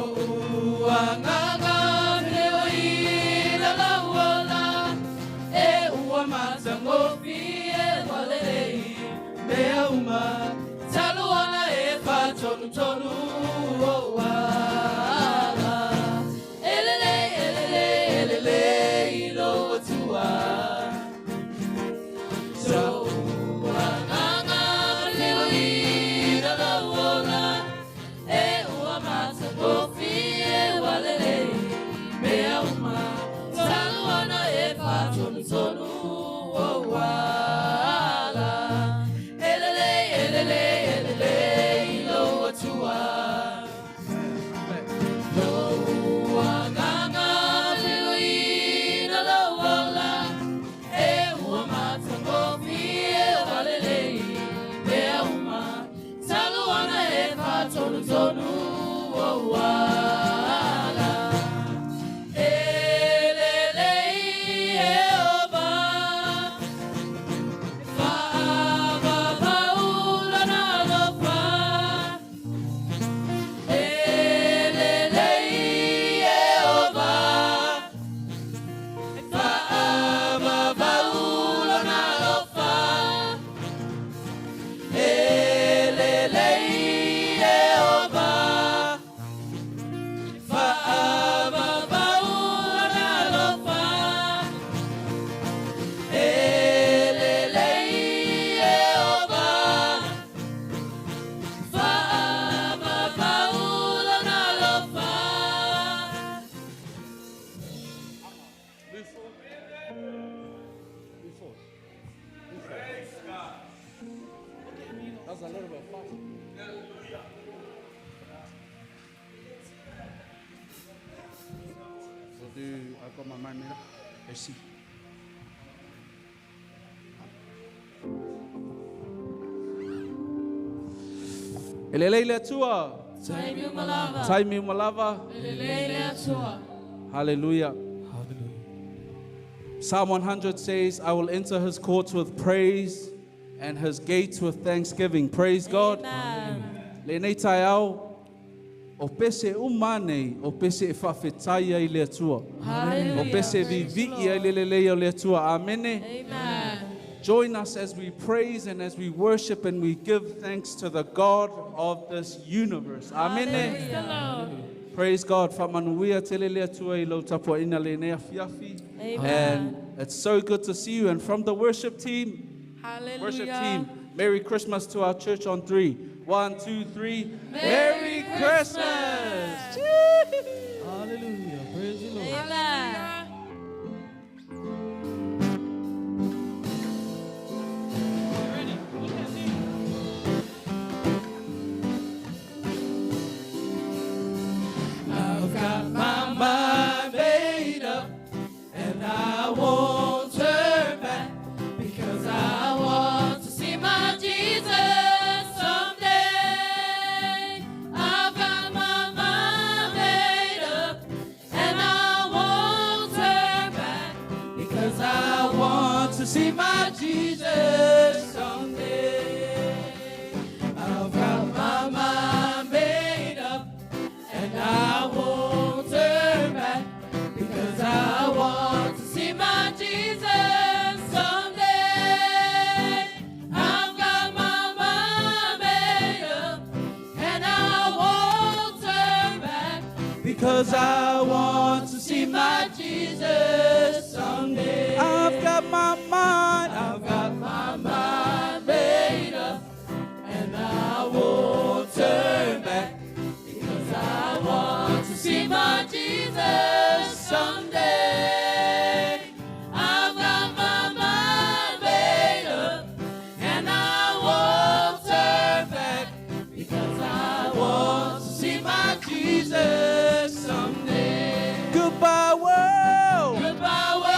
Lo'u agaga feoina lau ola, e ua matagofie ua lelei mea uma, talu ona e faatonutonu ou ala. E lelei, e lelei, e lelei lou Atua. So'u agaga feoina lau ola, e ua matagofie ua lelei mea uma, talu ona e faatonutonu ou ala. E lelei, e lelei, e lelei lou Atua. Lou agaga feoina lau ola, e ua matagofie ua lelei mea uma, talu ona e faatonutonu ou ala. E lelei Ieova, faavavau lona alofa. E lelei Ieova, faavavau lona alofa. E lelei Ieova, faavavau lona alofa. E lelei Ieova, faavavau lona alofa. Move forward. Move forward. Move forward. That's a little bit fast. We'll do, I've got my mind made up. Let's see. E lelei le Atua. Taimi uma lava. Taimi uma lava. E lelei le Atua. Hallelujah. Hallelujah. Psalm 100 says, I will enter his courts with praise and his gates with thanksgiving. Praise God. Amen. Lenei taeao, o pese uma nei, o pese e faafetai ai i le Atua. Hallelujah. O pese vivi'i ai le lelei o le Atua. Amene. Amen. Join us as we praise and as we worship and we give thanks to the God of this universe. Amene. Praise the Lord. Praise God. Faamanuia tele le Atua i lau tapuaina lenei afiafi. Amen. And it's so good to see you. And from the worship team, Hallelujah. worship team, Merry Christmas to our church on three. One, two, three. Merry Christmas! Hallelujah. Praise the Lord. Amen. I've got my mind made up and I won't turn back because I want to see my Jesus someday. I've got my mind made up and I won't turn back because I want to see my Jesus someday. I've got my mind made up and I won't turn back because I want to see my Jesus someday. I've got my mind made up and I won't turn back because I want to see my Jesus someday. I've got my mind. I've got my mind made up and I won't turn back because I want to see my Jesus someday. I've got my mind made up and I won't turn back because I want to see my Jesus someday. Goodbye, world. Goodbye, world.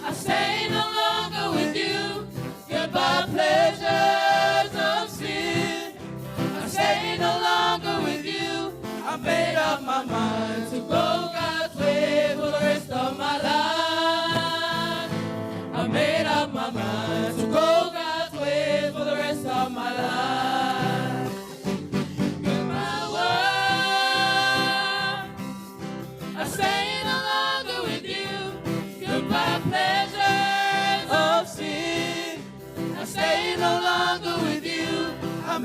I stay no longer with you. Goodbye, pleasures of sin. I stay no longer with you. I made up my mind to go God's way for the rest of my life. I made up my mind to go God's way for the rest of my life.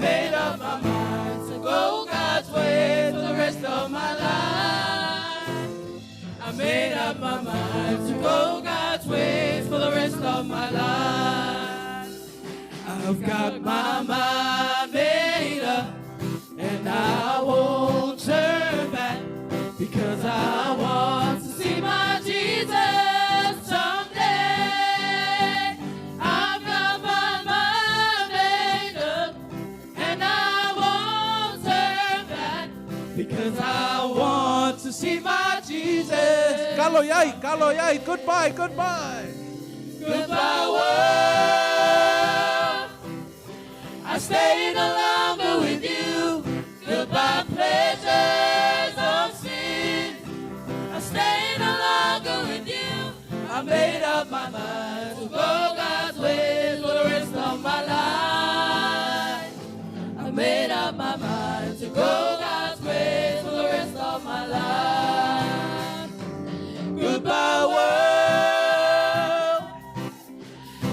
made up my mind to go God's way for the rest of my life. I made up my mind to go God's way for the rest of my life. I've got my mind made up and I won't turn back because I want to see my Jesus someday. I've got my mind made up and I won't turn back because I want to see my Jesus. Kalo yai, kalo yai. Goodbye, goodbye. Goodbye, world. I stay no longer with you. Goodbye, pleasures of sin. I stay no longer with you. I made up my mind to go God's way for the rest of my life. I made up my mind to go God's way for the rest of my life. Goodbye, world.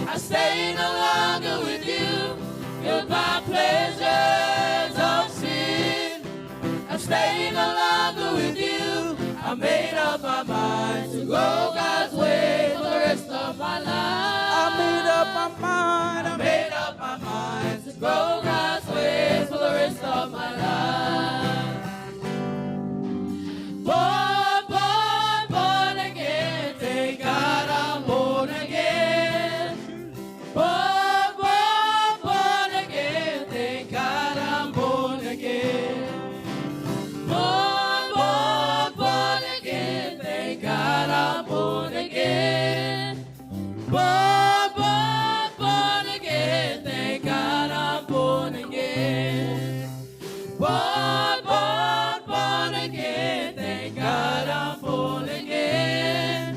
I stay no longer with you. Goodbye, pleasures of sin. I stay no longer with you. I made up my mind to go God's way for the rest of my life. I made up my mind. I made up my mind to go God's way for the rest of my life. Born, born, born again. Thank God I'm born again. Born, born, born again. Thank God I'm born again. Born, born, born again. Thank God I'm born again. Born, born, born again. Thank God I'm born again. Born, born, born again. Thank God I'm born again.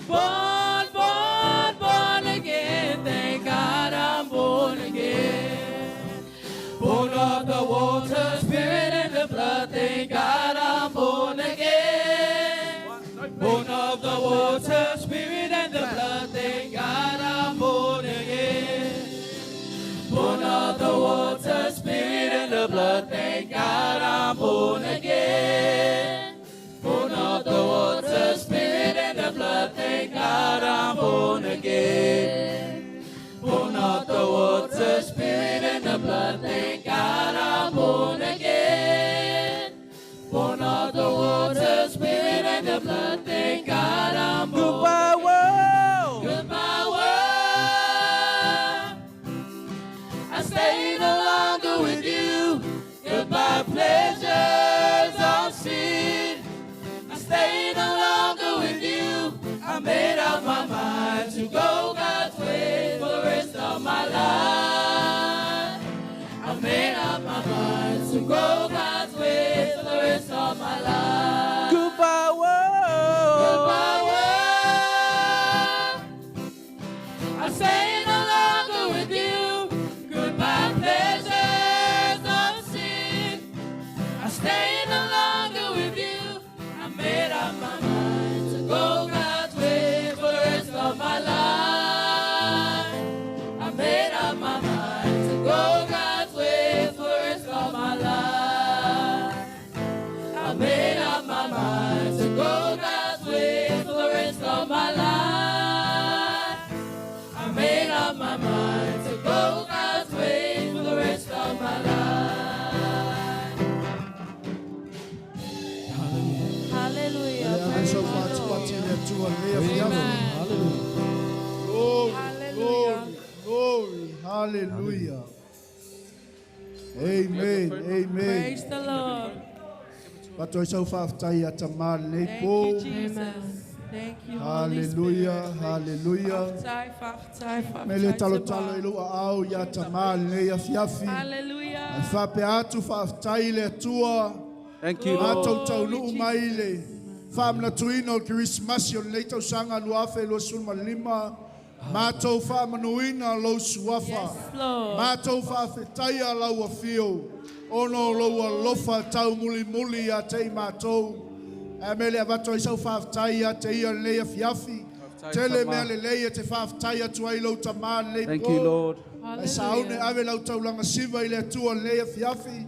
Born, born, born again. Thank God I'm born again. Born of the water, spirit, and the blood. Thank God I'm born again. Born of the water, spirit, and the blood. Thank God I'm born again. Born of the water, spirit, and the blood. Thank God I'm born again. Born of the water, spirit, and the blood. Thank God I'm born again. Born of the water, spirit, and the blood. Thank God I'm born again. Born of the water, spirit, and the blood. Thank God I'm born. Goodbye, world. Goodbye, world. I stay no longer with you. Goodbye, pleasures of sin. I stay no longer with you. I made up my mind to go God's way for the rest of my life. I made up my mind to go God's way for the rest of my life. Goodbye, world. Goodbye, world. I stay no longer with you. Goodbye, pleasures of sin. I stay no longer with you. I made up my mind to go God's way for the rest of my life. I made up my mind to go God's way for the rest of my life. I made up my mind to go God's way for the rest of my life. I made up my mind to go God's way for the rest of my life. Hallelujah. Le Praise aso the faatipati Lord. le Atua le afiafi. Amen. Hallelujah. Glory, Hallelujah. glory, glory. Hallelujah. Amen. Amen. Praise the Lord. Pato i sau whaaftai a tamā nei Thank pō. you, Jesus. Thank you, Holy Hallelujah, Spirit. hallelujah. Whaftai, whaftai, whaftai Me le talo te talo wā. i lua au i a tamā nei afiafi. Hallelujah. Ai whape atu whaaftai le Atua. Thank you, Lord. Mātou taunuu mai le whaamnatuina o Kirismasi o lenei tausaga 2025. Mātou whaamanuina lou suafa. Yes, Lord. Mātou whaafetaia lau afio. Ono lou alofa tau mulimuli a te i mātou. A me le avato i sau whaafetai a te ia lenei afiafi. Whafetai Tele tama. mea lelei e te whaafetai atu ai lou tamā lenei Thank pō. you, Lord. Ai saune ave lau taulaga siva i le Atua lenei afiafi.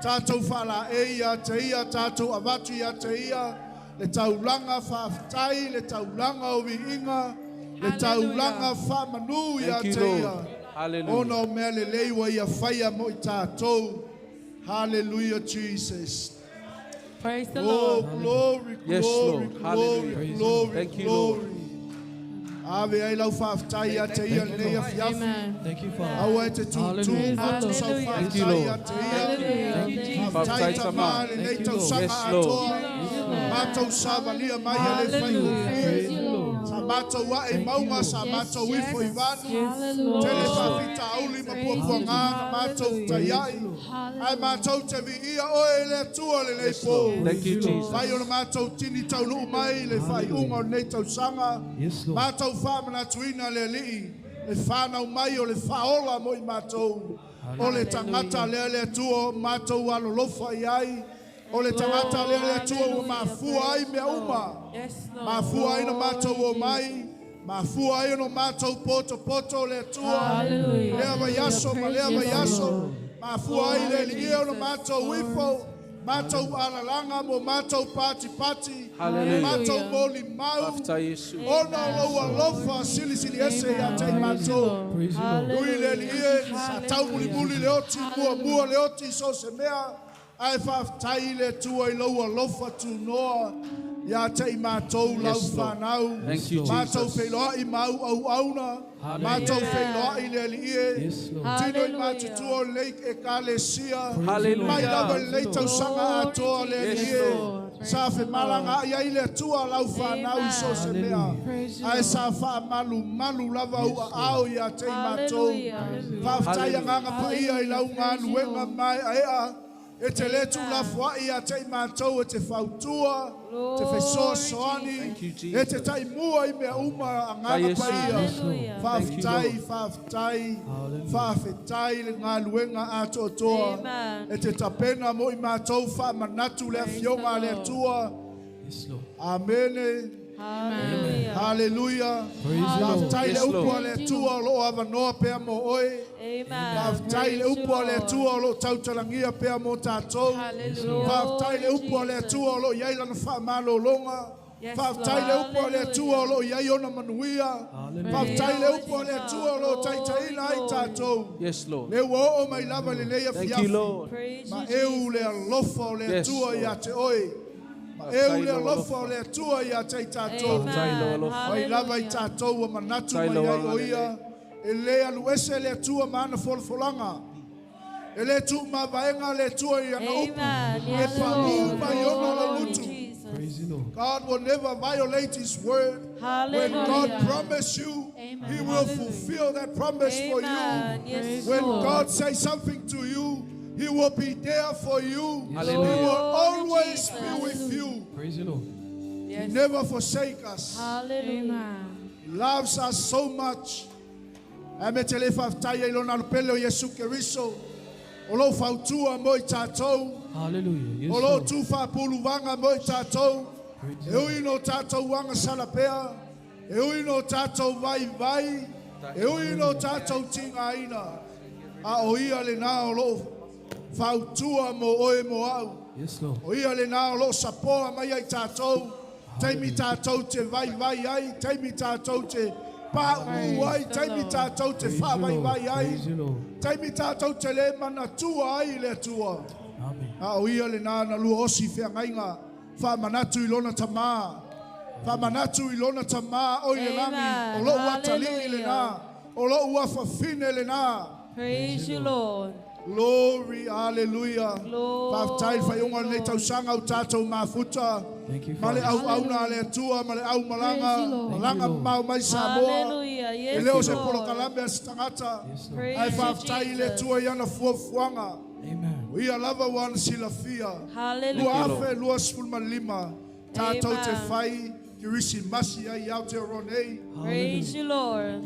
Tātou faalaei ia te ia, tātou avatu ia te ia, le taulaga faafetai, le taulaga o viiga, le taulaga faamanu ia Thank you, te Lord. ia. Hallelujah. Ona o mea lelei ua ia faia mo i tātou. Hallelujah, Jesus. Praise the Oh, Lord. glory, Yes, glory, Lord. glory, Hallelujah. glory, Thank you, Lord. glory. Ave ai lau faafetai ia te ia lenei afiafi. Amen. Thank you, Father. Aua e te tūtū Hallelujah. atu sau Hallelujah. Thank you, faafetai ia Lord. te ia. Hallelujah. Thank you, Jesus. Faafetai Faafetai tamā tamā. lenei Thank you, Lord. tausaga Yes, Lord. atoa. Mātou savalia mai e le Hallelujah. faigofie. Praise the Lord. Sa mātou ae Thank you, mauga, Lord. sa mātou ifo i vanu. Yes, Lord. Tele faafitauli ma puapuaga na mātou fetaiai. Ae mātou te viia oe i le Atua lenei Yes, Lord. pō. Thank you, Jesus. Fai o le mātou tini taunuu mai le faaiuga o lenei tausaga. Yes, Lord. Mātou faamanatuina le alii, le whānau mai o le whaola mo i mātou. O le tangata lea le Atua o mātou alolofa i ai. O le tangata lea le Atua ua mafua ai mea uma. Yes, Lord. Mafua ai na mātou o mai. Mafua ai no mātou poto poto o le Atua. Hallelujah. Lea vaiaso ma lea vaiaso. Mafua ai le lie o na mātou ifo. Mātou alalanga mo mātou pati pati. Hallelujah. Mātou moli mau. Faafetai Iesu. Ona o lou alofa silisili ese ia te i mātou. Praise the Lord. Ui le lie, sa tau mulimuli le oti, mua mua le oti, so se mea. Ae faafetai i le Atua i lou alofa tunoa ia te i mātou lau Yes, Lord. whanau. Thank you, Mātou Jesus. wheiloai mau au auna. Mātou wheiloai le alie. Yes, Lord. Tino i Hallelujah. mātutua o lei e kalesia. Hallelujah. Mai lava i lei tausaga atoa le Yes, alie. Lord. Sa whamalanga ai ai le Atua lau whanau i so se mea. Praise you, Ae Lord. sa whaamalu malu lava ua ao ia te i mātou. Hallelujah. Faafetai Hallelujah. anganga paia i lau ngaluenga mai aea. E te le tūlafoai ia te i mātou e te fautua, te fesoasoani, Thank you, e Jesus. te taimua i mea uma anganga Yesu. paia. Hallelujah. Faafetai, Thank you, faafetai, Hallelujah. faafetai le galuega atoatoa. Amen. E te tapena mo i mātou faamanatu le afioga a le the Lord. Atua. Yes, Lord. Amene. Hallelujah. Hallelujah. Praise the Lord. Faafetai le Yes, upu Lord. a le Atua o loo avanoa pea mo oe. Amen. Faafetai le Praise you, upu a le Lord. Atua o loo tautalagia pea mo tātou. Hallelujah. Faafetai le upu a le Atua o loo iai lana faamalologa. Yes, Faafetai le Lord. upu a le Atua o loo iai ona manuia. Hallelujah. Faafetai le upu a le Atua o loo taitaina ai tātou. Yes, Lord. Le ua oo mai lava lenei Thank afiafi. you, Lord. Praise Ma you, eu le Jesus. alofa o le Yes, Atua Lord. ia te oe. Ma eu Faafetai le lou alofa o alofa. le Atua ia te i tātou. Faafetai lou alofa. Mai lava i Hallelujah. tātou ua manatu Faafetai mai lou ai o agalelei. ia. E le alu ese le Atua ma ana folafolaga. E le tuumavaega le Atua i ana upu. Amen. E Yes, paū Lord. mai ona lau Glory, mutu. Jesus. Praise the Lord. God will never violate His word. When God Hallelujah. promise you, He will fulfill that promise for you. Amen. Yes, When Lord. God says something to you, He will be there for you. He Hallelujah. will always Jesus. be with you. Praise the Lord. He never forsake us. Hallelujah. He loves us so much. Ae me te le faafetai ai lona alopele o Iesu Keriso. O lou fautua mo i tātou. Hallelujah. Yes, O lou Lord. tū faapuluvaga mo i tātou. Praise E the Lord. ui no tātou anga salapea. E ui no tātou vai vai. E ui no tātou tingaina. A o ia le nā o lou fautua mo oe mo au. Yes, Lord. O ia le nā o lou sapoa mai ai tātou. Teimi tātou te vai vai ai. Teimi tātou te pā'u ai. Teimi tātou te Praise the whaavai Lord. vai ai. Praise the Lord. Teimi tātou te le manatua ai i le Atua. Amen. A o ia le nā na lua osi whiangaiga. Whaamanatu i lona tamā. Whaamanatu i lona tamā o i le langi. Amen. O lou atalii le nā. O lou afafine le nā. Praise you, Lord. Glory, hallelujah. Glory, Faafetai le faaiuga o lenei Lord. tausaga o tatou mafuta. Thank you, Ma le Father. au auna a le Atua ma le au malaga. Praise you, Lord. Malaga Thank you, Lord. mamao mai Samoa. Hallelujah. E Yes, le o se Lord. polokalame a se tagata. Yes, Lord. Praise Ae you, faafetai i le Jesus. Atua i ana fuafuaga. Amen. O ia lava ua ana silafia. Hallelujah. 2025 tātou te Amen. whai Kirisimasi ai Aotearoa nei. Praise you, Lord.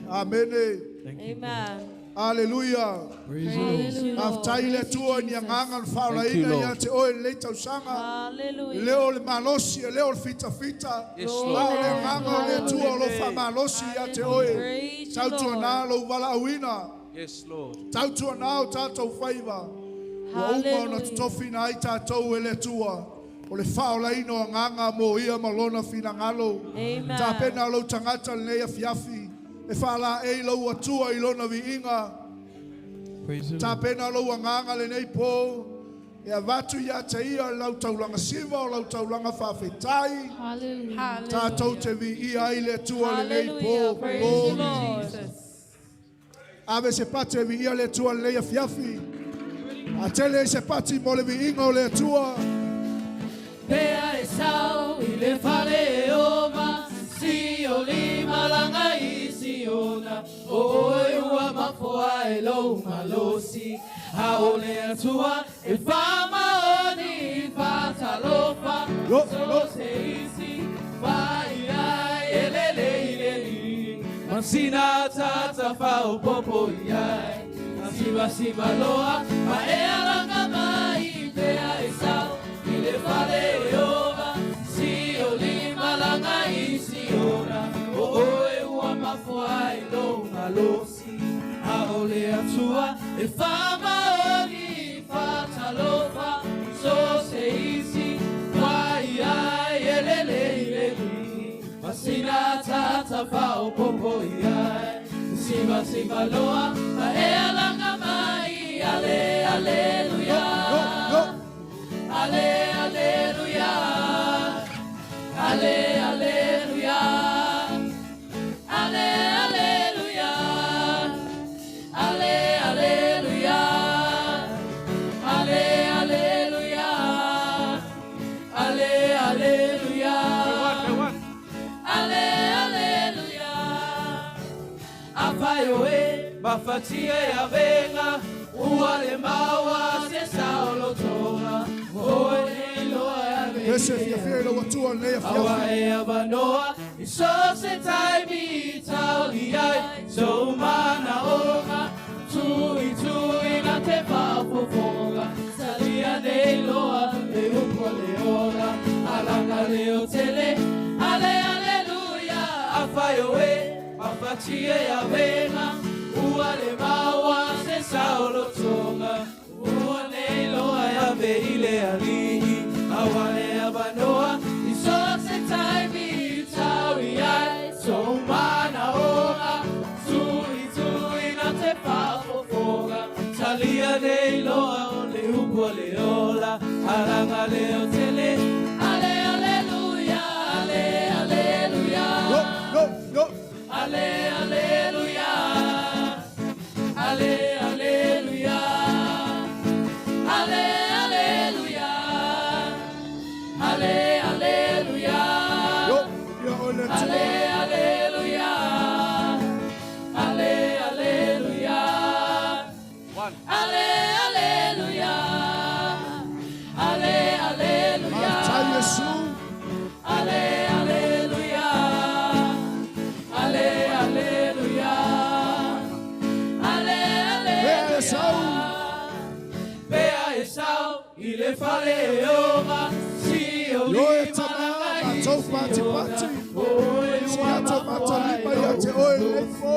Amene. Thank you. Amen. Hallelujah. Praise the Lord. Praise you, Lord. Faafetai le Atua i ni agaga na Thank you, faolaina ia Lord. te oe lenei tausaga. E Hallelujah. leo le malosi, e leo le fitafita. Yes, A o Lord. le agaga o le Atua o lo faamalosi ia te oe. Praise you, Tautuanā Lord. lou valaauina. Yes, Lord. Tautua nā o tātou whaiva. Ua uma ona Hallelujah. totofina ai tātou e le Atua. O le whaolaino a nganga mo ia ma lona whinangalo. Amen. Tā pena lau tangata lenei afiafi. E whala e lau atua i lona viinga. Praise the Tā Lord. pena lau anganga lenei pō. E avatu ia te ia lau taulanga siva o lau taulanga whawhetai. Hallelujah. Tātou te vi ia i le atua lenei Hallelujah. pō. Praise the Glory. Lord. Ave se pate e vi ia le atua lenei afiafi. A tele se pati mo le viinga o le atua. Pea e sau i le fale o ma si o lima langa i si ona o oe ua mafoa e lou malosi a o le atua e whamaoni i whatalofa Yo, so yo. se isi whai ai e lele i le li Masina tata whao popo i ai Siva siva loa ma e alanga mai pea e sau i le fale e ova si o lima langa i si ora o oe ua mafoa e lou malosi a o le atua e whamaoni i whatalofa so se isi wai ai e lele i le li Masina tata whao popo i ai Siva siva loa ma e alanga mai ale aleluia Yo, yo. Ale aleluia Ale aleluia Ale aleluia Ale aleluia Ale aleluia Ale aleluia One, one. Ale, aleluia. Afaio e, mafatia e avenga, ua le maua se saulo tonga, o e nei loa e ave Ese fia fia i lau atua lenei Awa afiafi. e avanoa, i so se taimi i tauli ai, so mana onga, tui tui na te whafofonga, salia nei loa, le upo le ora, alanga le o tele, ale aleluia, afaio e, mafatia e avenga, ua le maua se saulo tonga, ua nei loa e ave i le alihi, awa e avanoa, i so se taimi i tauri ai, so mana oga, tui tui na te whafofonga, talia nei loa o le upo le ola, aranga le o tele, ale aleluia, ale aleluia. Yo, yo, yo. Ale, aleluia. Ale, aleluia. Ale, aleluia. Ale, aleluia. Yo, ia o le atua. Ale, aleluia. Ale, aleluia. One. Ale, aleluia. Ale, aleluia. Matai Yesu. Ale, aleluia. Ale, aleluia. Ale, Pea e sau. aleluia. Pea e sau i le fale e ova si o Yo e lima tama, langa i matou si pati ora. pati. O e Si ua ato mafoa mata e lipa ia te lou oe lenei pō.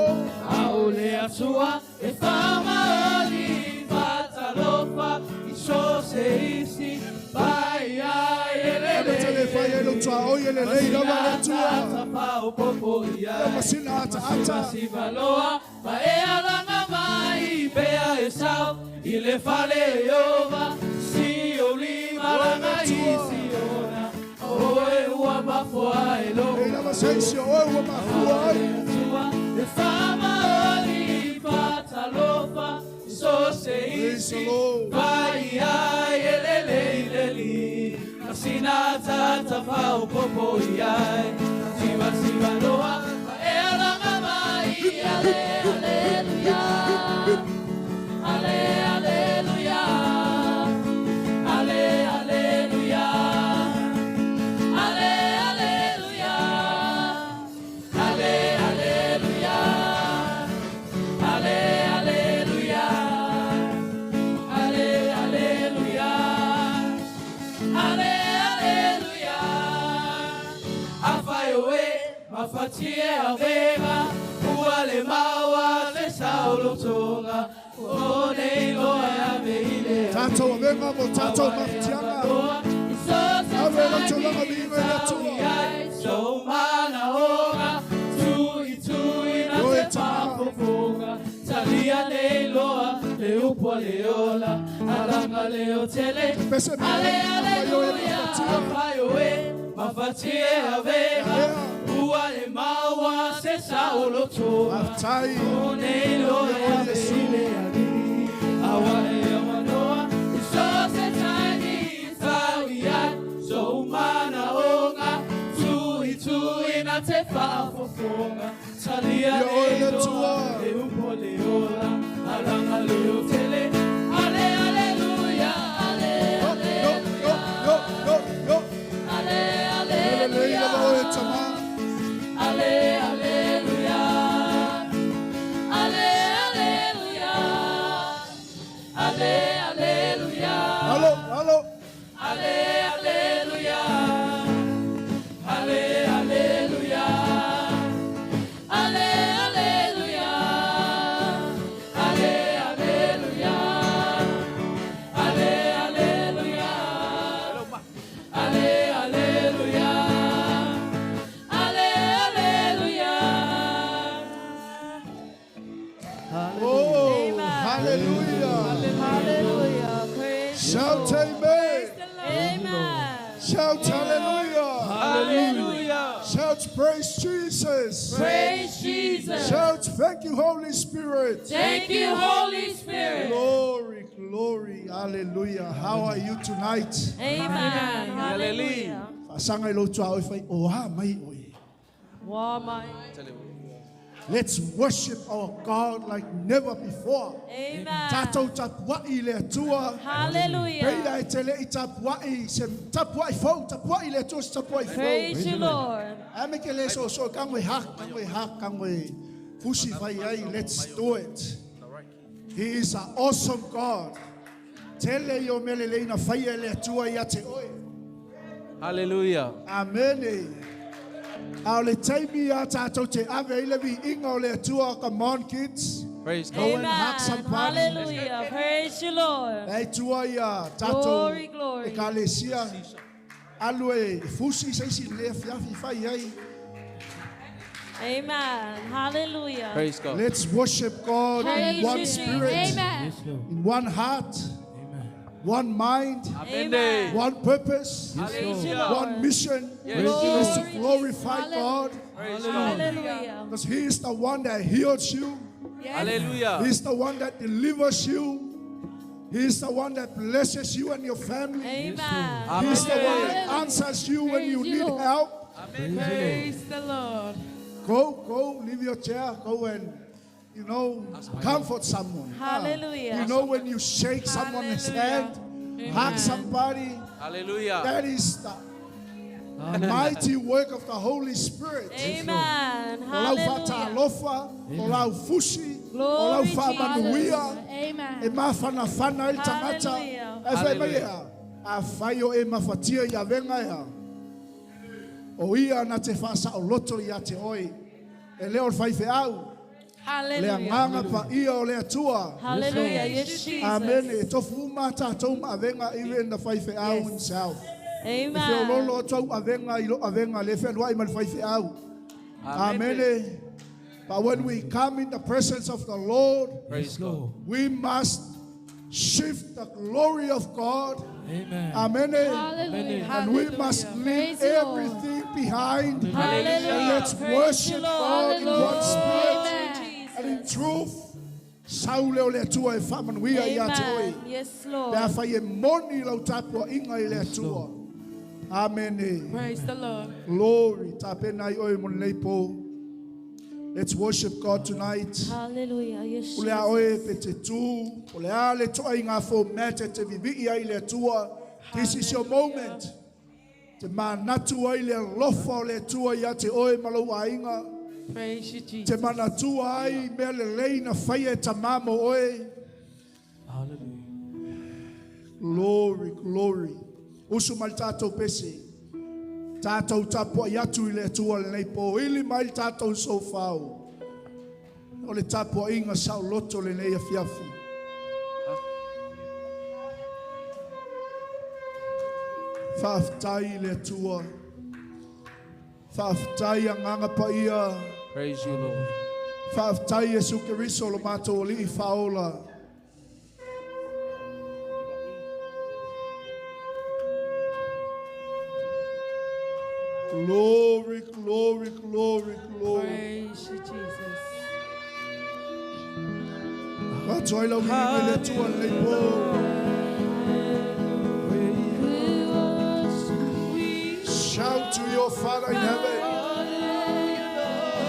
A o le atua e whamaoni whatalofa i so se isi pai ai e Ave lele te le whai e lau tua oi e lelei lava le atua. Tata pao popo i Ia ai masina ata ata. Siva loa ma e alanga mai pea e sau i le fale e ova si o lima langa i si ona o e ua mafoa e lou E lava se isi o oe ua mafua ai. Atua e whamaoni whatalofa so se Praise the isi Lord. vai ai e lele i leli Masina tata whao popo i ai Siva siva loa ma e alanga mai ale aleluia Ale aleluia Ale aleluia Ale aleluia Ale aleluia Ale aleluia Ale aleluia Ale aleluia Afaio e mafatie avega ua le maua le saolotoga O nei loa e ave i le Tātou avenga mo tātou mafutiaga. Ave lau taulaga viiga i le Atua. So mana oga tui tui na Oe te tama. papopoga Talia nei loa le upo le ola Alanga le o tele Pese me Ale le oe aleluya mafatia. afaioe mafatie avega Ua e maua se saolotoga Faafetai. O nei loa e ave i le alii Awa e awanoa I so se tani i tau i ai So mana onga Tui tui na te whaafofonga Talia Ia oe nei le loa Atua. E upo le ola Alanga le o tele Ale aleluya Ale Yo, yo, yo, yo, yo, yo. ale Le lelei lava oe aleluya tama. Ale aleluya Ale aleluya Ale aleluya Alo, alo. Ale aleluya Ale aleluya Ale aleluya Ale aleluya Ale aleluya Ale aleluya Ale aleluya Oh, hallelujah. Hallelujah. Praise you, Shout Lord. amen. Amen. Shout hallelujah. Hallelujah. Shout praise Jesus. Praise Jesus. Shout thank you, Holy Spirit. Thank you, Holy Spirit. Glory, glory, hallelujah. How are you tonight? Amen. Hallelujah. Faasanga i lou tuaoi fai, o a mai oe. Wa mai. Let's worship our God like never before. Amen. Tātou tapuai le Atua. Hallelujah. Peila e te lei tapuai, se tapuai fou, tapuai le Atua se tapuai fou. Praise you, Lord. A me ke le so so kangwe hak, kangwe hak, kangwe fusi fai ai. Let's do it. He is an awesome God. Tele yo mele leina fai e le Atua ia te oe. Hallelujah. Amen. A o le taimi a tātou te ave i le viiga o le Atua. Come on, kids. Praise Go God. and hug Amen. somebody. Hallelujah. Praise you, Lord. Nei tua ia tātou Glory, glory. e ka lesia. Alu e fusi seisi le fiafi fai ai. Amen. Hallelujah. Praise God. Let's worship God in Praise one you, Jesus. spirit, Amen. Yes, Lord. in one heart, Amen. one mind, Amen. one purpose, Praise you, Hallelujah. one Lord. mission. Yes. Is to Glory, glorify Jesus. God Praise God. Hallelujah. because He is the one that heals you. Hallelujah. He's the one that delivers you. He is the one that blesses you and your family. Amen. He's the one that Hallelujah. answers you when you Praise you, need Lord. help. Praise the Lord. Go, go, leave your chair, go and, you know, comfort someone. Hallelujah. You know, when you shake someone's Hallelujah. hand, hug somebody, Hallelujah. that is the mighty work of the Holy Spirit. Amen. O lau Hallelujah. whātālofa, o lau fusi, o lau Glory, whaamanuia, e Amen. mawhanawhana ai le tagata. Hallelujah. E whai mai ea, a whai o e mafatia i avenga ea. O ia na te whaasaoloto ia te oi. E leo le whaiwhe au, le Hallelujah. anganga pa ia o le atua. Hallelujah. Yes, Jesus. Amen. E tofu uma tātou ma avenga even the whaiwhe au himself. E Amen. whiololo o tau avenga i lo avenga le whenua i ma le whaiwhe au. Amen. But when we come in the presence of the Lord, Praise Yes, God. Lord. we must shift the glory of God. Amen. Amen. Hallelujah. And we must leave Praise the Lord. everything behind. Hallelujah. And let's Praise you, worship Lord. God in one spirit Amen. and in truth. Saule o le Atua e whaamanuia ia te oe. Amen. Yes, Pe Lord. a whai e moni lau tāpua inga i le Atua. Amen. Praise the Lord. Glory. Tāpena i oe mo nei pō. Let's worship God tonight. Hallelujah. Yes, O le a Jesus. oe pe te tū, o le a le toa i ngā fō mete te vivi ai le Atua. This is your moment. Te manatu ai le alofa o le Atua ia te oe malau ainga. Praise you, Te Jesus. manatua ai mea lelei na whaia e tamamo oe. Hallelujah. Glory, glory. Usu mai le tātou pese. Tātou tapua i atu i le Atua lenei pō. Ili mai le tātou sofau. O le tapuaiga saoloto lenei afiafi. Faafetai i le Atua. Faafetai agaga paia. Praise you, Lord. Faafetai Iesu Keriso lo matou Alii faaola. Glory, glory, glory, glory. Praise you, Jesus. Avatu ai lau viiga i le Atua lenei po. Shout to your Father in heaven.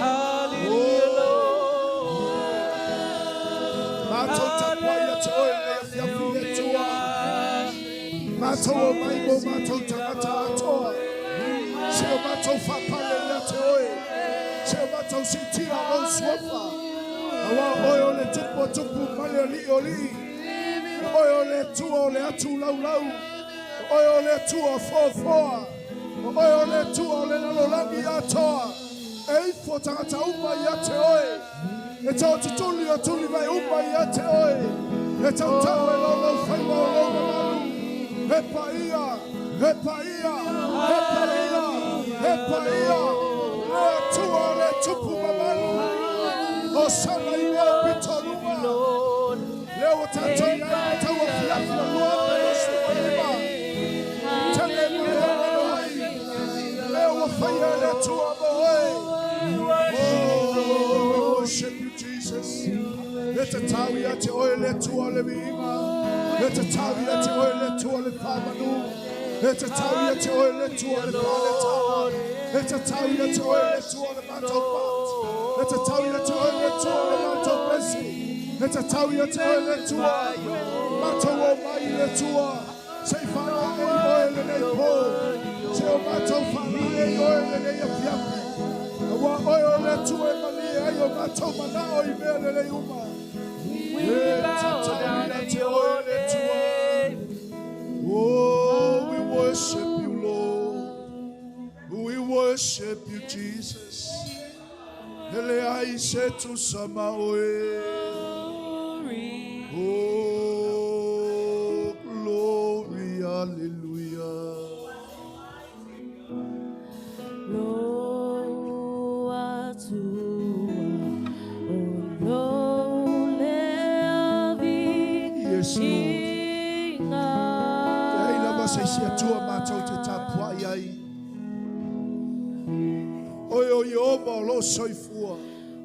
Hallelujah, Lord. Matou tapuai ia te oe lenei afiafi le Atua. Matou o mai mo matou tagata atoa. Se o matou faapale ia te oe. Se o matou siitia lou suafa. Auā oe o le Tupu o tupu ma le Alii o alii. O oe o le Atua o le atu laulau. O oe o le Atua o foafoa. O oe o le Atua o le lalolagi atoa. E ifo tagata uma ia te oe. E taotutuli o tuli mai uma ia te oe. E tautau e laulau faiva o lou mamalu. He paia, he paia, he paia, he paia. Le Atua o le Tupu mamalu. Hosana i mea o pito luga. Lea ua tatou i ai ma tau afiafi o 2025. Tele ma le agano ai. Lea ua faia e le Atua mo oe. Oh, we worship you, Jesus. E tatau ia te oe le Atua le viiga. E tatau ia te oe le Atua le faamanu. E tatau ia te oe le Atua le faaletaga. E tatau ia te oe le Atua le matou fati. E tatau ia te oe le Atua le matou pesi. E tatau ia te oe le Atua. Matou o mai le Atua. Se i faalae i oe lenei po. Se o matou faalae i oe lenei afiafi. Auā oe o le Atua e malie ai o matou manao i mea lelei uma. We E bow tatau down ia at te your oe le Atua. name. Oh, we worship you, Lord. We worship you, Jesus. E leai se tusa ma oe. Glory. Oh, glory, hallelujah. Lou Atua, o lou le Yes, Lord. viiga. E ai lava se isi Atua matou te tapuai ai. Oe o Ieova o loo soifua.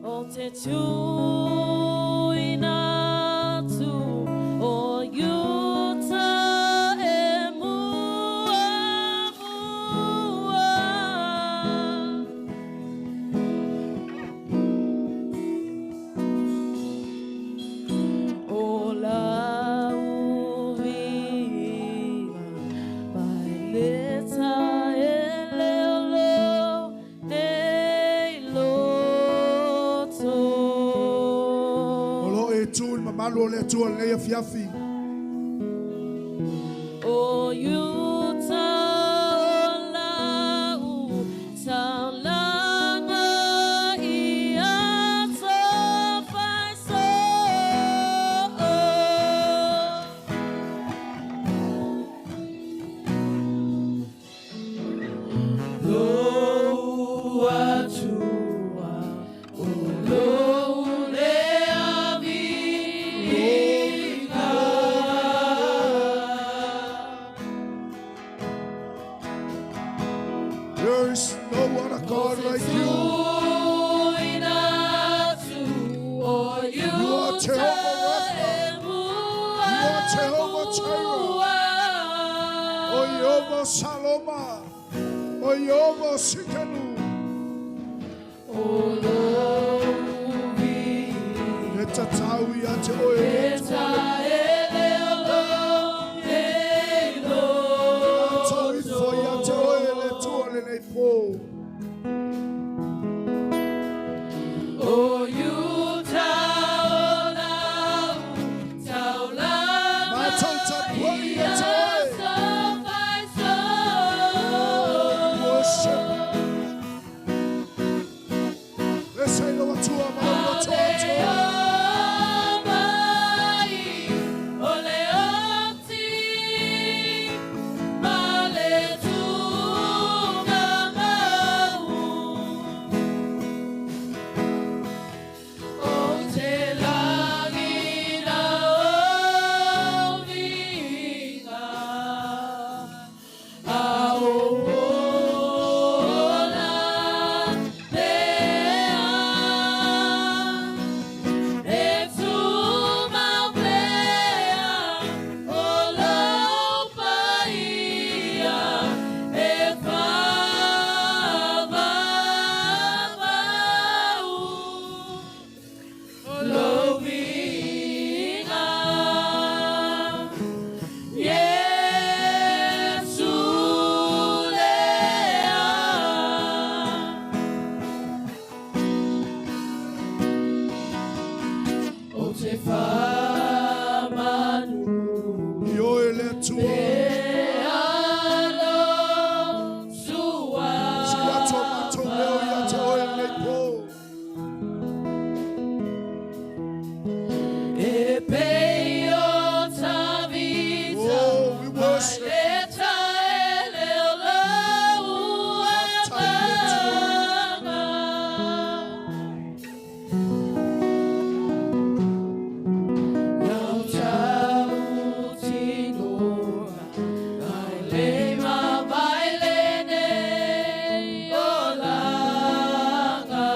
O te tuuina atu o iuta e muamua. O lau viiga mai le taele o lou nei loto. O loo e tu i le mamalu o le Atua lenei afiafi. O iuta o lau taulaga i ata faisoo. Lou Atua, o lou le viiga. There is no other God like you. Tuuina atu o You are Jehovah Rapha. You are Jehovah Jireh. O Ieova Saloma. O Ieova Tsidkenu. O lou viiga. E tatau ia te oe le E Atua. taele o lou nei Matou ifo ia te oe le Atua lenei po. O iuta o lau taulaga Matou tapuai ia te oe. ata faisoo. Worship. Le sei lo Atua ma lau loto atoa. Le mavae lenei olaga.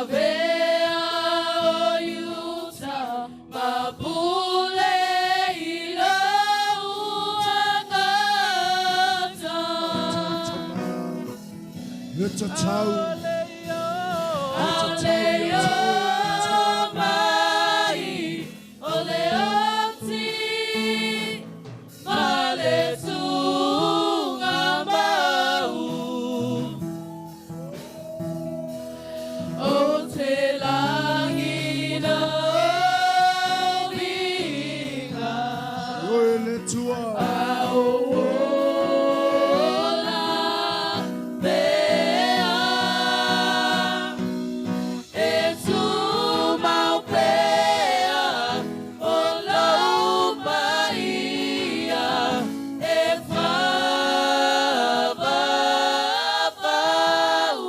Avea o iuta ma pule i lau tagata. Le tatau. Aole o mai o le oti ma le tuga mau. O te langi na o viga. Oe le tua. Ola mea e tu mau pea o lau paia e whavavau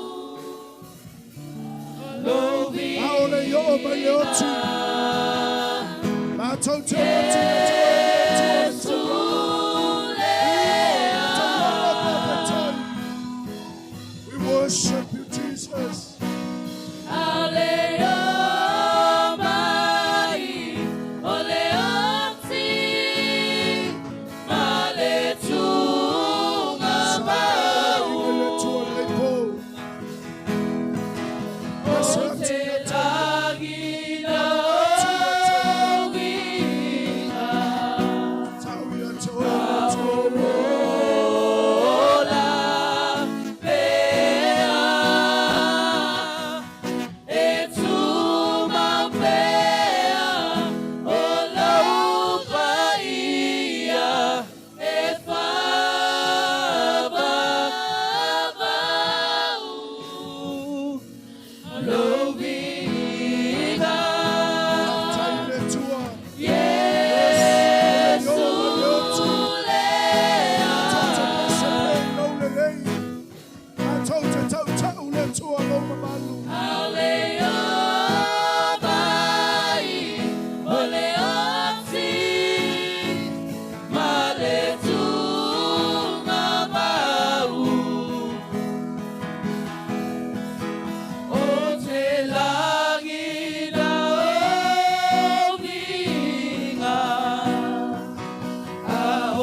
lo Aole i o mai le oti. Mātou te oti le tua le tua. We worship you, Jesus. Ale o mai o le oti ma le tuga mau Le tua le po. o te lagi na o viga Tau ia te oe le tua. Ola pea e tu mau pea o lau paia e whavavau lo viga Tai le tua. Yesu lea Tau te pese pe lau le lei. Mātou te tau tau le tua lau mamalu. Aole o mai o le oti ma le tuga mau o te lagi na o viga a o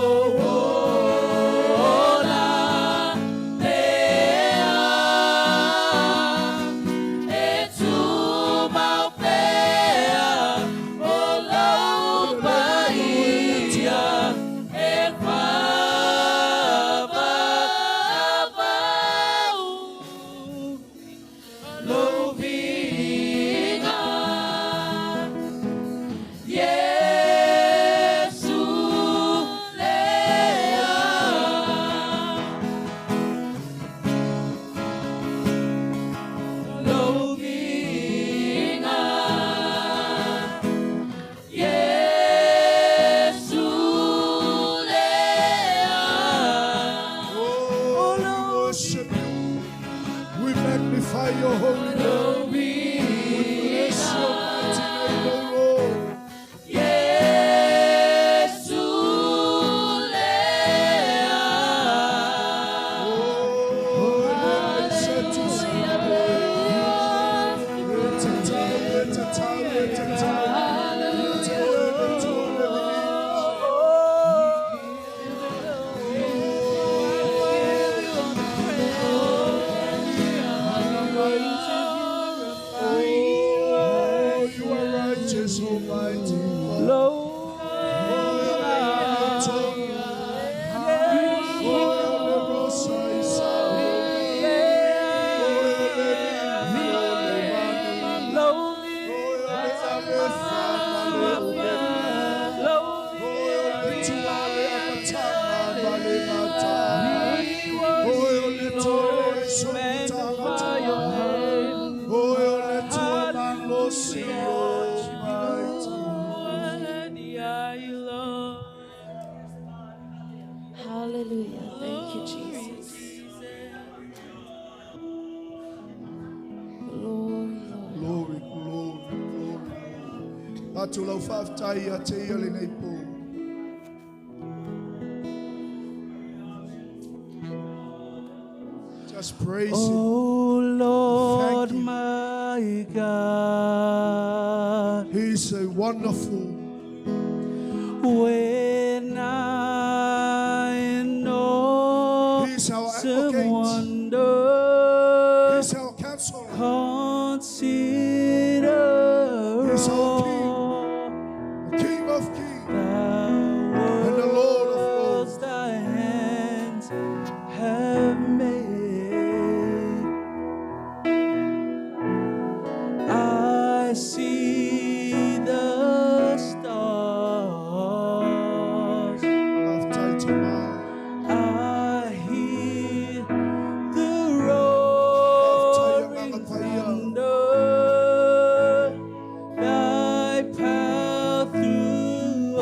ola mea e tu mau pea o lau paia e whavavau lo viga Yesu lea. Lo viga Yesu lea. Oh, we worship you. We magnify your holy name. We bless your mighty name, O Lord. Yesu lea. Oh, le se tu si. Le tatau, le tatau, le tatau. Le tua, le tua, le viga. Oh, you are righteous, Almighty God. Avatu lau faafetai ia te ia lenei po. Just praise him. Oh Lord, Thank you. my God, He's a wonderful. when I in He's our awesome advocate. wonder He's our counselor. consider He's our King. all The King of kings. the And the Lord of worlds lords. thy hands have made. I see the stars. Faafetai Tama. I hear the roaring thunder. Thy power through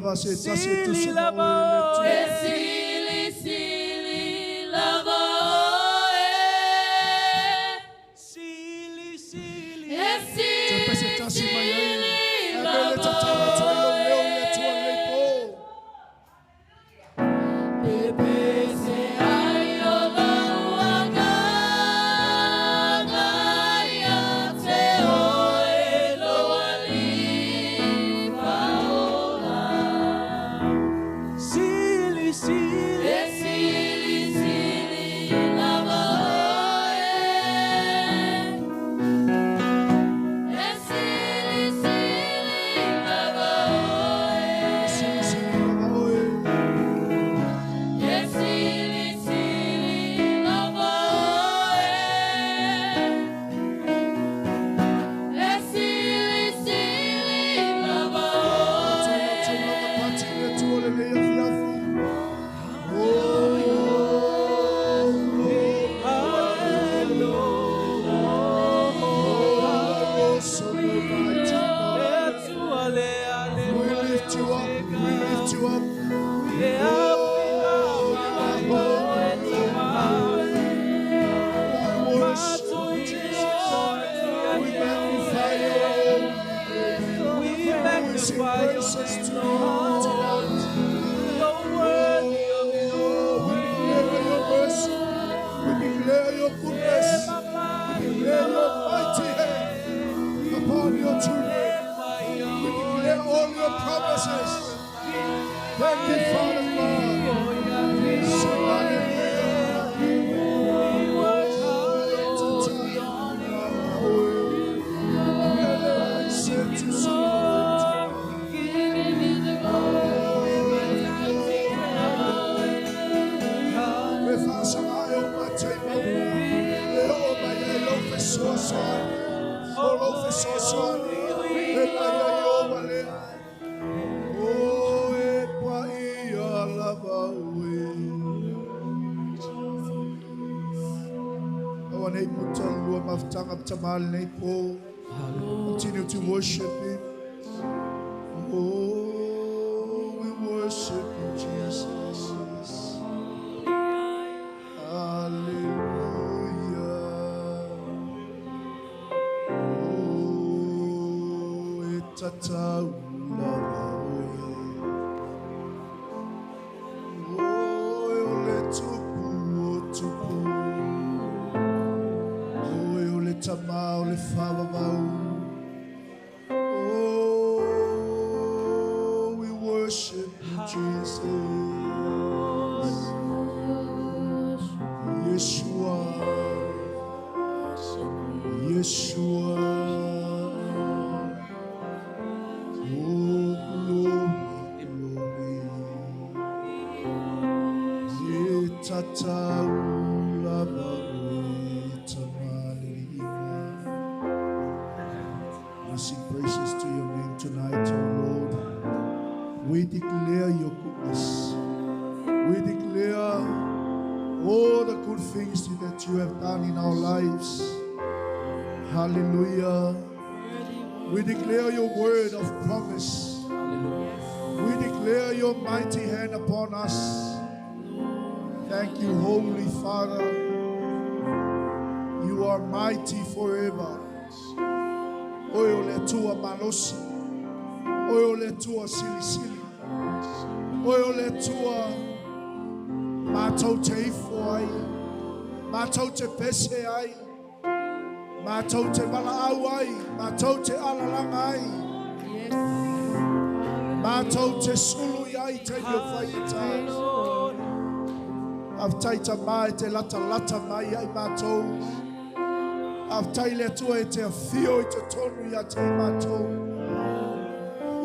lava se tasi e Sili tusi ma lava oe le oe. E sili sili lava oe. Sili sili. E Te pese sili tasi mai ai. sili E lava mele tatala atu ai lou leo i le Atua lenei po. Pepese ai o lau agaga ia te oe lo alii faola. Sili sili. E sili sili lava oe. E sili sili lava oe. Sili sili lava oe. E sili sili lava oe. E sili sili lava Atu oe. ai lau taulaga pati i le Atua lenei afiafi. Oh, Lord, awesome, almighty God. Atua le ale. We lift you up, we lift you up. Le Oh, you are holy. We worship you, Jesus. We magnify your holy name. We We sing magnify your praises name, to you Lord. tonight. You're worthy of it all. Oh, we declare your mercy. We declare your goodness. We declare your mighty hand upon your children. We declare all your promises. Thank you, Father God. Sing hallelujah. Continue to worship Him. Oh, we worship you, Jesus. Hallelujah. Oh, e tatau lava oe. Oh, e o le tupu o tupu. Oh, e o le tama o le whawawau. Oh, we worship you, Jesus. Yeshua, Yeshua. Oh, glory, glory. Ye tatau lava oe tamaliliina. We sing praises to your name tonight, O Lord. We declare your goodness. We declare all the good things that you have done in our lives. Hallelujah. We declare your word of promise. We declare your mighty hand upon us. Thank you, Holy Father. You are mighty forever. Oe o le Atua malosi. Oe o le Atua silisili. Oe o le Atua mātou te ifo ai. Mātou te pese ai. Mātou te valaau ai. Mātou te alalanga ai. Mātou te sulu i ai te mea whai e tā. Awhtai ta mai te lata lata mai ai mātou. Awhtai le atua e te awhio i te tonu i a te mātou.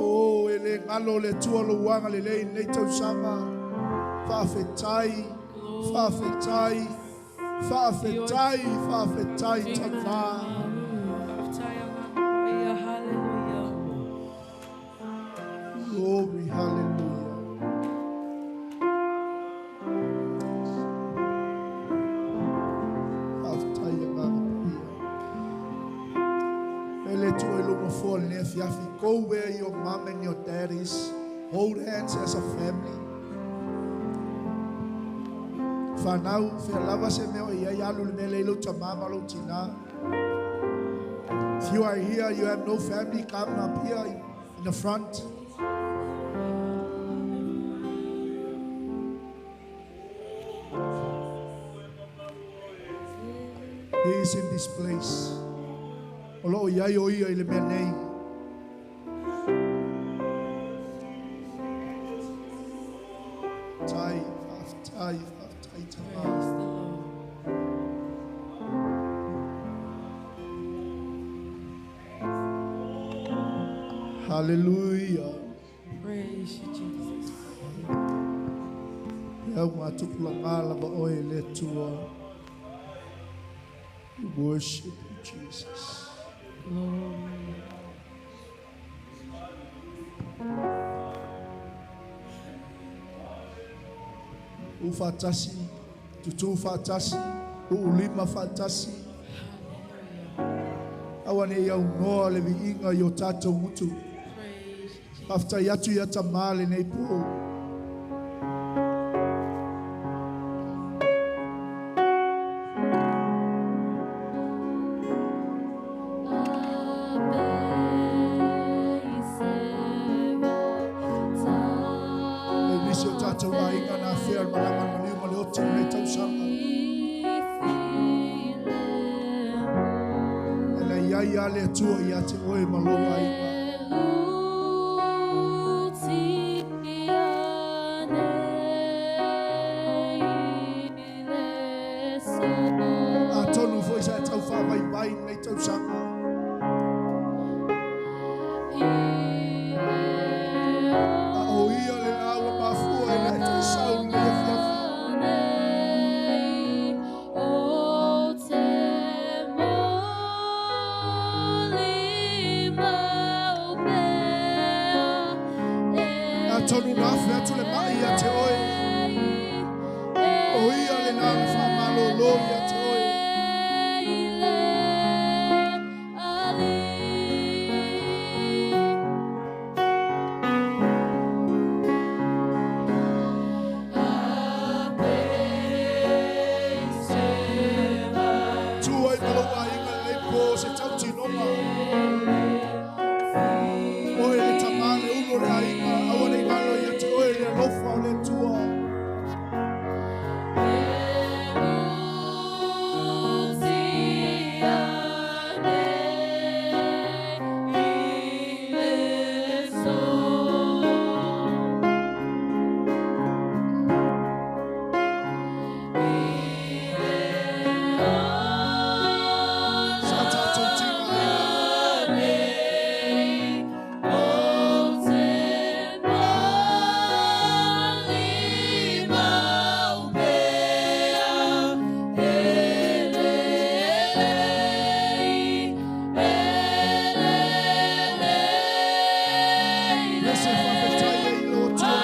O e le ngalo le atua lo uanga le lei nei tausanga. Whaafetai, whaafetai, whaafetai, whaafetai ta mā. Hallelujah. Glory, hallelujah. Whaafetai e ngā pia. Mele tu e lunga fua le afiafi. Go where your mom and your dad is. Hold hands as a family. Whanau, whia lava se mea o iai alu le mele i lau tamama lau tina. If you are here, you have no family, come up here in the front. He is in this place. O loo iai o ia i le mea nei. Tai, tai, tai, tai. Praise the Lord. Hallelujah. Praise you, Jesus. Ia ngā tukula ngā lava oe le tua. We worship you, Jesus. Glory. U whatasi, tutu whatasi, u ulima whatasi. Awa ne iau noa le viinga i o tātou mutu. Praise you, Jesus. Whaftai atu ia tamale nei pō. E nisi o tātou ainga nā whia maranga maliu ma le oti le tausanga. E nei ai a le atua ia te oe ma lou aiga. A tonu foi sa e tau whaamai mai nei tausanga. A o ia le aua mafua e le te sau nei a fiafi. A tonu nā whia atu le mai ia te oe. O ia le nā le whamalo lo ia te oe. Tua i malo ainga le pō se tau tinonga. Oe le tamale ulo le ainga, aua nei ngalo ia te oe le alofa o le tua. Sa tātou tinga ainga. Lese whawhetai e i lo tua.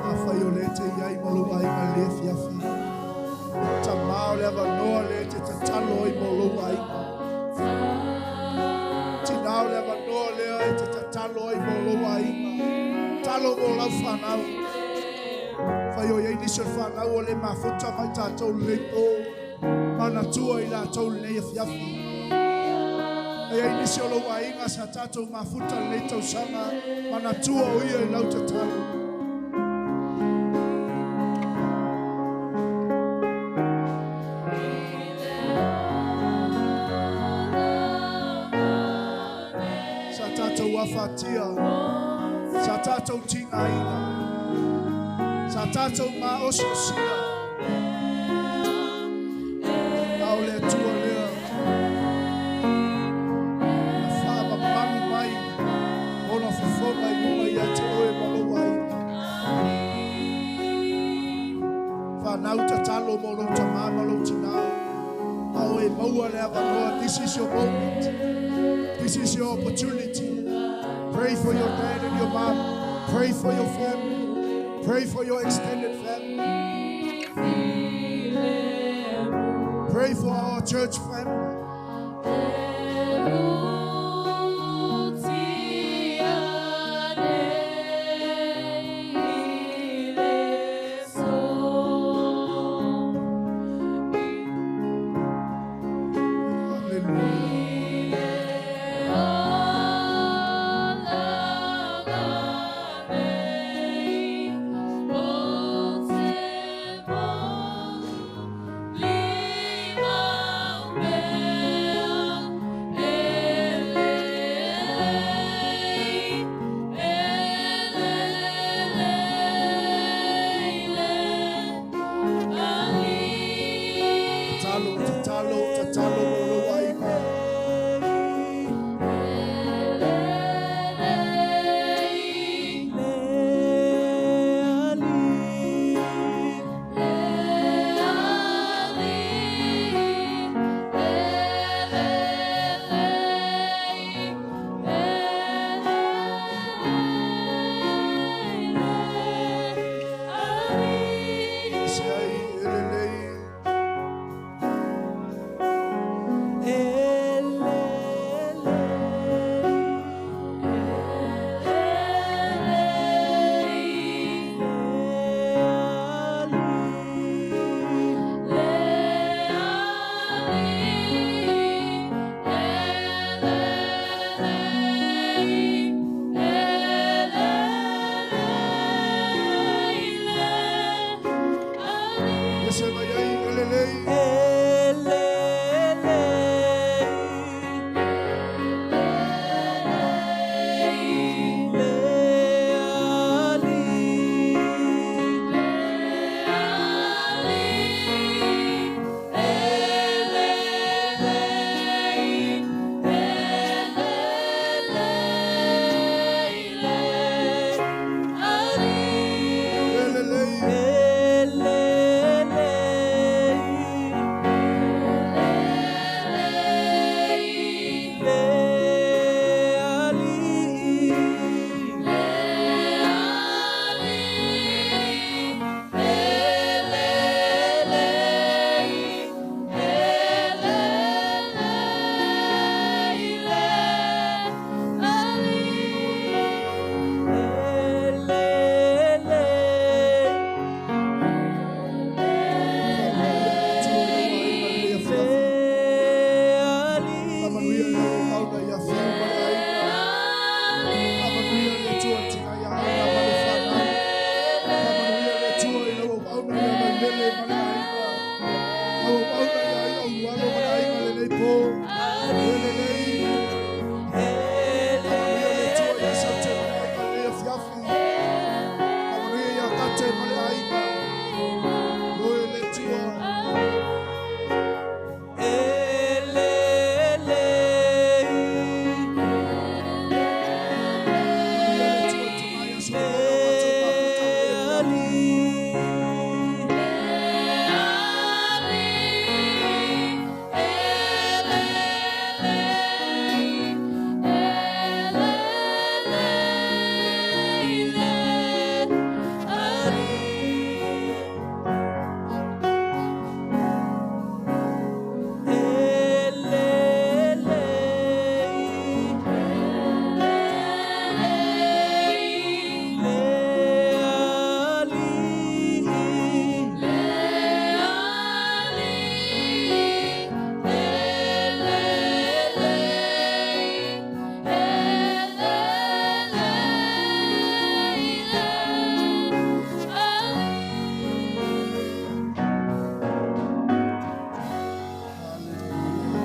A whai o le te iai malo ainga le fiafi. Ta mao le avanoa le te tatalo i mo lou ainga. Tinao le avanoa lea e te tatalo ai mo lou ainga. Talo mo lau whanau. Whai o iai nisi o le whanau o le mafuta mai tātou le pō. Mana tua i lātou le fiafi. E ai nisi o lou ainga sa tātou mafuta le tausanga. Mana tua o ia i lau tatalo. Sa tātou awhatia. Sa tātou tingaina. Sa tātou maosiosia. Au le atua lea. Na whaamamalu mai. Ona fofoga i Whanau tatalo mo lou tamā ma lou tinā. A o e maua le avanoa. This is your moment. This is your opportunity. Pray for your dad and your mom. Pray for your family. Pray for your extended family. Pray for our church family. Hallelujah. Tatalo, tatalo, tatalo mo lou aiga. Se ai elelei. Ese mai ai elelei. Elelei.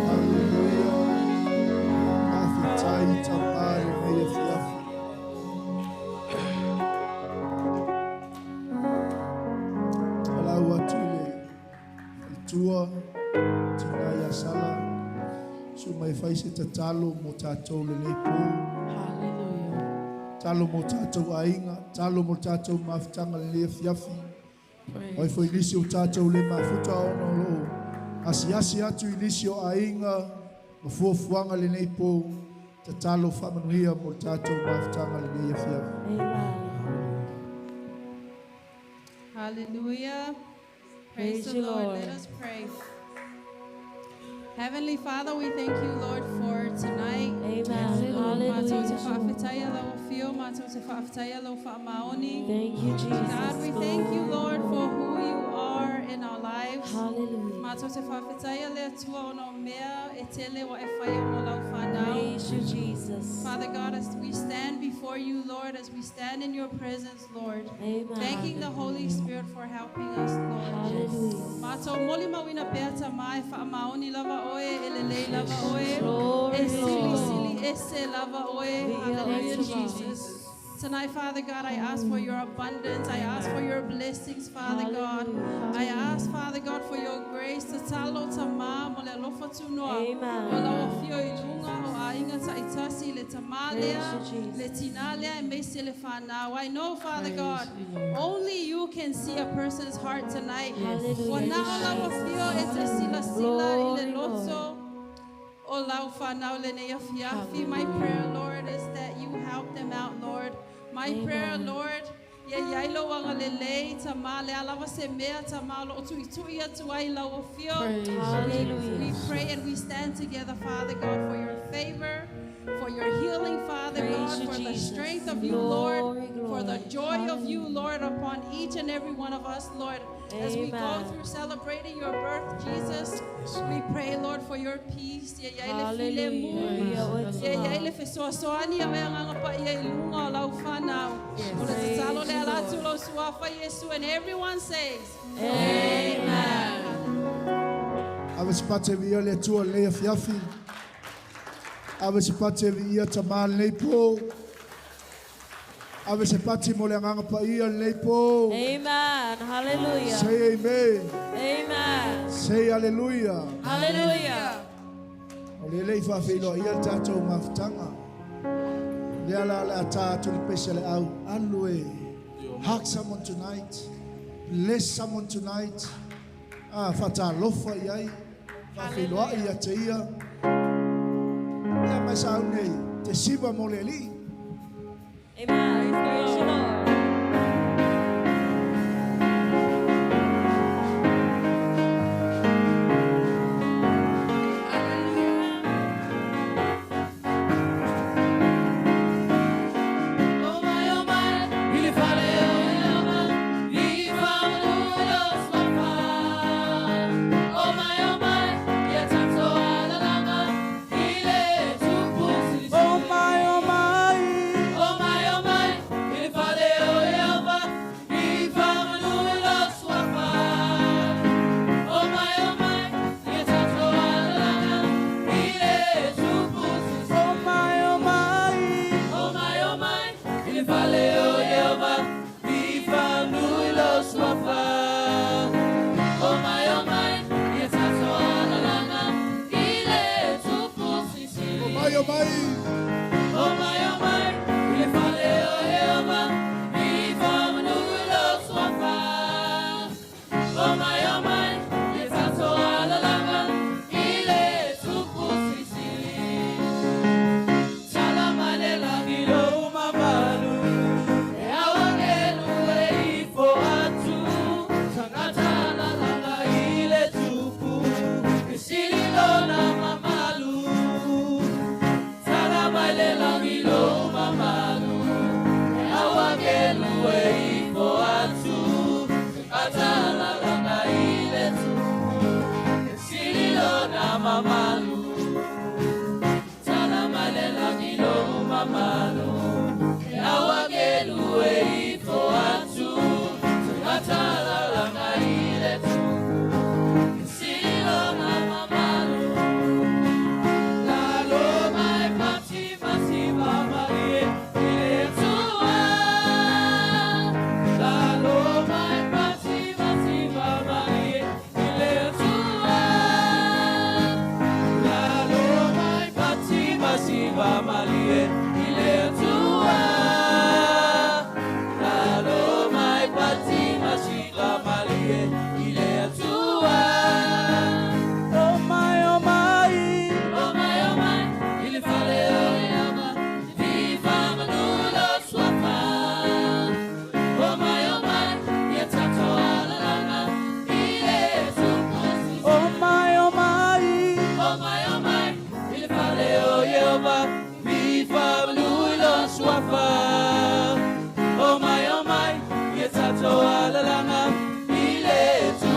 Hallelujah. Afetai tamai nei afiafi. Alau atu i le faletua, tina ia sala, su mai fai se tatalo mo tātou lenei pō. Hallelujah. Talo mo tātou aiga, talo mo tātou mafutaga lenei afiafi. Oi foi nisi o tātou le mafuta ona o loo asiasi atu i nisi o aiga ma fuafuaga lenei pō. Tatalo faamanuia mo le tatou mafutaga lenei afiafi. Amen. Hallelujah. Praise Praise the you, Lord. Lord. Let us pray. Heavenly Father, we thank you, Lord, for tonight. Amen. Mātou te Hallelujah. whaafetaia lau whio, mātou te whaafetaia lau whaamaoni. Thank you, Jesus. God, we thank you, Lord, for who you are in our lives. Hallelujah. Mātou te whaafetaia le atua o nā mea e tele wa e whaia mo lau whanau. Praise you, Jesus. Father God, as we stand before you, Lord, as we stand in your presence, Lord, Amen. thanking the Holy Spirit for helping us, Lord. Hallelujah. Mātou moli mawina pea ta mai wha maoni lava oe, e lelei lava oe, Glory, e sili Lord. sili ese lava oe. Hallelujah, Jesus. Tonight, Father God, I ask for your abundance. I ask for your blessings, Father God. I ask, Father God, for your grace. Tatalo tama mo le alofa tunoa. Amen. O lau afio i lunga o aiga ta'itasi le tamā lea, Praise you, Jesus. le tinā lea, e meise le whanau. I know, Father God, only you can see a person's heart tonight. Hallelujah. Ua na o lau afio e te silasila i le Glory, Lord. loto o lau whanau le nei afiafi. My prayer, Lord, is that you help them out, Lord. My prayer, Lord, ia iai lau aga lelei, tamā le alawa se mea, tamā o loo tuitui atu ai lau afio. We Hallelujah. pray and we stand together, Father God, for your favor, for your healing, Father Praise God, you, for the Jesus. strength of you, Glory, Lord, for the glory. joy of you, Lord, upon each and every one of us, Lord. As we go Amen. through celebrating your birth, Jesus, we pray, Lord, for your peace. Ia iai le file mu. Hallelujah. Ia iai le fesoasoani a mea nganga pa ia i lunga o lau whanau. O le tatalo le Praise you, ala atu Lord. lau suafa Yesu, and everyone says, Amen. Ave se pate vi ia le atua lenei afiafi. Ave se pate vi ia tamā lenei pō. Ave se pate mo le agaga paia lenei pō. Amen. Hallelujah. Say amen. Amen. Say hallelujah. Hallelujah. O le lei faafeiloa ia le tatou mafutaga. Lea la le atā atu le pese le au. Alu e. Hug someone tonight. Bless someone tonight. Ah, faatalofa i ai. Faafeiloai ia te ia. Lea mai sa au nei. Te siva mo le alii. Amen. Praise you, Lord. Oh my, oh my, il fale o ama, i fa'amanuia suafa. Oh my, oh my, ia tatou alalaga, i le tupu silisili. Oh my, oh my. Oh my, oh my, il fale malie i le Atua. O mai, o mai, O mai, o mai, i le fale o Ieova, viva manu i lo suafa. O mai, o mai, ia tatou alalaga i le Iesu. O mai, o mai, O mai, o mai, i le fale o Ieova, viva manu i lo suafa. O mai, o mai, ia tatou alalaga i le Iesu.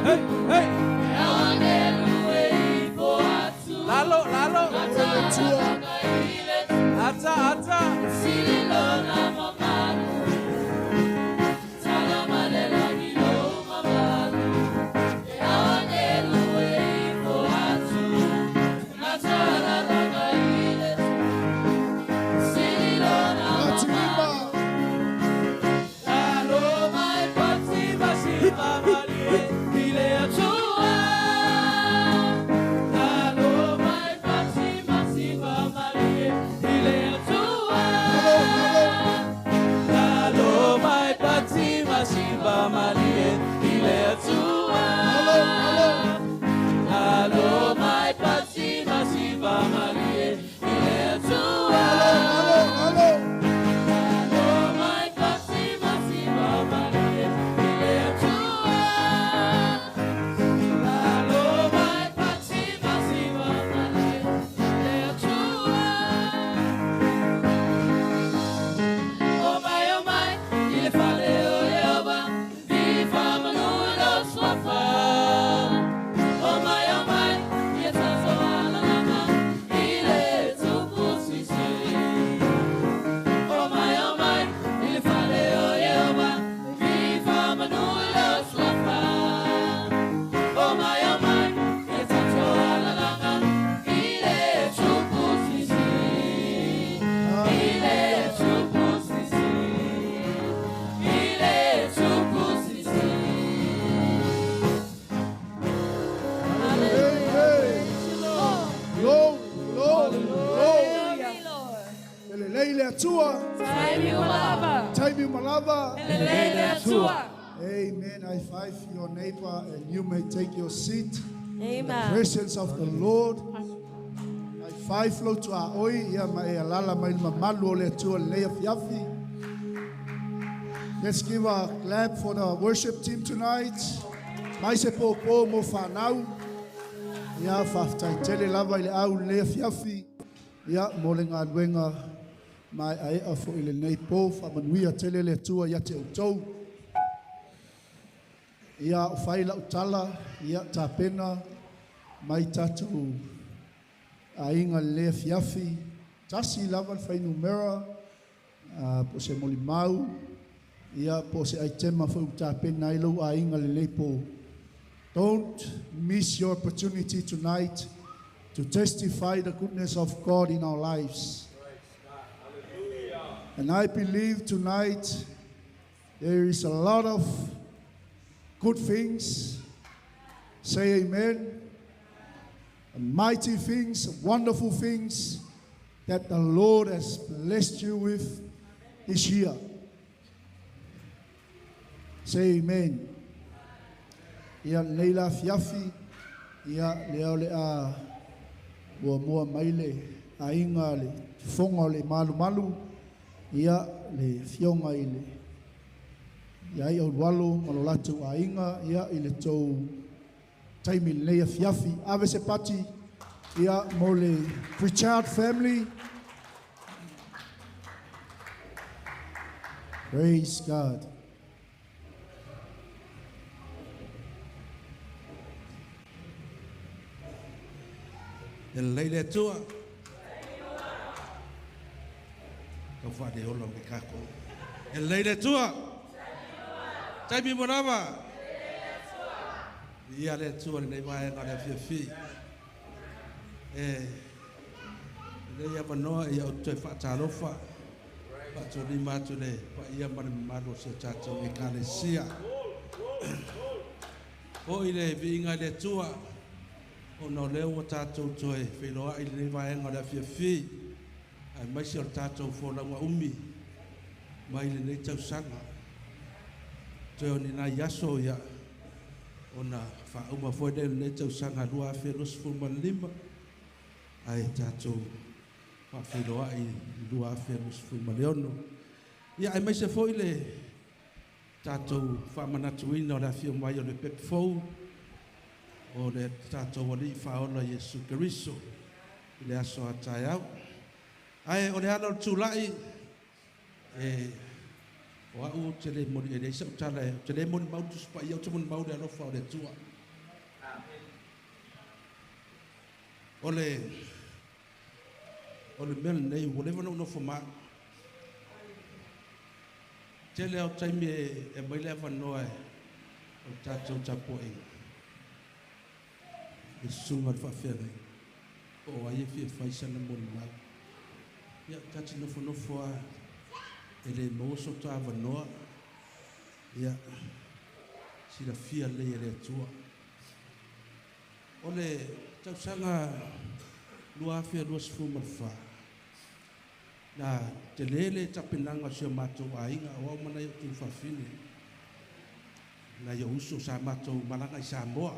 Hey, hey, lalo, lalo, ata, ata. Fatima. Lalo mai pati masiva malie i le Atua. Lalo mai pati masiva malie i le Atua. Lalo mai pati masiva malie i le Atua. Lalo mai pati masiva malie i le Atua. Alo, Lalo mai pati masiva malie i le Atua. Lalo mai pati masiva malie i le Atua. O mai, o mai, i le fale o Ieova, viva manu i lo suafa. O mai, o mai, ia tatou alalaga i le Tupu sisi. O mai, o mai, i le fale o Ieova, viva manu i lo suafa. O mai, o mai, ia tatou alalaga i le Tupu sisi. I le Tupu sisi. I le Tupu sisi. Amen. Glory, glory, glory. Glory, Lord. Elelei le Atua. Taimi malava. Taimi malava. Elelei le Atua. Amen. I five your neighbor and you may take your seat. Amen. Presence of the Lord. I five lo tua oi ia ma e alala mai le mamalu o le Atua lenei afiafi. Let's give a clap for the worship team tonight. Mai se pōpō mo whanau. Ia whaftai tele lava i le au lenei afiafi. Ia mo le ngā mai ai a fo i lenei pō whamanuia tele le Atua ia te outou. Ia o whai lau tala, ia tāpena, mai tātou a inga le fiafi. Tasi lava le whainumera, po se moli mau, ia po se aitema fo u tāpena i lau a inga le leipo. Don't miss your opportunity tonight to testify the goodness of God in our lives. And I believe tonight there is a lot of good things. Say amen. Mighty things, wonderful things that the Lord has blessed you with this year. Say amen. Ia nei la fiafi, ia lea o le a mua mua mai le a inga le fonga o le malu malu, ia le fionga i le ia i au walo ma lo latu a inga, ia i le tau taimi lenei afiafi. Ave se pati, ia mo le Pritchard family. Praise God. E lei le Atua. Tau whaare ola me kako. E lei le Atua. Taimi morava. Ia le Atua le nei vaenga le afiafi. E lei avanoa ia o toe whaatalofa. Whaatoli mātu le pa ia mare mamalu o se tātou e kalesia. O i le viinga le Atua. O nā leo o tātou toe whailoa i le vaenga o le afiafi. Ai maisi o le tātou fōlauga umi. mai lenei tausaga. Toe o ni nai aso ia ona faauma foi lea o lenei tausaga 2025 ae tatou faafeiloai i 2026. Ia aemaise foi le tatou faamanatuina o le afio mai o le pepe fou o le tatou Alii Faaola Iesu Keriso i le aso a taeao. Ae o le ala o le tulai, o au ou te le moni, e leai sau tala, ou te le molimau le Tusi Paia, ou te molimau le alofa o le Atua. O le mea lenei, ua leva ona ou nofo ma au. Tele au taimi e aumai le avanoa o le tatou tapuaiga. I le susuga o le faafeagaiga, po o ai e fia fai sana molimau. Ia, tati nofonofo lava, e le maua so ta avanoa. Ia, silafia lelei e le Atua. O le tausaga 2024, na tele le tapenaga o si o matou aiga, o au ma nai o tuafafine, nai o uso sa matou malaga i Samoa.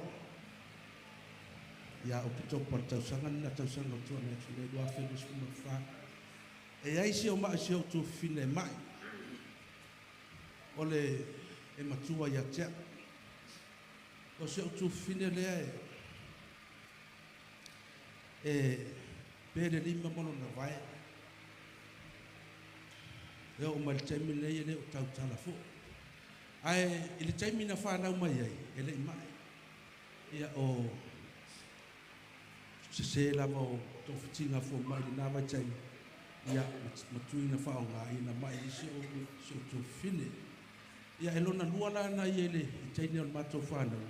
Ia Oketopa le tausaga lena tausaga o tuanai atu nei 2024. E ai si o maa si o tuafafine e mai. O le e matua ia te au. O si o tuafafine lea e pe le lima ma lona vae. E oo mai le taimi lenei e le o tautala foi. Ae i le taimi na whanau mai ai, e le i mai. Ia o se lava o tōwhitinga fo mai le nā vai taimi. Ia matuina whaonga i na mai i si o tuafafine. Ia e lona lua la na ia le i teine o le mātou whanau.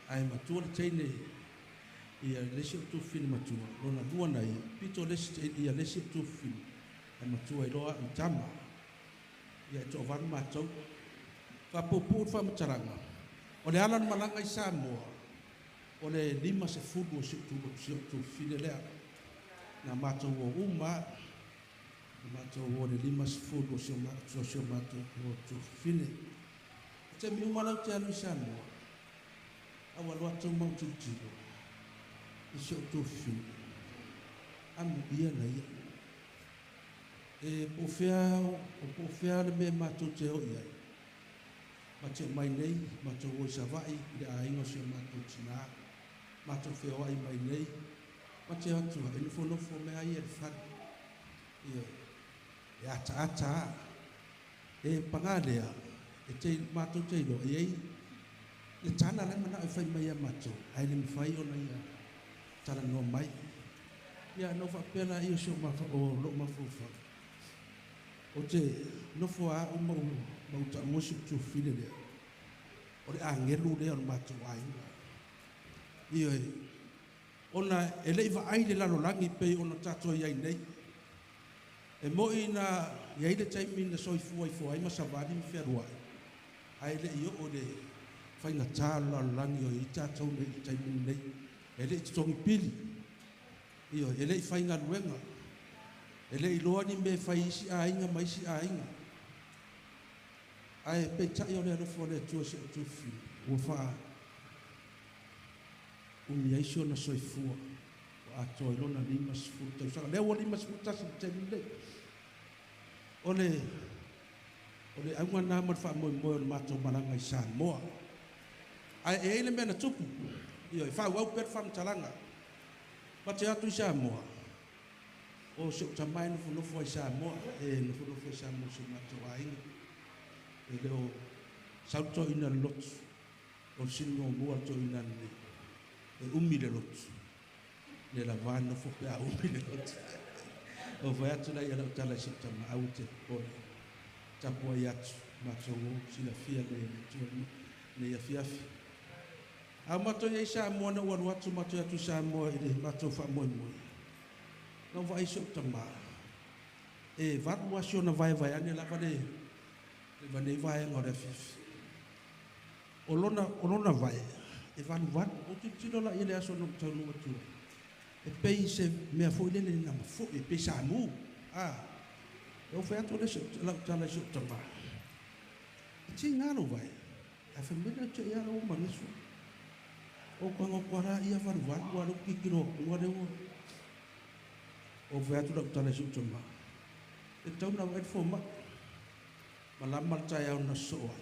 Ae matua le teine ia le si o tuafafine matua. Lona lua na ia, pito le si, ia le si o tuafafine. Ae matua i loa i tama. Ia e toavalu mātou. Whapupu le whamataraga. O le ala malaga i Samoa, o le 50 o si o tuafafine lea. Na mātou o uma, na mātou o le 50 o si o mātou o tuafafine. O te mi uma lau te alu i Samoa, au alo atu mau tilotilo i si o tuafafine. Amu ia na ia. E po whea, o po whea le me mātou te o iai. Ma te mai nei, mātou o i Savai, i le ainga o si o mātou tina. Mātou whea ai mai nei, ma te atua, e nofonofo mea ai e le whare. Ia, e ata ata a. E pangalea, e te mātou te ilo, e ei, le tala lai mana e whai mai a mātou, ai le mwhai ona ia tala noa mai. Ia, no whapela i o si o o lo mawhauwhau. O te nofo a o mau ta mosi o tūwhine lea. O le angelu lea o le mātou ainga. Ia e, ona e lei vaai le lalolangi pei ona tātou iai nei. E moi na iai le taimi na soifua i fua ai ma savali ma wheruai. Ai le i o le whainga tā lalolangi o i tātou nei i taimi nei. E le i tongi pili. Ia e le i whainga luenga. E le i loa ni me whai isi ainga ma isi ainga. Ai pe tai o le alofo o le atua se o tufi. Ua wha umi ai si ona soifua. O atoa i lona 50 tausaga. Lea ua 51 le taimi nei. O le auga nā ma le faamoemoe o le matou malaga i Samoa. Ae e ai le mea na tupu. Ia, e faaauau pea le faamatalaga. Ma te atu i Samoa. O se o tamai nofonofo ai Samoa. E nofonofo ai Samoa se matou aiga. E leo sauto ina le lotu. O le sini mua to ina le e umi le lotu. Le la vā nofo pe a umi le lotu. O vai atu lai ala o tala i se tama au te pole. Tapu ai atu. Mātou o silafia le tua le afiafi. A mātou ia i Samoa na ualu atu mātou atu i Samoa i le mātou faamoemoe. Na vai se o tama. E valu asi ona vai vai ane lava le vanei vaenga o le afiafi. O lona vai, e valu valu. O tilotilo la i le aso na taunu atua. E pei se mea foi lele na mafoi, e pei sa mu. Ah. E o whea le se lau tala si o tama. E ti ngalo vai. A whamina te ia o manisu. O kanga kwara ia varu varu wa luki kiro kunga rewa. O whea atu lau tala si o tama. E tau na wai fo ma. Malama le tai au na soa.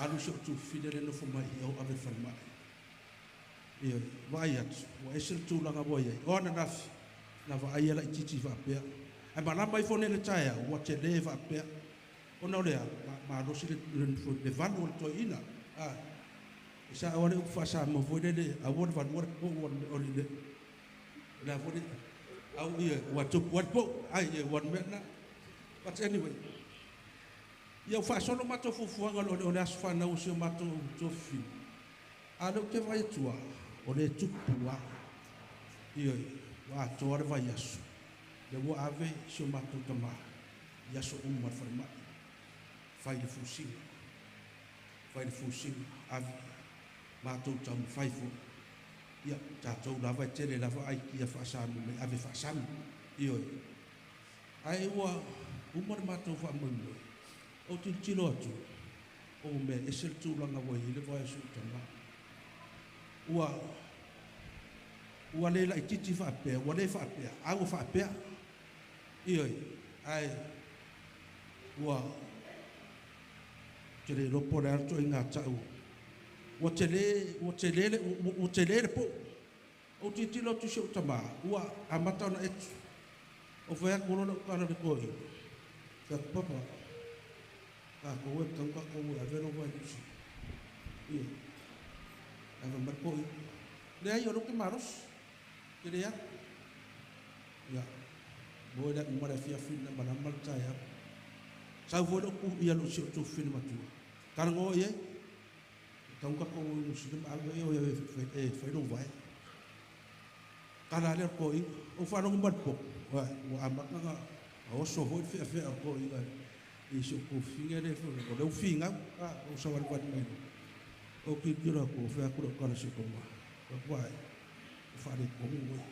Alu si o tu fide le nofo mai i au ave whanmai. Ia, vai atu. Wa ese le tūlanga wa iai. O ana nafi. Na wa ai ala i titi whaapea. Ai malama i fone le tai au. Wa te le whaapea. O na olea, ma rosi le valu o le toi ina. E sa awale uku whaasa mo fo le au le valu o le po o le le au le au ia wa tupu wa po ai ia wa mena. But anyway, ia whaasolo mato fufuanga o le aso whanau si o mato tofi. A leo te vai atua, o le tupu a. Ia, wa atoa le vai aso. Le ua ave si o mato tama. Ia so umar wharimai. Whai le fusinga. Whai le fusinga. Ave. Mātou tau mwhai fo. Ia, tātou lava e tele lava ai kia whaasamu me ave whaasamu. Ioi. Ai ua umar mātou wha moi. O tilo atu. O me ese le tūlanga wai le vai su tama. Ua le lai titi whaapea, ua le whaapea, au whaapea. Ioi. Ai ua te le ropo le alto i ngā tau. Ua te le po. O titilo atu si o tama, ua amata ona etu. O whea kolo lau kala le koi. Whea papa, ka koe tau ka koe a vero wai usi. Ia, ava mar koi. Le ai o roke maros, te lea. Ia, moe lea umara fia whina mana mal taia. Sau fo le ku ia lo si o tō whina matua. Karango ia, tau ka koe usi, ma awe o ia e whairo vai. Kala le koi, o whanongo marpo. Ua amakanga, a oso hoi whia whia o koi i si o kōwhinga le whia, o leo whinga, o sawari wani mai. O ki kira ko whia kura kala si o koma. Wa wai, o whare kongu wai.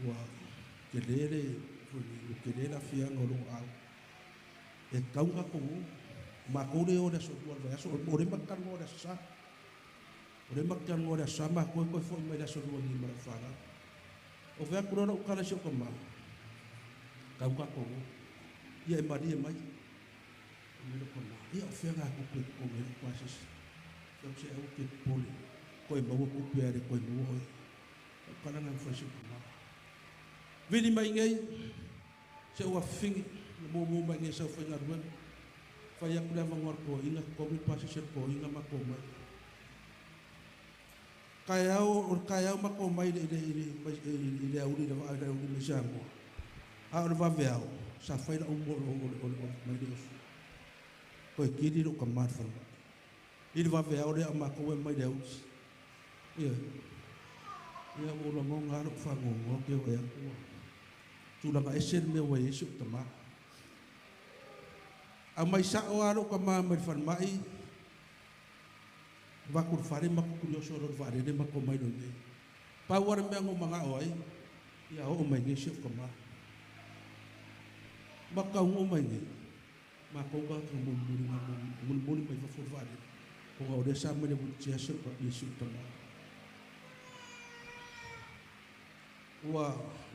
Ua ke lere, o ke lera whianga o longo au. E kaunga kongu, ma kore o le so ua vai aso, o re makano o le sa. O re makano o le sa, ma koe koe fo mai le aso lua ni mara whara. O whia kura lau kala si o koma. Kaunga kongu. Ia e maria mai. O mero kona. Ia o whia ngā kupe kongu e kwa sisi. Ia o se au ke pole. Koe maua kupe are koe maua oe. O kala ngā mwhai si o koma. Vili mai ngai. Se ua whingi. Mo mo mai ngai sau whai ngā ruan. Whai aku lea vangoar ko inga kongi pasese ko inga mako mai. Kai au, o kai au mako mai le auri le wa le auri me sa moa. A o le vave au, sa whai la umo o mai le osu. Koe kiri ro ka mar whanwa. I le vave au le a mako e mai le auri. Ia, ia o la ngonga aro whangongo ke o e akua. Tūlanga ese le mea wai ese o tama. A mai sa o aro ka maa mai whanmai, wakuru whare makukuri o soro whare re mako mai no nei. Pau ara mea ngō manga o ai, ia o mai nei se o ka maa. Maka ngō mai nei, mā kouka ka mumuri ngā mumuri mai whafuru whare. Ko ngā ore sa mai le wuti ase o ka isi o tama. Ua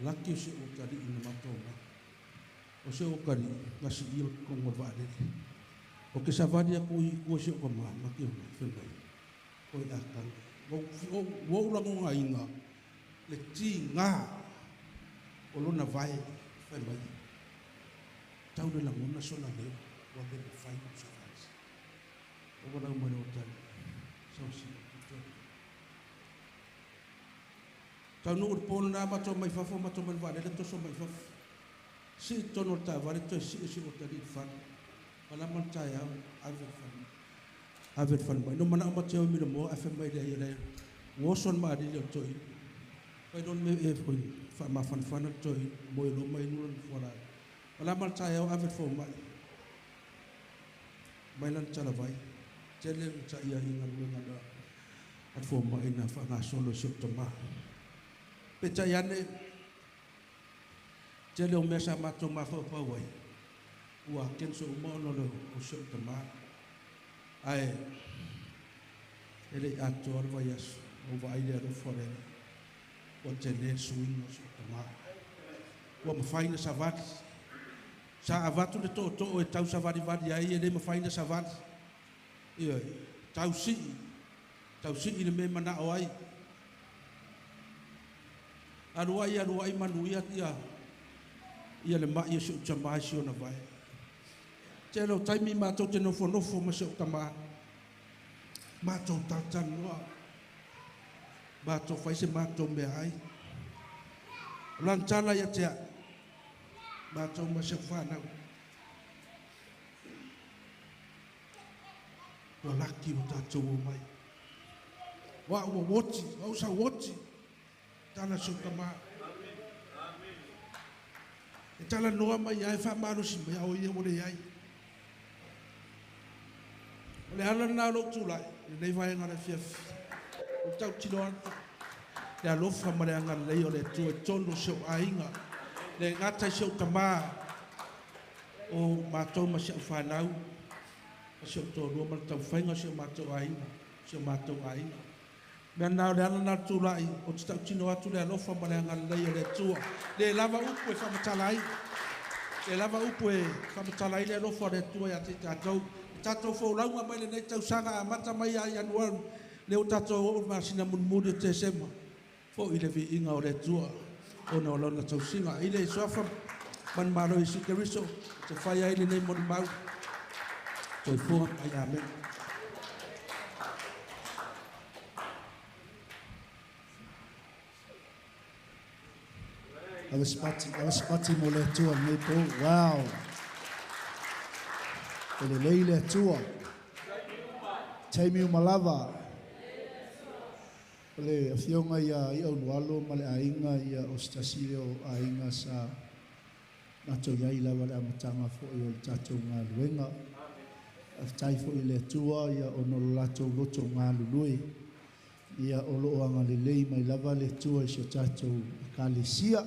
laki o se o tari ina mātou mai. O se o kari, ngasi ia kongo whare. O ke savaria ko i kua se o ka maa, maki o mai, whenai. Koe a kanga. Wa ula ngā inga, le ti ngā o lona vai, whai mai. Tau le langona sona leo, wa le whai o sa whai. O wala umare o tari, sau si o tuto. Tau nu ur pōna nā mato mai fafo, mato mai wale, le toso mai fafo. Si tono tā wale, toi si esi o tari i whare. Wala man tai au, ave whare. Ave whare mai. No mana ama te au mira moa, awhe mai lea ia lea. Woson ma arili o toi. Whai non me e whai, wha ma whanwhana toi, moe lo mai nura ni whala. Wala man tai au, ave whare mai. Mai lan tala vai. Tele ta ia inga luenga la. At whare mai na wha ngā solo si o tama. Pe tai ane, Tele o mea sa matou mafaufau ai, ua cancel uma ona o si ou tamā. Ae e le'i atoa le vaiaso, ou vaai le alofa o le Alii, ua tele le suiga o si ou tamā. Ua mafai ona savali. Sa avatu le tootoo e tau savalivali ai, e le mafai ona savali. Ioe, tausii, tausii le mea e manao ai. Alu ai, alu ai manuia ia ia le mai o si ou tamā i si ona vae. Tele o taimi matou te nofonofo ma si ou tamā. Matou talatalanoa. Matou fai se matou meaai. O lana tala ia te au, matou ma si au fanau. Ua laki ua tatou omai. O au ua oti, o au sa oti. Tala si ou tamā. E talanoa mai ai faamalosi mai a o ia ua leai. O le ala lena o lou tulai, lenei vaega o le afiafi. O le tautino atu, le alofa ma le agalelei o le Atua i totonu o si ou aiga. Le gata i si ou tamā, o matou ma si au fanau, ma si ou toalua ma le taumafaiga o si o matou aiga, si o matou aiga. Mea na o le ala na tulai, o te tautino atu le alofa ma le agalelei o le Atua. Le lava upu e faamatala ai. Le lava upu e faamatala ai le alofa o le Atua ia te tatou. E tatou folauga mai lenei tausaga amata mai ia Ianuari, lea ua tatou oo i le masina mulimuli o Tesema. Foi le viiga o le Atua ona o lona tausiga. I le suafa manumalo Iesu Keriso, te fai ai lenei molimau. Soifua ai, amen. Ave se pati, ave se pati mo le Atua lenei po. Wow. E lelei le Atua. Taimi uma lava. O le afioga ia i Aulualo ma le aiga ia o se tasi lea o aiga sa matou i ai lava le amataga foi o le tatou galuega. Faafetai foi i le Atua ia ona o le latou loto galulue. Ia o loo agalelei mai lava le Atua i si o tatou ekalesia.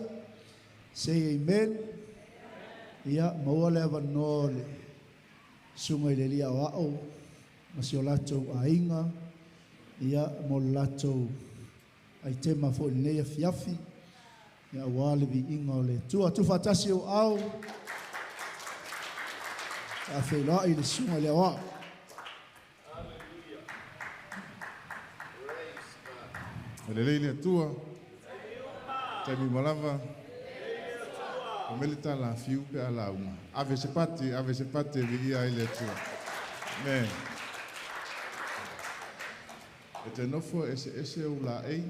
Say amen. Ia maua le avanoa o le susuga i le alii aoao ma si o latou aiga ia mo le latou aitema foi i lenei afiafi ia aua le viiga o le Atua. Tuufaatasi ou au faafeiloai le susuga i le aoao. E lelei le Atua. Taimi uma lava. O mele tala fiu pe a lauga. Ave se pati, ave se pati e viia ai le Atua. Amen. E te nofo e se ese o la ei,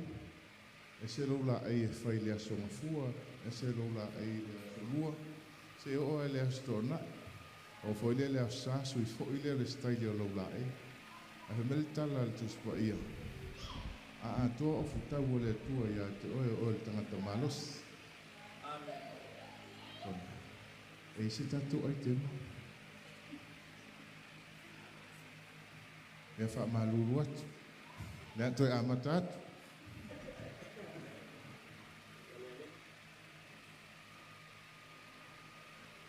ese lou laei e fai i le aso Gafua, ese lou laei i le aso Lua, seia oo lava i le Aso Toonai. Oo foi lea i le Aso Sa, sui foi lea o le setaile o lou laei. Ae fai mai le tala a le Tusi Paia, A atoa ofutau o le Atua ia te oe, o oe le tagata malosi. E i ai se tatou aitema? Ia faamalulu atu. O le a toe amata atu.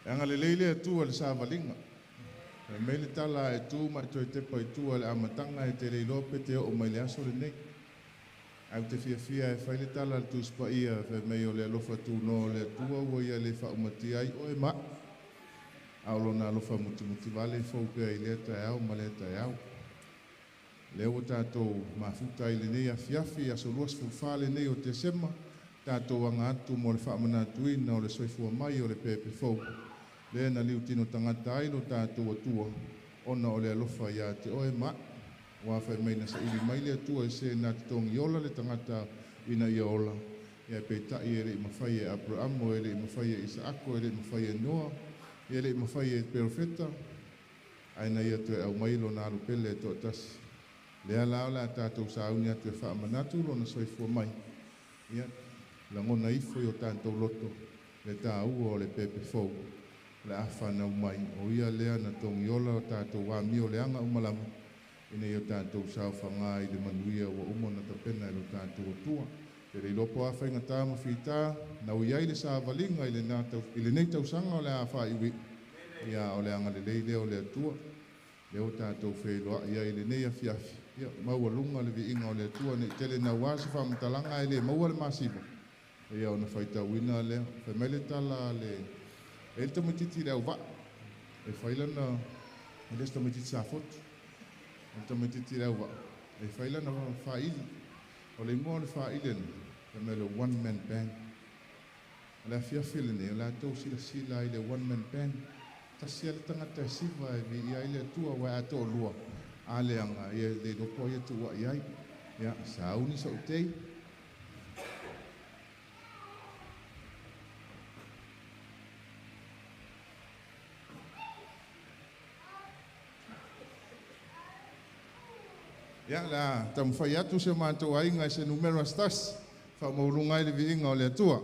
E agalelei le Atua i le savaliga. Fai mai le tala, a e tu ma e toe tepa i tua i le amataga, e te le iloa pe te oo mai i le aso lenei. Ae ou te fiafia e fai le tala a le Tusi Paia, fai mai o le alofa tunoa o le Atua ua ia le faaumatia ai oe ma au, a o lona alofa mutimutivale e fou pea i lea taeao ma lea taeao. Lea ua tatou mafuta ai i lenei afiafi, aso 24 lenei o Tesema, tatou aga atu mo le faamanatuina o le soifua mai o le pepe fou, lea na liutino tagata ai lo tatou Atua, ona o le alofa ia te oe ma au. Ua fai mai na saili mai le Atua i se na te togi ola le tagata ina ia ola, ia peitai e le i mafai e Aperamo, e le i mafai e Isaako, e le i mafai e Noa, e le i mafai e Perofeta, ae na ia toe aumai lona alo pele e toatasi. Lea la o le a tatou sauni atu e faamanatu lona soifua mai, ia lagona ifo i o tatou loto le taua o le pepe fou o le a fanau mai, o ia lea na togiola o tatou amio leaga uma lava, ina ia tatou saofaga i le manuia ua uma ona tapena e lo tatou Atua. Te le iloa po o a faigata ma fita, na ui ai le savaliga i lena tau, i lenei tausaga o le a faaiuiu. Ia, o le agalelei lea o le Atua, lea ua tatou feiloai ai i lenei afiafi. Ia, maualuga le viiga o le Atua, nei tele naua se faamatalaga ae le maua le masiva. Ia, ona faitauina lea. Fai mai le tala a le, e i ai le tamaitiiti i le auvaa, e fai lana, e le o se tamaitiiti safotu, o le tamaitiiti i le auvaa, e fai lana faili. O le igoa o le faili lena, fai mai o le one man band. O le afiafi lenei, o le a tou silasila ai i le one man band. Tasi lava le tagata e siva e viia ai le Atua, aua a toalua, a leaga, ia e le iloa po o ai e tuuai ai. Ia, sauni sou tei. Ia, o le a taumafai atu si o matou aiga i se numera se tasi, e faamaualuga ai le viiga o le Atua.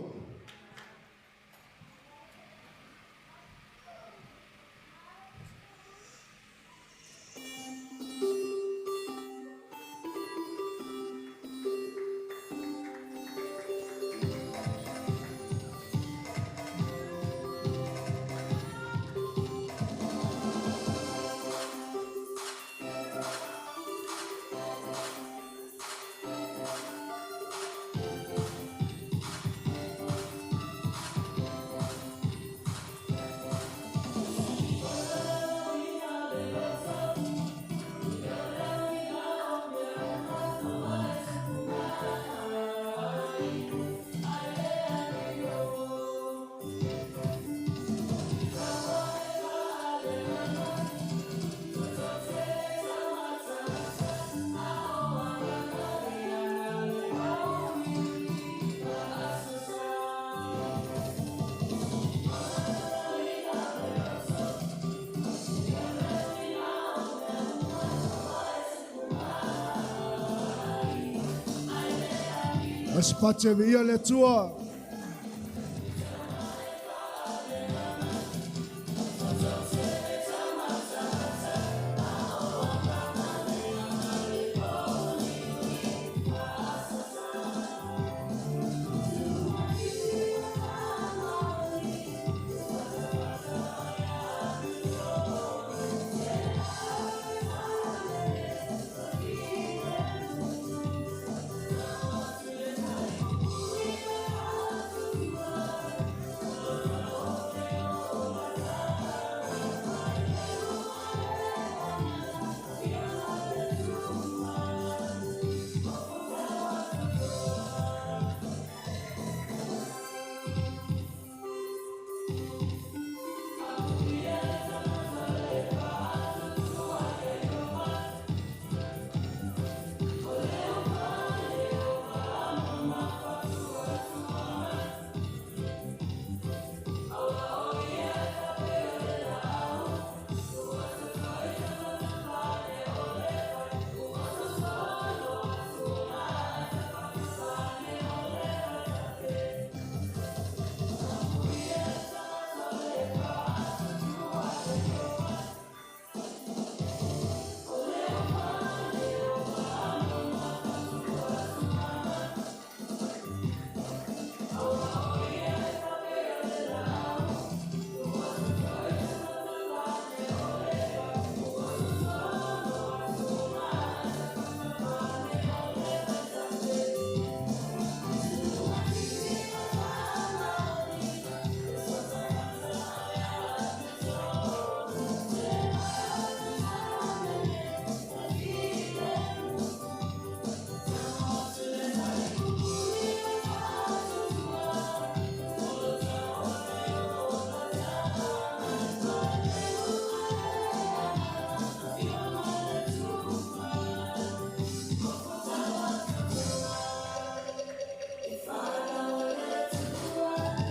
Asipate viia le Atua.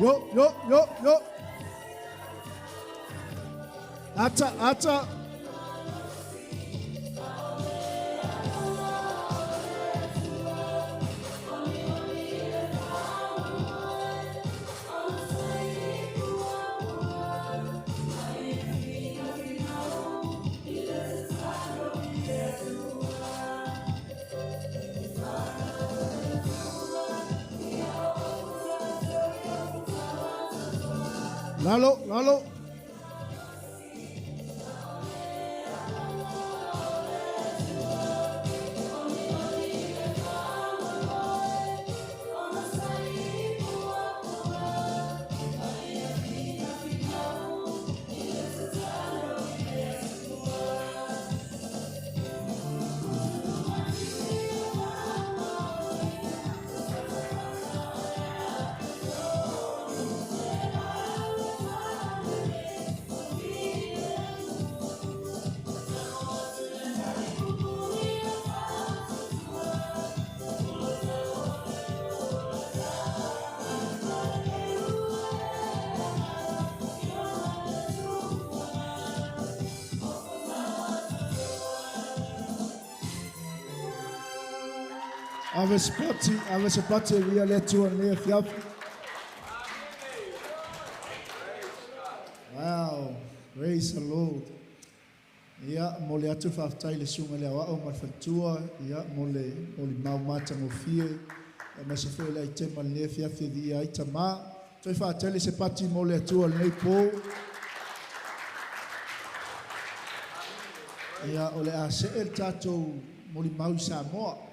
Yo, yo, yo, yo. Ata, ata. Lalo, lalo. Ave se pati, ave se pati e via le atua nei afiafi. Wow, praise the Lord. Ia, mo le atu whaaftai le sunga le awao ma le whatua, ia, mo le, mo le mau mata ngofie, ia mai se fwe le ai tema le afiafi di ai tama. Toi whaatele se pati mo le atua le nei pō. Ia, o le a se el tātou mo le mau Samoa.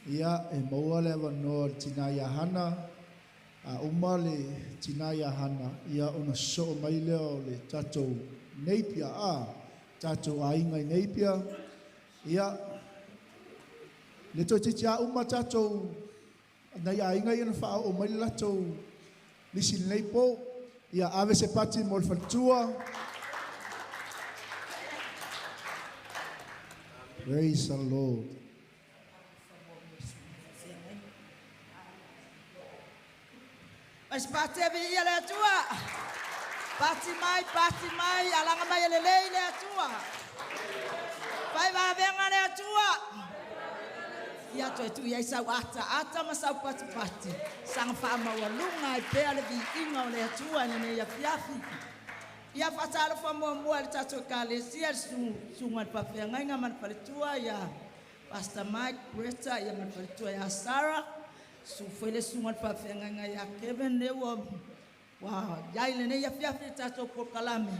Ia, e maua le awanoa le tina ia hana, a uma le tina ia hana, ia ona so mai leo le tātou Napier, a tātou ainga i Napier. Ia, le toi titi a uma tātou, nei ainga ia na wha o mai le latou lisi nei pō. Ia, ave se pati mo le whalatua. Praise the Lord. Mas pati e ia le atua. Pati mai, pati mai, alanga mai le lei le atua. Pai vavenga le atua. Ia toe tu ia sau ata, ata ma sau pati pati. Sanga wha maua lunga i pea le vi inga o le atua ne ne ia fiafi. Ia whatalo wha mua mua le tato ka le sia le sunga le pawhea ngainga ma le paletua ia Pastor Mike Greta ia ma le paletua ia Sarah. Su foi le sunga le pawhea ngainga ia Kevin le ua wa iai le ne ia fiafi le tato po kalame.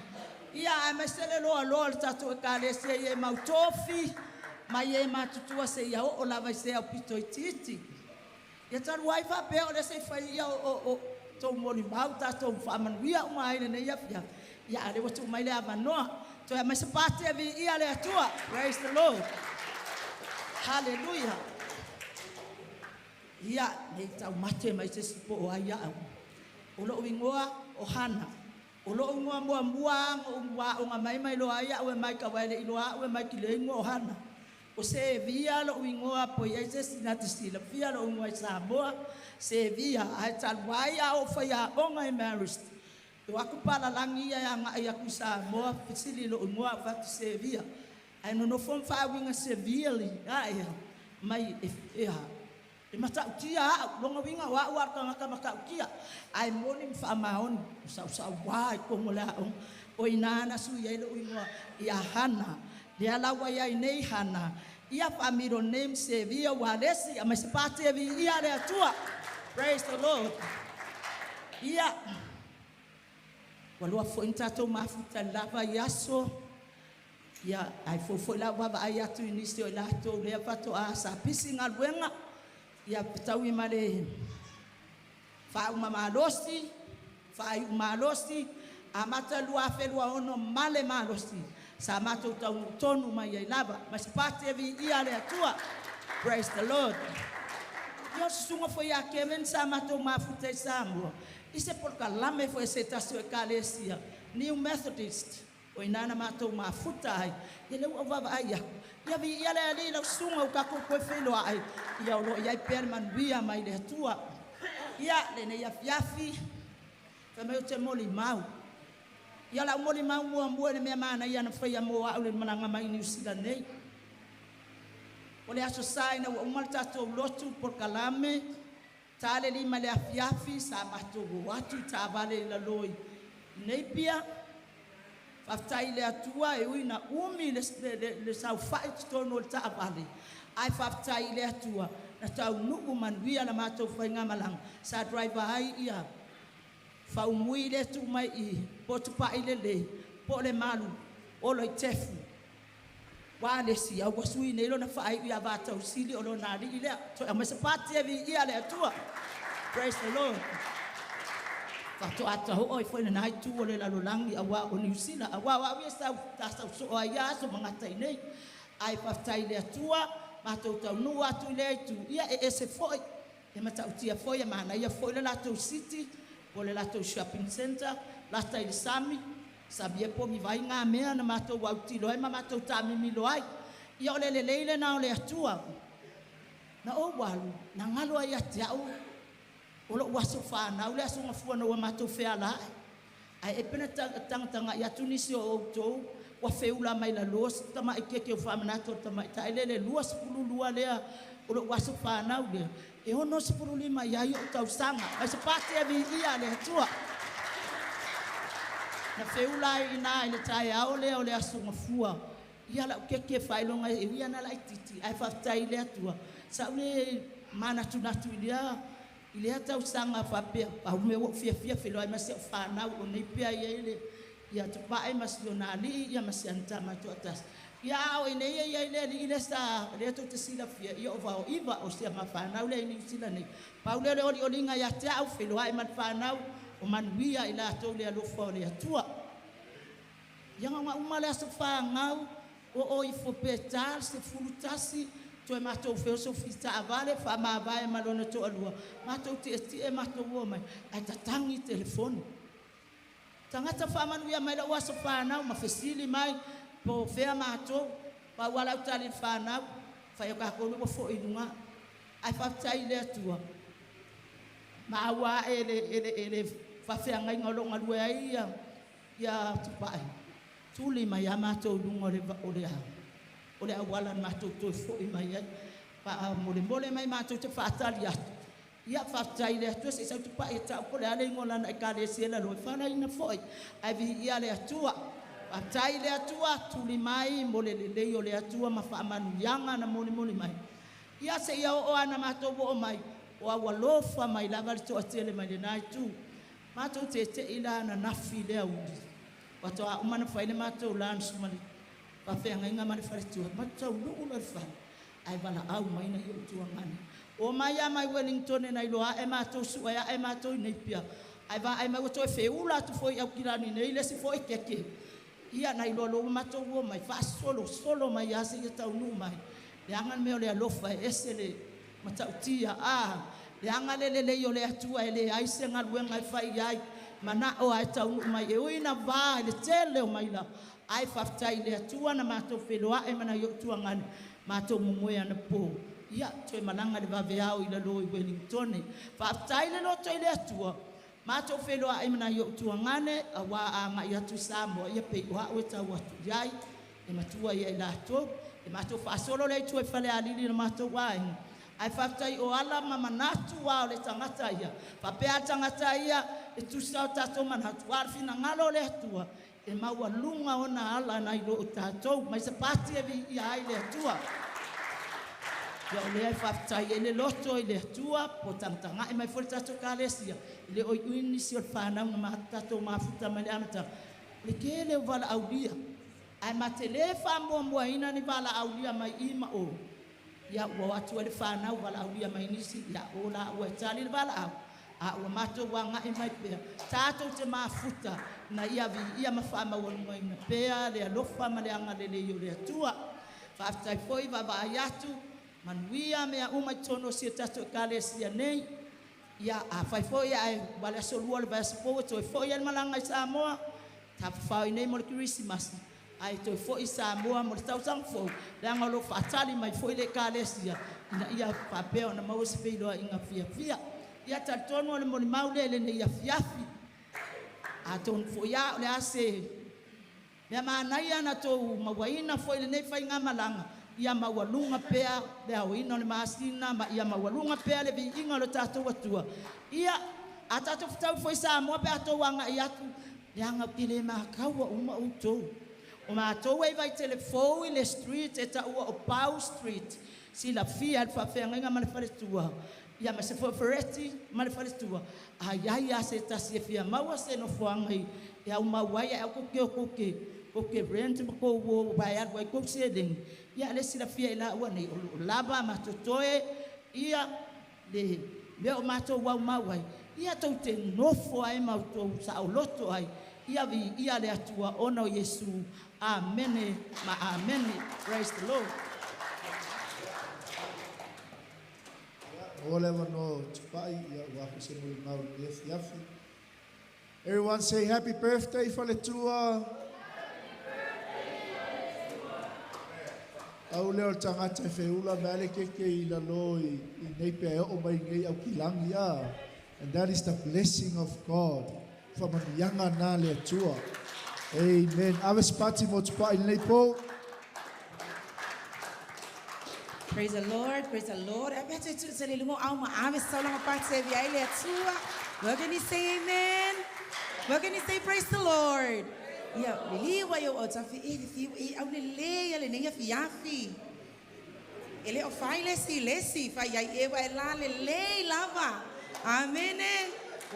Ia ai mai sele loa loa le tato e ka le sia ia mau tofi. Mai e matutua se ia o lava i se au pito i titi. Ia taru ai wha pea o le se whai ia o tō moli mau tātou whaamanuia uma ai le nei afia. Ia ale watu mai le avanoa. Toe mai se pate vi ia le atua. Praise the Lord. Hallelujah. Ia nei tau mate mai se sipo o ai au. O loo ingoa o Hana. O loo ingoa mua mua o mua o ngā mai mai loa ia ue mai ka waele i loa ue mai ki le ingoa o Hana. O se via lo ingoa po ia se sina te sila fia lo ingoa i Samoa. Se via ai taluai a o whai onga i Marist. O aku palalangi ia nga ia ku Samoa fisili lo ingoa whatu se via. Ai no no fom wha winga se via li. Ai mai e e ha. E matautia au, longa winga wa ua ka ngaka matautia. Ai moni mfa maoni, sa sa wa i kongo la o. O ina na su ia lo ingoa ia Hana. Le ala wa ia nei Hana. Ia famiro name se via wa lesi a mai se pate vi ia le atua. Praise the Lord. Ia walua fo intato mafuta lava iaso. Ia ai fo fo la wa ai atu inisi o la to le fato a sa pisi ngaluenga. Ia tau i male fa uma malosi, fa malosi, a mata lua felua ono male malosi. Sa matou tau tonu mai ai lava, mas pate vi ia le atua. Praise the Lord. Ia sunga foi a Kevin sa matou mafuta i Samoa. I se por lame foi se taso e kalesia. New Methodist. O inana matou mafuta ai. Ia le ua vava ai aku. Ia vi ia le ali lau sunga u kako koe whelo ai. Ia o ia i pere manuia mai le atua. Ia le nei afiafi. Fa mai o te moli mau. Ia la moli mau mua mua le mea mana ia na whai a mua au le mananga mai New Zealand nei. O le aso sai na ua umal tātou lotu por kalame. Tā le lima le afiafi sa matou o atu tā vale i la loi. Nei pia. Whaftai le atua e ui na umi le sau whai tonu o le taavale. Ai whaftai le atua na tau nuu manuia na mātou whai ngā malanga. Sa driver ai ia Faumui le tu mai i potu pai lelei po le malu o loi tefu. Wa le si au sui nei lona faaiu ia vatausili o lona ali'i lea. Toe aumai se pati e viia le Atua. Praise the Lord. Faatoa tao'o ai foi lena itu o le lalolagi auā o Niusila auā o a'u ia sau tasau so'o ai ia aso magata i nei. Ae faafetai i le Atua matou taunuu atu i lea itu ia e ese fo'i e mata'utia foi e manaia foi le latou city po o le latou shopping centre lata i le sami sami e pogi vai gamea na matou autilo ai ma matou ta'amimilo ai. Ia o le lelei lena o le Atua. Na ou alu na galo ai ia te a'u o lo'u aso fanau le aso gafua ina ua matou fealaa'i ae e pena tagataga'i atu nisi o outou ua feula mai lalo si tama'i keke ua faamanatu o le tamaitai lea i le 22 lea o lo'u aso fanau lea e 65 i ai o'u tausaga. Mai se pati e viia le Atua. Na feula ai inā i le taeao lea o le aso gafua ia la'u keke faailoga e ui lava ina laitiiti ae faafetai i le Atua sa ou le manatunatu i lea tausaga faapea pau le mea ua ou fiafia feiloai ma si a'u fanau o nei pea e i ai le ia Tupai ma si ona alii ia ma si ana tama e toatasi. Ia a oo ina i ai le alii lea sa lea tou te silafia ia o Vaoiva o si ama fanau lea i Niu Sila nei. Pau lea o le olioliga ia te a'u feiloai ma le fanau o manuia i latou le alofa o le Atua. Ia na ona uma le aso fanau o'o ifo Peta le 11 toe matou feoso taavale faamavae ma lona toalua matou tietie matou o mai ae tatagi telefoni. Tagata faamanuia mai la'u aso fanau ma fesili mai po o fea matou. Pau lava lau tali i le fanau fai o tatou lea ua fo'i i luga ae faafetai i le Atua maua a'e e le faafeagaiga o loo galue ai ia Tupai tuli mai a matou i luga o le o le auala na matou toe fo'i mai ai faamolemole mai matou te faatali atu. Ia faafetai i le Atua se i sau Tupai e ta'u po o le a le igoa o lana Ekalesia i lalo e faalaina foi ae viia le Atua. Faafetai i le Atua tuli mai mo le lelei o le Atua ma faamanuiaga na molimoli mai. Ia seia oo lava ina matou oo mai o aualofa mai lava le toatele mai lena itu. Matou tete'i la ananafi i le aoauli faatoa uma ona fai le matou lunch ma le faafeagaiga ma le faletua matou taunuu loa i le fale ae valaau mai nai ou tuagane. Omai a mai Ueligitone na iloa a'e matou sue a'e matou i Nepia ae vaai mai ua toe feula atu foi i Aukilani nei le isi foi keke. Ia na iloa loa ua matou omai faasolosolo mai lava seia taunuu mai. Leaga le mea o le alofa e ese le matautia a leaga le lelei o le Atua e leai se galuega e fai ai mana'o lava e taunuu mai. E ui ina va i le tele o maila ae faafetai i le Atua na matou feiloai ma nai ou tuagane matou momoe anapo ia toe malaga i le vaveao i lalo i Ueligitone. Faafetai le loto i le Atua matou feiloai ma nai ou tuagane auā a agai atu i Samoa ia pei o a'u e tau atu i ai e matua ia i latou. E matou faasolo lea i tua i Falealili i le matou aiga ae faafetai o ala ma manatu lava o le tagata ia faapea a le tagata ia e tusa o tatou manatu a o le finagalo o le Atua e maualuga ona ala nai lo tatou. Mai se pati e viia ai le Atua. Ia o lea e faafetai ai le loto i le Atua po o tagatagai mai foi le tatou Ekalesia e le o iuina nisi o le fanau na tatou mafuta mai le amataga o le tele o valaaulia ae ma te le faamuamuaina ni valaaulia mai i ma o. Ia ua o atu ai le fanau valaaulia mai nisi ia o laua e tali le valaau a ua matou agai mai pea tatou te mafuta ina ia viia ma faamaualugaina pea le alofa ma le agalelei o le Atua. Faafetai foi vaavaai atu manuia mea uma i totonu o si o tatou Ekalesia nei. Ia afai foi ae ua le aso Lua o le vaiaso fou e toe foi ai le malaga i Samoa, tafafao iinei mo le Kerisimasi ae toe foi i Samoa mo le tausaga fou leaga o lo o faatali mai foi le Ekalesia ina ia faapea ona maua se feiloaiga fiafia. Ia talitonu o le molimau lea i lenei afiafi. Atonu foi lava o le a se mea manaia na tou mauaina foi i lenei faigamalaga, ia maualuga pea le aoina o le masina ma ia maualuga pea le viiga o le tatou Atua. Ia, a tatou fetaui foi i Samoa pe a tou agai atu, leaga ou te le mataua uma outou. O matou e i Vaitele Fou i le street e taua o Pau Street, silafia e le faafeagaiga ma le faletua. Ia ma se foefereti ma le faletua. A iai a se tasi e fia maua se nofoaga i e au mau ai ae au kou te o kou te rent ma kou o vai alu ai kou seleni. Ia le silafia i laua nei o loo lava ma totoe ia le mea o matou aumau ai. Ia tou te nofo ai ma outou saoloto ai. Ia viia le Atua ona o Iesu. Amene ma amene. Praise the Lord. O le wano tupai ia ua se muli mau le afiafi. Everyone say happy birthday faletua. Au leo le tagata e feula me ale keke i lalo i nei pea e o mai nei au kilangi a. And that is the blessing of God. Whamanianga nā le Atua. Amen. Ave spati mo tupai nei po. Praise the Lord, praise the Lord. Ave atu tu se le lungo au ma ave saulanga pate via ile atua. We're gonna say amen. We're gonna say praise the Lord. Ia, lili wa yo o tafi e fi e au le le ia le nei fi afi. Ele o fai le si le si fai ai e wa e la le le lava. Amen.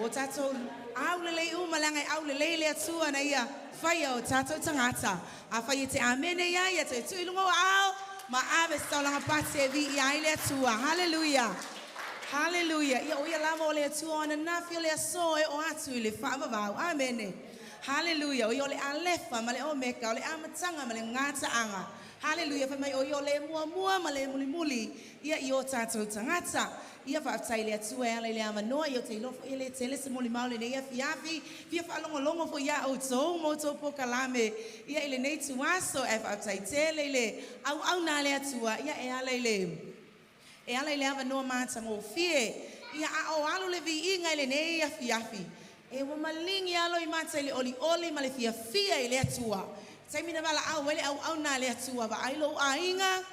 O tatou au le le uma langa au le le le atua na ia fai o tatou tangata. A fai te amen ia ia te tu ilungo au ma ave saulanga pate vi ia ile atua. Hallelujah. Hallelujah. Ia o ia lava o le atua ona na fi o le aso e o atu i le whaavavau. Amen. Hallelujah. O ia o le alefa ma le omeka, o le amatanga ma le ngataanga. Hallelujah. Whai mai o ia o le mua mua ma le muli muli. Ia i o tātou tangata. Ia whaaftai le atua e ala i le amanoa. Ia o te ilofo i le tele se muli maule nei ia fiafi. Fia whaalongolongo fo ia o tō mō tō pokalame. Ia i le nei tuaso e whaaftai tele i le au au nā le atua. Ia e ala i le e ala i le awanoa mātanga o fie. Ia a o alu le vi inga i le nei ia fiafi. E ua malingi alo i mata i le oli oli ma le fia fia i le atua. Taimi na wala au wele au au nā le atua. Wa ai lo ainga.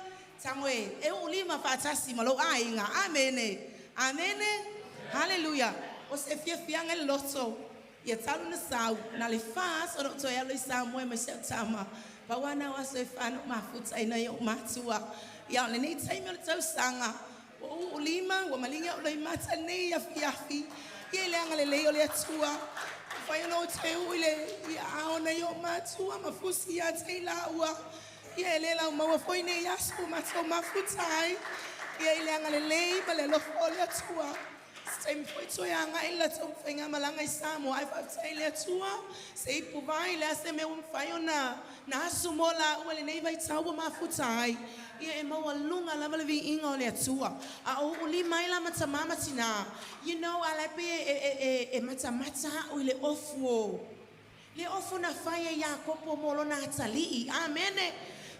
Tango e, e o lima whaatasi ma lo ainga. Amene. Amene. Hallelujah. O se fia fia ngai loto. Ia talu na sau. Na le fas o no toe alo i sa moe ma se tama. Pa wana wa se whano mafuta ina i o matua. Ia o le nei taimi o le tausanga. O o lima, ua malingi au loi mata nei ia fiafi. Ia le anga le lei o le atua. Whai ono o te ui le ia aona i o matua mafusi ia te laua. Ia ele lau maua foi nei asu matou mafuta ai. Ia ile anga le lei ma le lofo o le atua. Taimi foi toe anga i la tau whainga malanga i Samoa. Ai whaaftai le atua. Se ipu vai le ase me umwhai ona. Na asu mo la ua le nei vai tau mafuta ai. Ia e maua lunga lava le vi inga o le atua. A o uli mai la mata mama tina. You know, ala pe e mata mata o i le ofu o. Le ofu na whai e Iakopo mo lona atalii. Amene.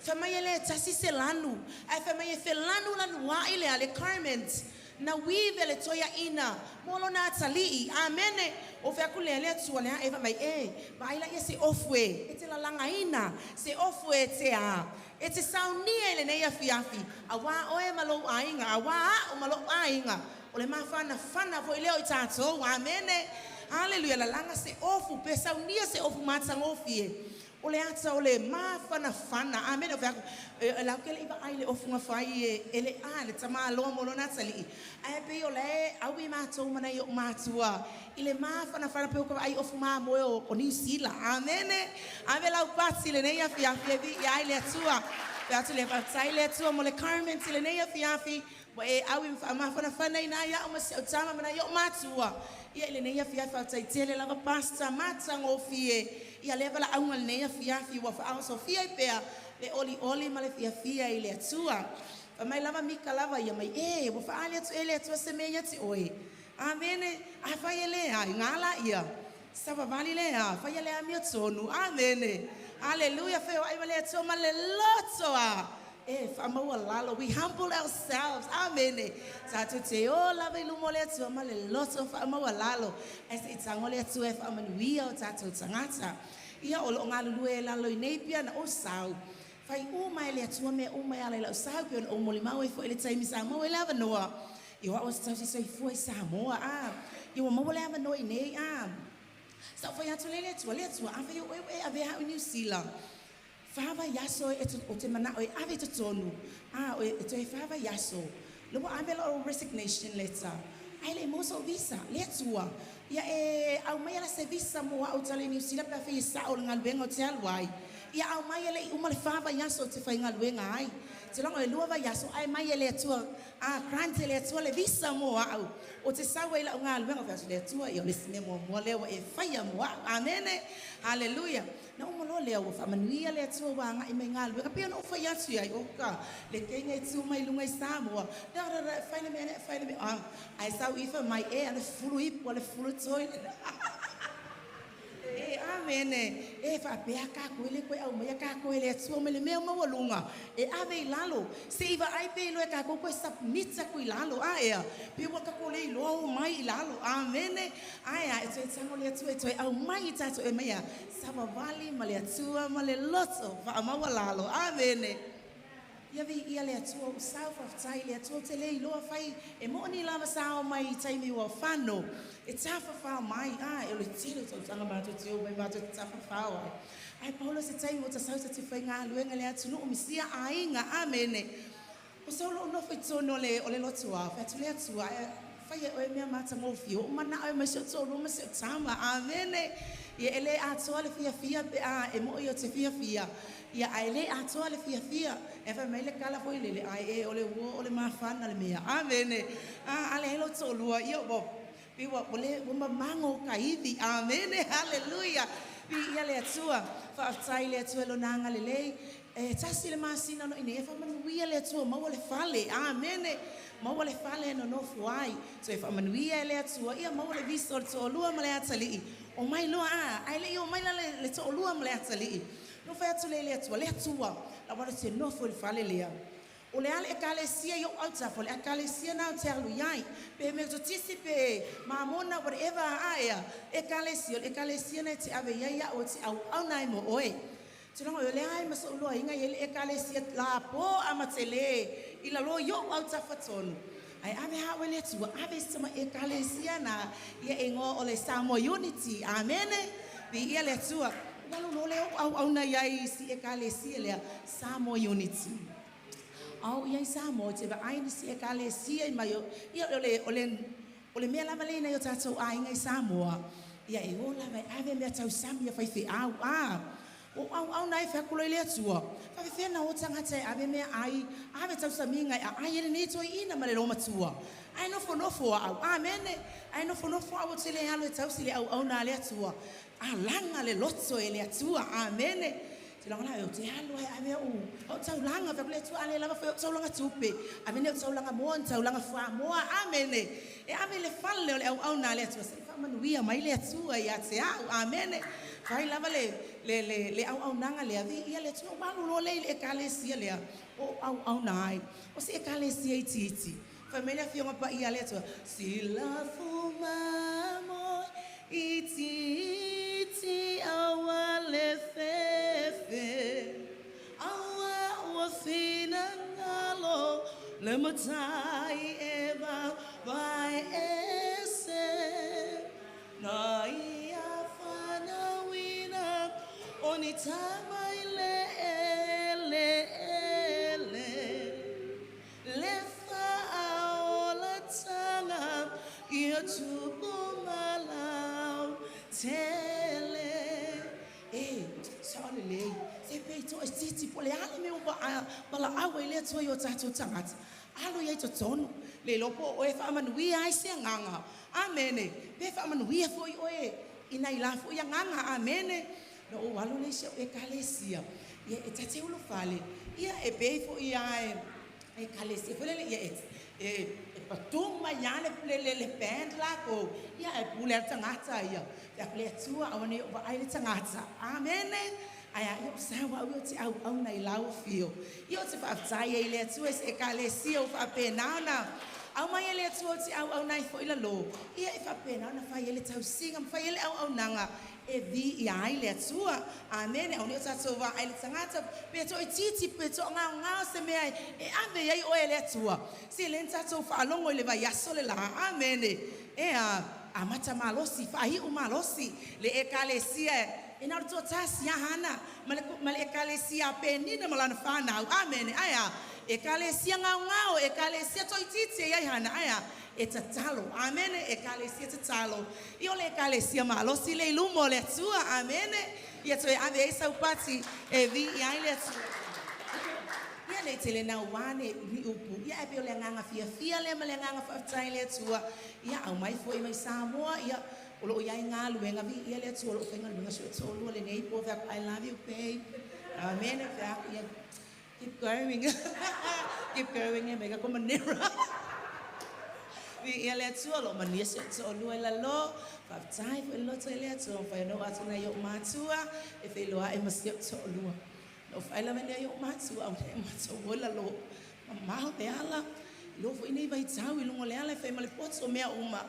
Whamai e le tasi se lanu. Ai whamai e whelanu lanu wa i le ale garment. Na wive le toia ina. Mo lona atalii. Amene. O whaku le le atua le e whamai e. Vaila ia se ofu e. E te lalanga ina. Se ofu e te a. E te saunia i le nei afiafi. A wā oe ma lou ainga. A wā a o ma lou ainga. O le mawhana whana fo i leo i tātou. Amene. Hallelujah. Lalanga se ofu. Pe saunia se ofu mātangofie. O le ata o le mawhana whana. Amene. O whaku. Lau kele iwa ai le ofu ngā whai e le a le tama aloa mo lona atalii. Ae pe o le au i mātou mana i o mātua. I le mawhana whana pe o kawa ai ofu mā moe o New Zealand. Amene. Ame lau pati le nei afiafi e vi i ai le atua. Pe atu le whaatai le atua mo le Carmen ti le nei afiafi. Wa e au i mawhana whana i nā ia o masi au tama mana i o mātua. Ia i le nei afiafi whaatai tele lava pasta mata ngofie. Ia le wala aunga le nei afiafi wa whaao sofia i pea. Le oli oli ma le fiafia i le atua. Fa mai lava mika lava ia mai e, wa whaale atu e le atua se mea ia te oe. Amene, a whai e le a, i ngā la ia. Sawa vali le a, whai e le a mea tonu. Amene. Hallelujah, whai o ai wa le atua ma le loto a. E, wha maua lalo, we humble ourselves. Amene. Tātou te o lava i lumo le atua ma le loto wha maua lalo. Ai se i tango le atua e wha manuia o tātou tangata. Ia o lo ngā lulue e lalo i nei pia na o sau. Whai o mai le atua me o mai ala i lau sau pe ona o moli mau e fo i le taimi sa mau e lava noa. I wa o se tau se soifua i Samoa a. I wa maua le ava noa i nei a. Sa whai atu le atua le atua a whai o e ave hau i New Zealand. Whawa iaso e o te mana o e ave te tonu. A o e toe whawa iaso. Le ua ave la'u resignation letter, ae le'i maua so'u visa. Le Atua ia e aumaia la se visa mo a'u tala i Niusila pe afai e sa'o le galuega ou te alu ai. Ia aumai e le'i uma le fa vaiaso ou te faigaluega ai. Te logo e lua vaiaso ae mai e le Atua a grant e le Atua le visa mo a'u ou te sau ai i la'u galuega. Ou fai atu, “Le Atua, ia o le isi mea muamua lea ua e faia mo a'u.” Amene, haleluia. Na uma loa lea ua faamanuia le Atua ua aga'i mai galuega pei ona ou fai atu ai o ka le keiga e tu mai luga i Samoa le rara e fai le mea e fai le mea a ae sau i fai mai e ale fulu ipu ale fulu toi. E amene. E faapea kākou e le koe aumaia kākou e le Atua mai le mea maualuga e ave i lalo se i vaai pe iloa e kākou koe submit aku i lalo a ea pe ua kākou le iloa o mai i lalo. Amene. Ae a e toe tago le Atua e toe aumai i tatou e mai a savavali ma le Atua ma le loto faamaualalo. Amene. Ia viia le Atua o sau faafetai le Atua te le iloa fai e mo'oni lava sa o mai i taimi ua fano e tafafao mai a e o le tele o tausaga matou te o mai matou te tafafao ai ae paulo se taimi ua tasau ta te faigaluega le atunu'u misia aiga. Amene. O sau lo'u nofo i totonu o le lotu ao fai atu le Atua e fai e oe mea matagofie o mana'o e mai si o to'alua ma si o tama. Amene. Ia e lē atoa le fiafia pe a e mo'i o te fiafia ia ae lē atoa le fiafia e fai mai le kala foi lele ai e o le uo o le mafana le mea. Amene. A ale lo to'alua ia ua pe ua ua le ua mamago ka ivi. Amene, haleluia. Viia le Atua, faafetai le Atua i lona agalelei. E tasi le masina no ina e faamanuia le Atua maua le fale. Amene. Maua le fale no nofo ai. Toe faamanuia e le Atua ia maua le visa o le to'alua ma le atalii. O mai loa a, ai le i o mai la le to'alua ma le atalii. No fai atu le le Atua, le Atua, la wala te nofo i le fale lea. O le ale e kalesia i o autafa, o le a kalesia na o te alu iai. Pe me to tisi pe mamona whatever aea, e kalesia, o le kalesia na te ave iai au o te au au nai mo oe. Tulaga o le ai ma so'u loa inga i le ekalesia la po a matele i la lo yo au tafatonu. Ai ave ha le Atua, ave sama ekalesia na ia e ngoa o le Samoa Unity. Amene. Vi ia le Atua. Walu lo le au au na iai si ekalesia lea Samoa Unity. Au ia i Samoa te va ai ni si ekalesia i mai o ia o le o le o le mea lava le na i o tātou aiga i Samoa. Ia e o lava e ave mea tausami ia fai feau a. O au au nai whakulo i le Atua. Whawhewhena o tangata e ave mea ai, ave tausamiga e a ai ele nei toi ina ma le matua. Ai nofo nofo au. Amene. Ai nofo nofo au o te le alo e tausi le au au na le Atua. A langa le loto e le Atua. Amene. Te langa la o te alo ai ave o o taulanga fa le Atua ale lava fa o taulanga tupe. Ave ne o taulanga moa taulanga fa moa. Amene. E ave le fale o le au au na le Atua. Se whamanuia mai le Atua ia te au. Amene. Fai lava le le le le au au nanga le avi ia le Atua walu lo le le ekalesia lea o au au na ai. O se ekalesia iti iti. Fai mai le afioga pa ia le Atua. Sila fumamo iti iti awa le fefe. Awa ua fina ngalo le matai e va vai ese. Na ia whanauina o ni tama i le ele ele. Le whaolatanga ia tupu malau tele. E, sa ole lei, se pei to e titi po le ale me upa a pala awa i le atua i o tātou tangata. Alo ia i totonu, le lopo o e whaamanuia ai se nganga. Amene. Pe whaamanuia foi oe ina i la foi nganga. Amene. No o alo le se o e kalesia. Ia e tate ulo fale. Ia e pe foi ia e e kalesia. Foi le ia e e e patuma ia le le le le band la ko. Ia e pule al tangata ia. Ia le atua awa ne o ai le tangata. Amene. Ai ia o sa wa o te au au na i lau fio. Ia o te whaaftai e le atua se e kalesia o whaapena ona. Au mai e le atua o te au au na i fo i la lo. Ia e whaapena ona whai ele tausinga, mwhai ele au au nanga. E vi i ai le atua. Amene. Au ni o tātou wā ai le tangata. Pe to e titi, pe to ngao ngao se mea e ave iai oe le atua. Se le tātou whaalongo i le vai aso le la. Amene. E a amata malosi, whahiu malosi. Le e kalesia e na to tasi hana male male ekalesia penina malana whanau. Amene. Aia E kalesia ngau ngau, e kalesia toi titi e ai hana aia. E tatalo, amene, e kalesia tatalo. I o le kalesia malosi le ilumo le atua, amene. Ia toe ave ai saupati e vi i ai le atua. Ia le tele nau wane ni upu. Ia e pe o le nganga fia fia le ma le nganga whaaftai le atua. Ia au mai fo i mai Samoa. Ia o loo ia i ngā luenga vi ia le atua o loo whainga luenga sio tolu le nei po whaku I love you babe. Amen. Whaku ia keep going. Keep going e mega ko manera. Vi ia le atua lo mania sio tolu e lalo. Whaaftai fo i loto i le atua. Whai no atu na i o mātua. E whailoa e masio tolu. No whaila mene i o mātua. Au le mātua o lalo. Mamao te ala. Lo fo i nei vai tau i lungo le ala e whai male poto mea uma.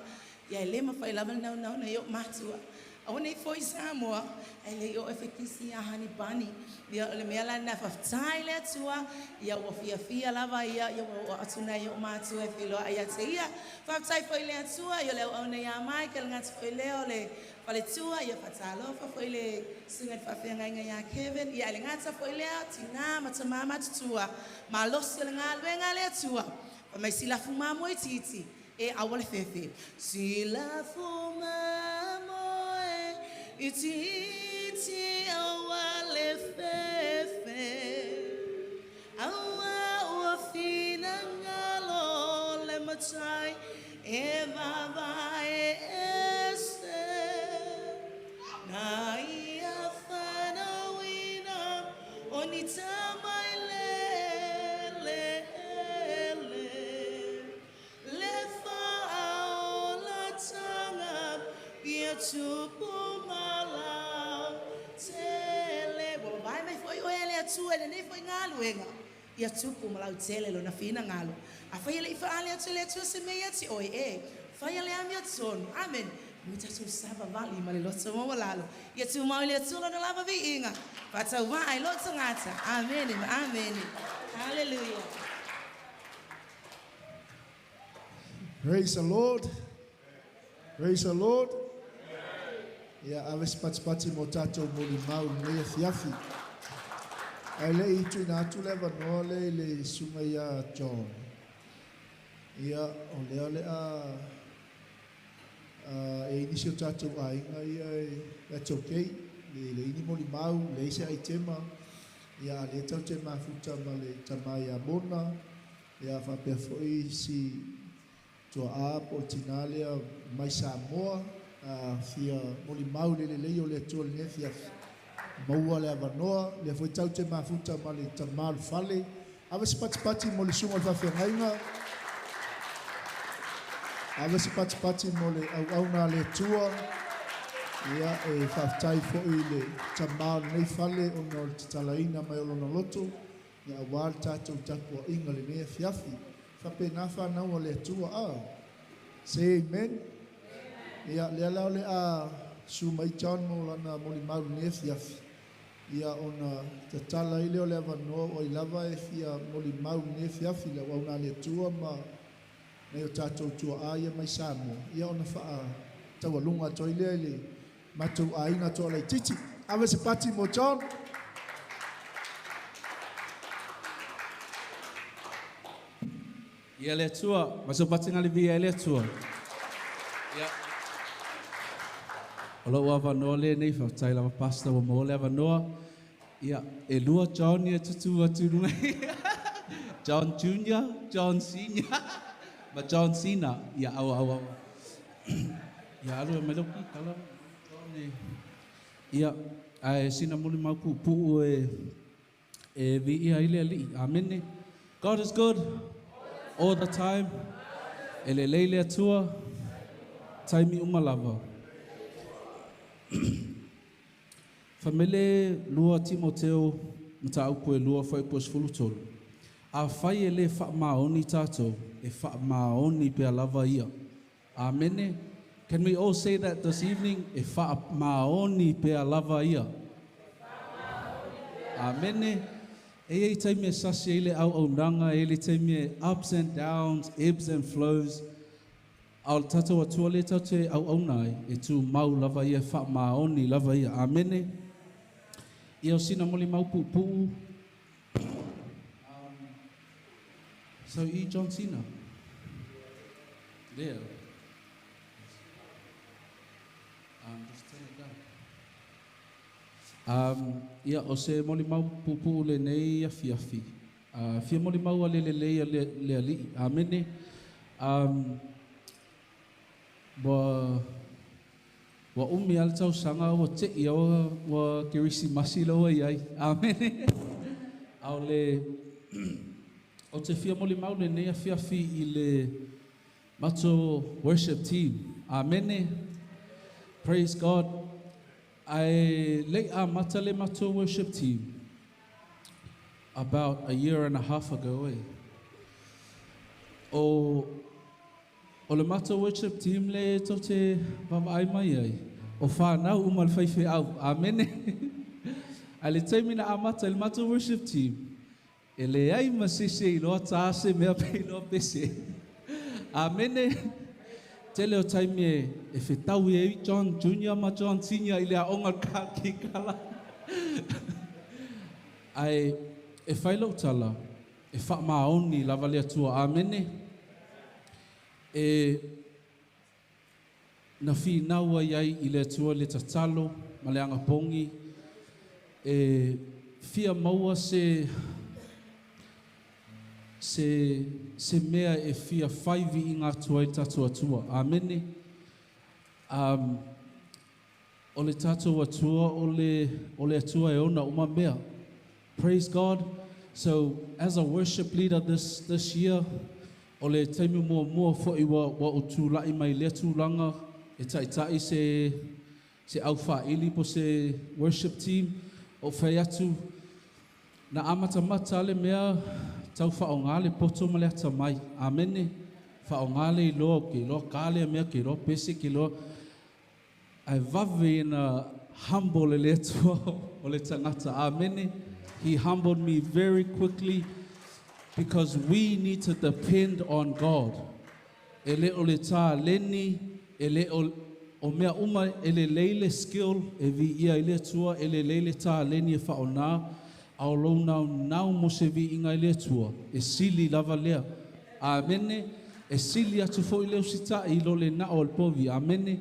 Ia e le mawhai lava nau nau na i o mātua. Au nei foi Samoa, e le i o e whekisi a hani pani. Ia o le mea la na whaftai le atua, ia ua fia fia lava ia, ia ua atu nei o mātua e whiloa ia te ia. Whaftai foi le atua, ia le au au nei a mai, ke le ngati foi leo le whaletua, ia whatalofa foi le sunga le whawhenga inga ia Kevin, ia le ngata foi leo, tina matamama tutua, malosi le ngā luenga le atua. Whamai silafu mamoe titi, e awa le fefe. Silafu mamoe iti awa le fefe. Awa ua fina ngalo le matai e vavae ese. Na ia whanauina o ni tamai le le le. Le whaola tanga ia tupu malau tele. Wa vai mai foi o ele atua le nei foi ngā luenga. Ia tupu malau tele lo na whina ngalo. A whai le i whaale atu le atua se mea ti oi e. Whai le ami atono. Amen. Mui tatou sava vali ma le loto maua lalo. Ia tu mau le atua lona lava vi inga. Whatau wā ai loto ngata. Amen. Amen. Hallelujah. Praise the Lord. Praise the Lord. Ia ave se patipati mo tātou moli mau nei fiafi. Ai le i tuina atu le wanoa le le sunga ia John. Ia o lea le a e inisi o tātou ainga ia e that's okay. Le le ini moli mau, le ise ai tema. Ia le tau te mafuta ma le tamai a mona. Ia whapea foi si tua a po tinalea mai Samoa. Fia moli mau le le lei o le atua le nei fia maua le avanoa le foi tau te mafuta ma le tamalu fale. Ave se patipati mo le sunga o le whawhengainga. Ave se patipati mo le au auna le atua. Ia e whaftai foi le tamalu nei fale o no le tatalaina mai o lona loto. Ia awā le tātou tapua inga le nei fiafi. Whape nā whanau o le atua a. Say amen. Ia lea lao le a su mai John mo lana moli mau nei fiafi. Ia ona tatala ile o le avanoa o i lava e fia moli mau nei fiafi le au nā le atua ma nei o tātou tua a ia mai Samoa. Ia ona whaa taualunga toi lea i le matou ainga toa lei titi. Ave se pati mo John. Ia le atua, maso pati ngā via le atua. Ia. O lau avanoa le nei, whaftai lava pasta wa mo le avanoa. Ia, e lua John ia tutu atu runga. John Junior, John Senior, ma John Cena. Ia, au, au, au. Ia, alu e mai lauki, kala. John e. Ia, ai sina muli mau ku puu e vi ia ile ali. Amen. God is good all the time. E le leile atua, taimi umalava. Famele lua Timoteo mataupu e lua whai po sefulu tolu. A whai e le wha maoni tātou, e wha maoni pea lava ia. Amene. Can we all say that this evening? E wha maoni pea lava ia. Amene. E ei taimi e sasi e le au au nanga, e le taimi e ups and downs, ebbs and flows. Au tātou atua le tātou e au au nai, e tū mau lava ia, wha maoni lava ia. Amene. Ia o sina moli mau pū pū. So i John Cena. There. Just turn it down. Ia, o se moli mau pupu le nei afiafi. Fia moli mau a le le lei a le, le ali. Amene. Wa wa umi al tau sanga wa te ia wa, wa kerisimasi laua iai. Amene. Au le o te fia moli mau le nei afiafi i le mato worship team. Amene. Praise God. I lei a mata le mato worship team about a year and a half ago. Eh? O le mato worship team le tau te vavaai mai ai. O whanau uma le whaiwhe au. Amene. A le taimi na amata le mato worship team. E le ai masese i loa taase mea pe i loa pese. Amene. Tele o taimi e whetau e John Junior ma John Senior i le aonga ka ki kala. Ai e whailau tala, e wha maoni lava le atua. Amene. E na whinaua iai i le atua le tatalo ma le angapongi. E fia maua se mea e fia whaivi i ngā tua i tātou atua. Amene. O le tātou atua, o le atua e ona uma mea. Praise God. So, as a worship leader this year, o le taimi mua mua fo'i wa o tūla'i mai lea tūlanga e taitai se au whaili po se worship team o whai atu na amata mata le mea tau whaonga le poto ma le ata mai. Amene. Whaonga le iloa, ke iloa kale mea, ke iloa pese, ke iloa. Ai vave ina humble le atua o le tangata. Amene. He humbled me very quickly because we need to depend on God. E le o le tā leni, e le o mea uma e le leile skill, e vi ia i le atua, e le leile tā leni e whaona, au lou nau nau mo se vi inga i le atua, e sili lava lea. Amene. E sili atu fo i leo sita i lo le nao al povi. Amene.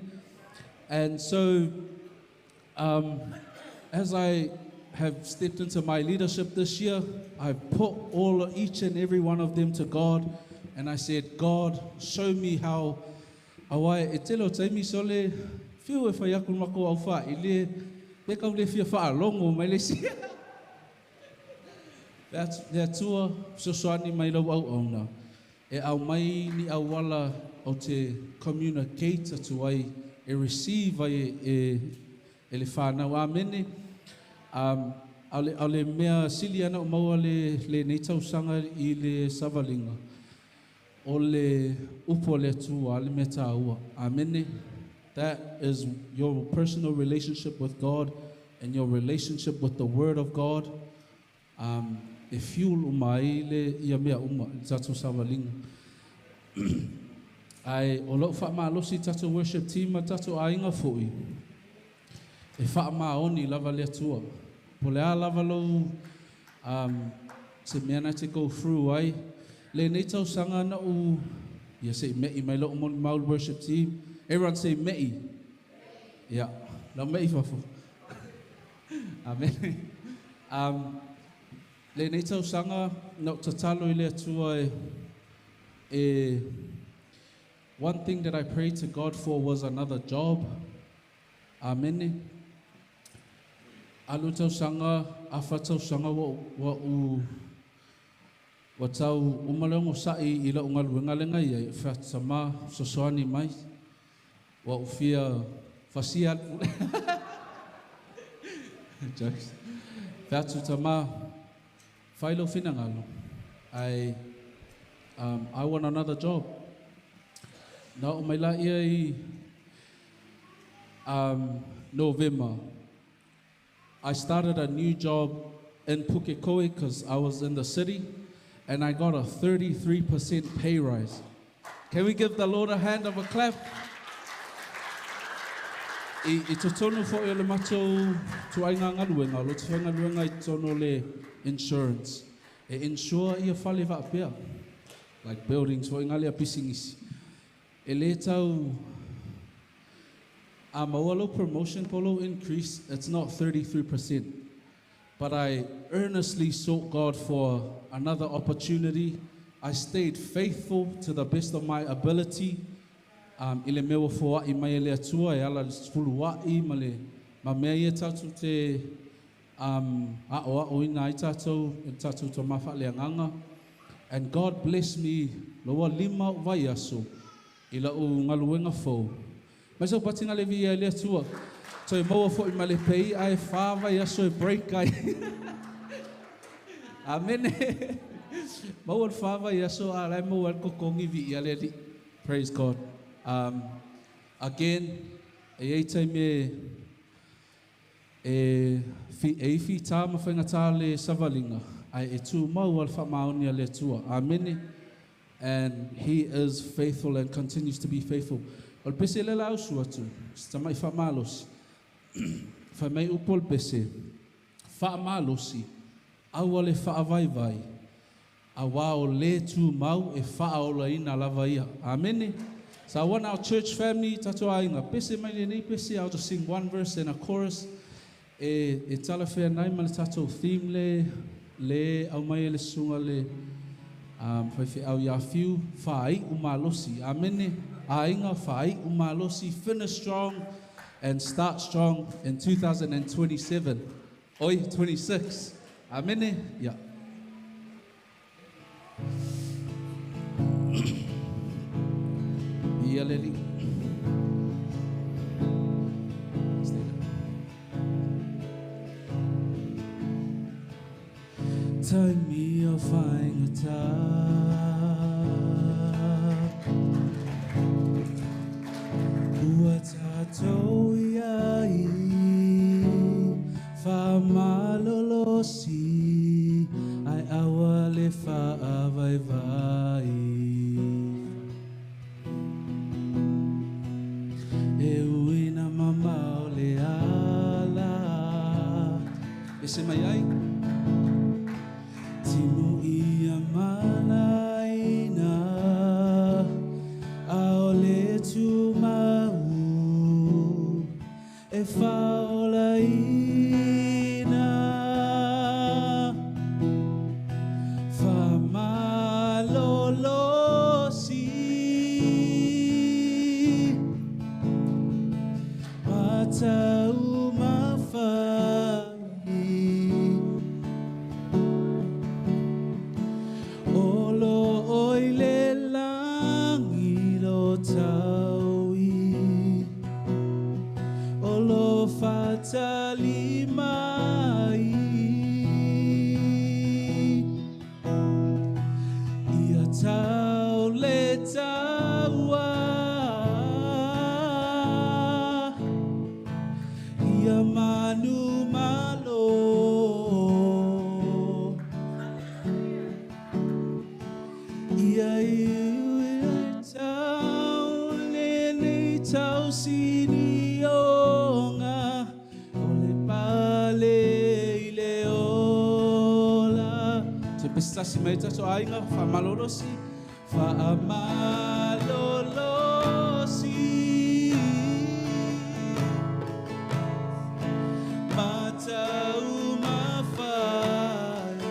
And so, as I have stepped into my leadership this year, I've put each and every one of them to God, and I said, God, show me how. Awai e tele o taimi sole whiu e whai aku mako au wha i le pe kau le fia whaalongo mai le sia. Le atua sosoani mai lau au auna. E au mai ni au wala o te communicate atu ai, e receive ai e le whanau. Amene. Au le mea sili ana o maua le nei tausanga i le savalinga. O le upo le atua, le mea tāua. Amene. That is your personal relationship with God and your relationship with the Word of God. E fuel uma ai le ia mea uma, le tātou savalinga. Ai, o lau whaamalosi tātou worship team ma tātou ainga foi. E whaamaoni lava le atua. Po le a lava lou se mea na te go through ai. Le nei tausanga na u, ia se mei mai lau moni maul worship team. Everyone say mei. Yeah, lau mei fafo. Amen. Le nei tausanga na u tatalo i le atua e one thing that I prayed to God for was another job. Amen. Alu tausanga, afa tausanga wa u wa tau umaleongo sa'i i lau ngaluenga lenga ia i whaatama sosoani mai wa ufia fasia jokes whaatu tama whailo whinangalo. I want another job. Na o mai la ia i November, I started a new job in Pukekohe because I was in the city, and I got a 33% pay rise. Can we give the Lord a hand of a clap? I totonu fo le matou tuainga ngaluenga, lo tuainga ngaluenga i tono le insurance. E insure ia whale waapea. like buildings foi ngale a pisingisi. E le tau a maua lo promotion polo increase, it's not 33%. But I earnestly sought God for another opportunity. I stayed faithful to the best of my ability. I le mea ua foa'i mai e le Atua e ala i le sefulua'i ma le ma mea ia tatou te um, a'oa'oina ai tatou e le tatou tama faaleagaga. And God bless me loa lima o'u vaiaso i la'u galuega fou. Mai sau pati le viia i le Atua. Toe maua fo'i ma le pei ae whā vaiaso e break ai. Amene. Maua le whā vaiaso a lai maua le kokongi viia le Alii. Praise God. Again, e iai taimi e, e, fi, e ifi tā ma whaingatā le savaliga, ae e tūmau a le faamaoni a le Atua. Amene. And he is faithful and continues to be faithful. O le pese le la usu atu, se tamai faamalosi. Fai mai upu o le pese, faamalosi, aua le faavaivai, auā o le tumau e faaolaina lava ia. Amene. So I want our church family, tatou aiga, pese mai lenei pese, I'll just sing one verse and a chorus. E, e talafeagai ma le tatou theme le, le aumai e le susuga le um, faifeau ia Fiu, faai'u malosi. Amene. Aiga, faai'u malosi, finish strong and start strong in 2027. Oi, 26. Amene. Yeah. Ia le Alii. Stay there. Taimi o faigata. Ua tatou i ai faamalolosi ae aua le faavaivai. E uina mamao le ala. Ese mai ai. Timu ia malaina ao le tumau e faolaina. Faamalolosi mataumafai. O lo oi le langi lo taui, o lo fatali mai. Ia tau le taua, ia manu malo. Ia iu tau lenei tau sinioga, o le pale i le ola. Toe pesitasi mai tatou aiga, faamalolosi, faamalolosi. Mataumafai.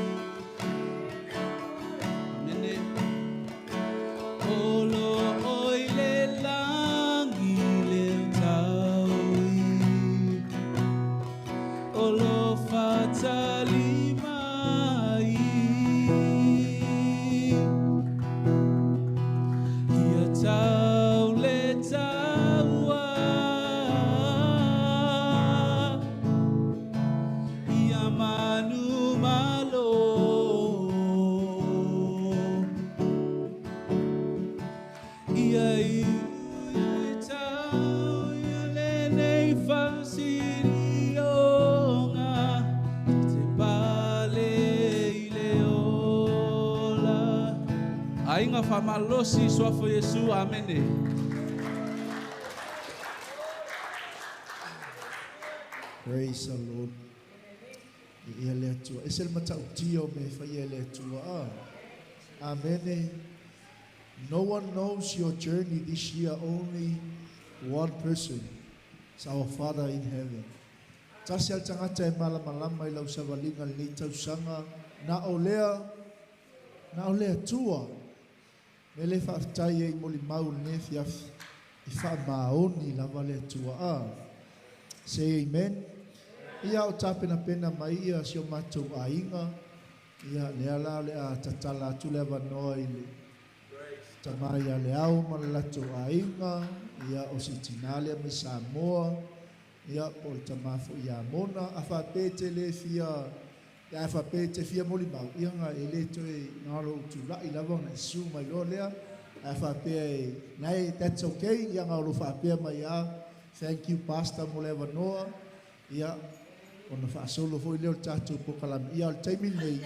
Amene. O lo oi le langi le taui, o lo fatali mai. Ia tau le taua, ia manu malo. Ia iu tau ia lenei faasilioga, te pale i le ola. Aiga faamalolosi, suafa o Iesu. Amene. Praise the Lord. I ia le Atua. E se le matautia o me whai e le Atua. Ah. Amene. No one knows your journey this year, only one person. It's our Father in heaven. Tasi al tangata e malamalama i lau savaliga lenei tausaga na o lea na o le Atua. Me le faafetai ai molimau lenei afiafi i faamaoni lava le Atua a. Say amen. Ia o tapenapena mai ia si o matou aiga. Ia lea la o le a tatala atu le avanoa i le tama ia le ao ma le latou aiga. Ia o si tina lea mai Samoa. Ia po o le tama foi ia Mona. A faapea e te le fia ia a faapea e te fia molimau. Ia nga e le toe na o lou tula'i lava ona e susu mai loa lea. Ae faapea e nae that's okay. Ia nga o lou faapea mai a. Thank you pastor mo le avanoa. Ia ona faasolo foi lea o le tatou polokalame. Ia o le taimi lenei,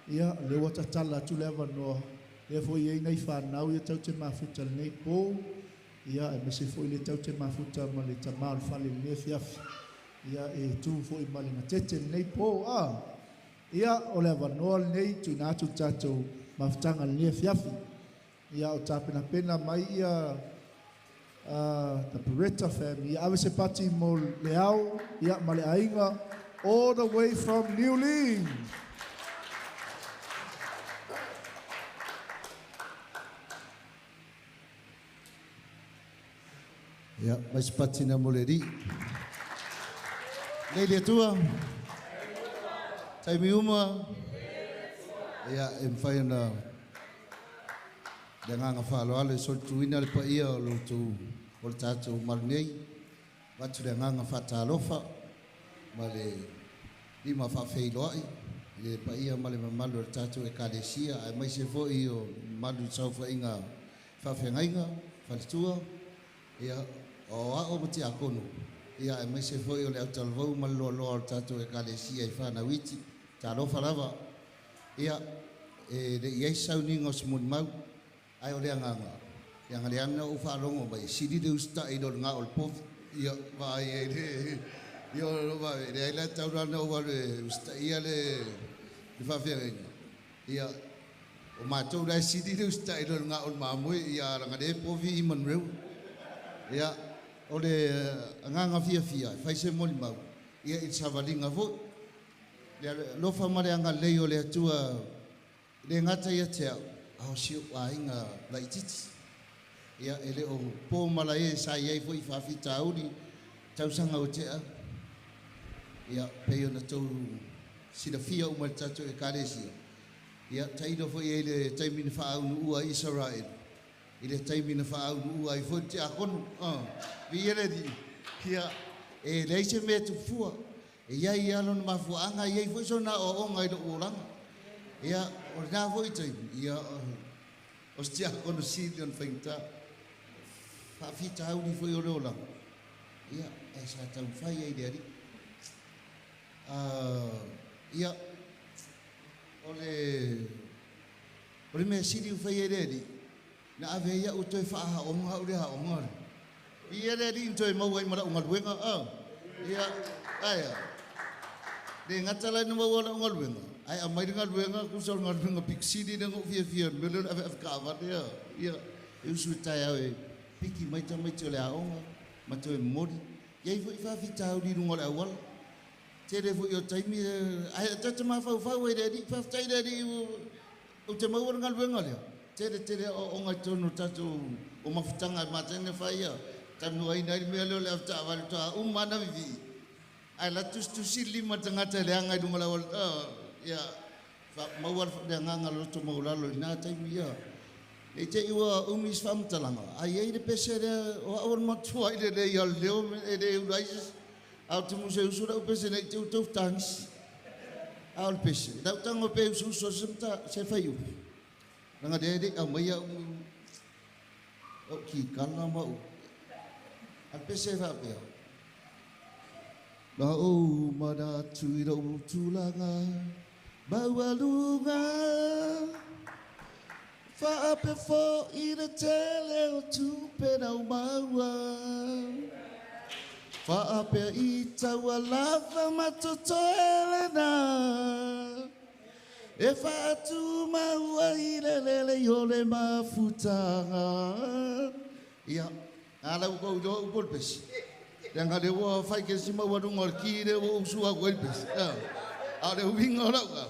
ia lea ua tatala atu le avanoa. Lea foi e i ai nai fanau ia tatou te mafuta i lenei po. Ia aemaise foi lea tatou te mafuta ma le tama o le fale i lenei afiafi. Ia e tu foi ma le gatete i lenei po. A ia o le avanoa lenei tuuina atu le tatou mafutaga i lenei afiafi. Ia o tapenapena mai ia the Beretta family. Ia ave se pati mo le ao ia ma le aiga all the way from Niulii. Ia, mai se pati na mo le alii. Nei le Atua. Taimi uma. Ia, e mafai ona le agaga faaaloalo e solituina le paia o lo outou o le tatou malu nei. Avatu le agaga faatalofa ma le lima faafeiloai i le paia ma le mamalu o le tatou Ekalesia aemaise foi o mamalu i saofaiga faafeagaiga, faletua, ia, o aoao ma tiakono, ia aemaise foi o le autalavou ma le loaloa o le tatou Ekalesia i fanau iti. Talofa lava. Ia, e le i i ai se sauniga o se molimau, ae o le agaga, leaga lea na ou faalogo mai, e sili le usitai i lo le gao o le povi. Ia, vaai ai le, ia, o lo vaai, leai la e tatau la ona ou alu e usitaia le, le faafeagaiga. Ia, o matou la e sili le usitai i lo le gao o le mamoe, ia, leaga lea e povi i Manurewa. Ia, o le agaga fiafia e fai se molimau, ia, i le savaliga foi. Le alofa ma le agalelei o le Atua e le gata ia te au, a o si ou aiga laitiiti. Ia, e le o po malae sa i ai foi i faafitauli i tausaga ua tea. Ia, pei ona tou silafia uma e le tatou Ekalesia, ia, tailo foi i ai i le taimi na faaunuua ai Isaraelu, i le taimi na faaunuua ai foi le tiakono. A, viia le Alii. Ia, e leai se mea e tupu fua. E i ai lava lona mafuaaga, e i ai foi sona aoaoga i lou olaga. Ia, o lena foi taimi, ia, o se tiakono sili ona faigata. Faafitauli foi o le olaga, ia, ae sa taumafai ai le Alii. Ia, o le, o le mea sili ua fai ai le Alii, na ave ai au e toe faaaoga au i le aoga lea. Viia le Alii na toe maua ai ma lau galuega. A, ia, ae a? Le gata la ina maua lau galuega, ae aumai le galuega, tusa o le galuega pito sili lea na ou fiafia ai i le mea lea o le aveave taavale. A, ia, e usu i le taeao e piki mai tamaiti o le aoga ma toe momoli. E i ai foi faafitauli i luga o le auala. Tele foi o taimi, ae ta te mafaufau ai i le Alii, faafetai i le Alii ou te maua le galuega lea. Tele tele aoaoga i totonu o tatou o mafutaga e masani ona fai ia, talanoaina ai le mea lea o le avetaavale faatoa uma lava ona vivii, ae alu atu tusitusi le lima o le tagata e leaga i luga o le auala, ia maua le agaga loto maualalo i lena taimi. Ia, ne i te i ua umi se faamatalaga, ae i ai le pese lea o au o le matuai lelei o le leo e le ula ai se isi. Ae ou te musu e usu lau pese ne i te i ua tou fetagisi. A o le pese, lau tago pe usuusu atu se mata, se fuaiupu. Leaga lea e le i aumaia au, au kikala ma au. A o le pese e faapea. Na ou manatu i lou tulaga maualuga, faapea foi le tele o tupe na ou maua, faapea i taua lava ma totoe lena. E whaatu maua i le lele i o le mafutanga. Ia, ngā lau kou iloa upu o le pesi. Le anga le ua whai ke si maua runga o le ki le ua usua koe le pesi. A o le uinga o lau ka.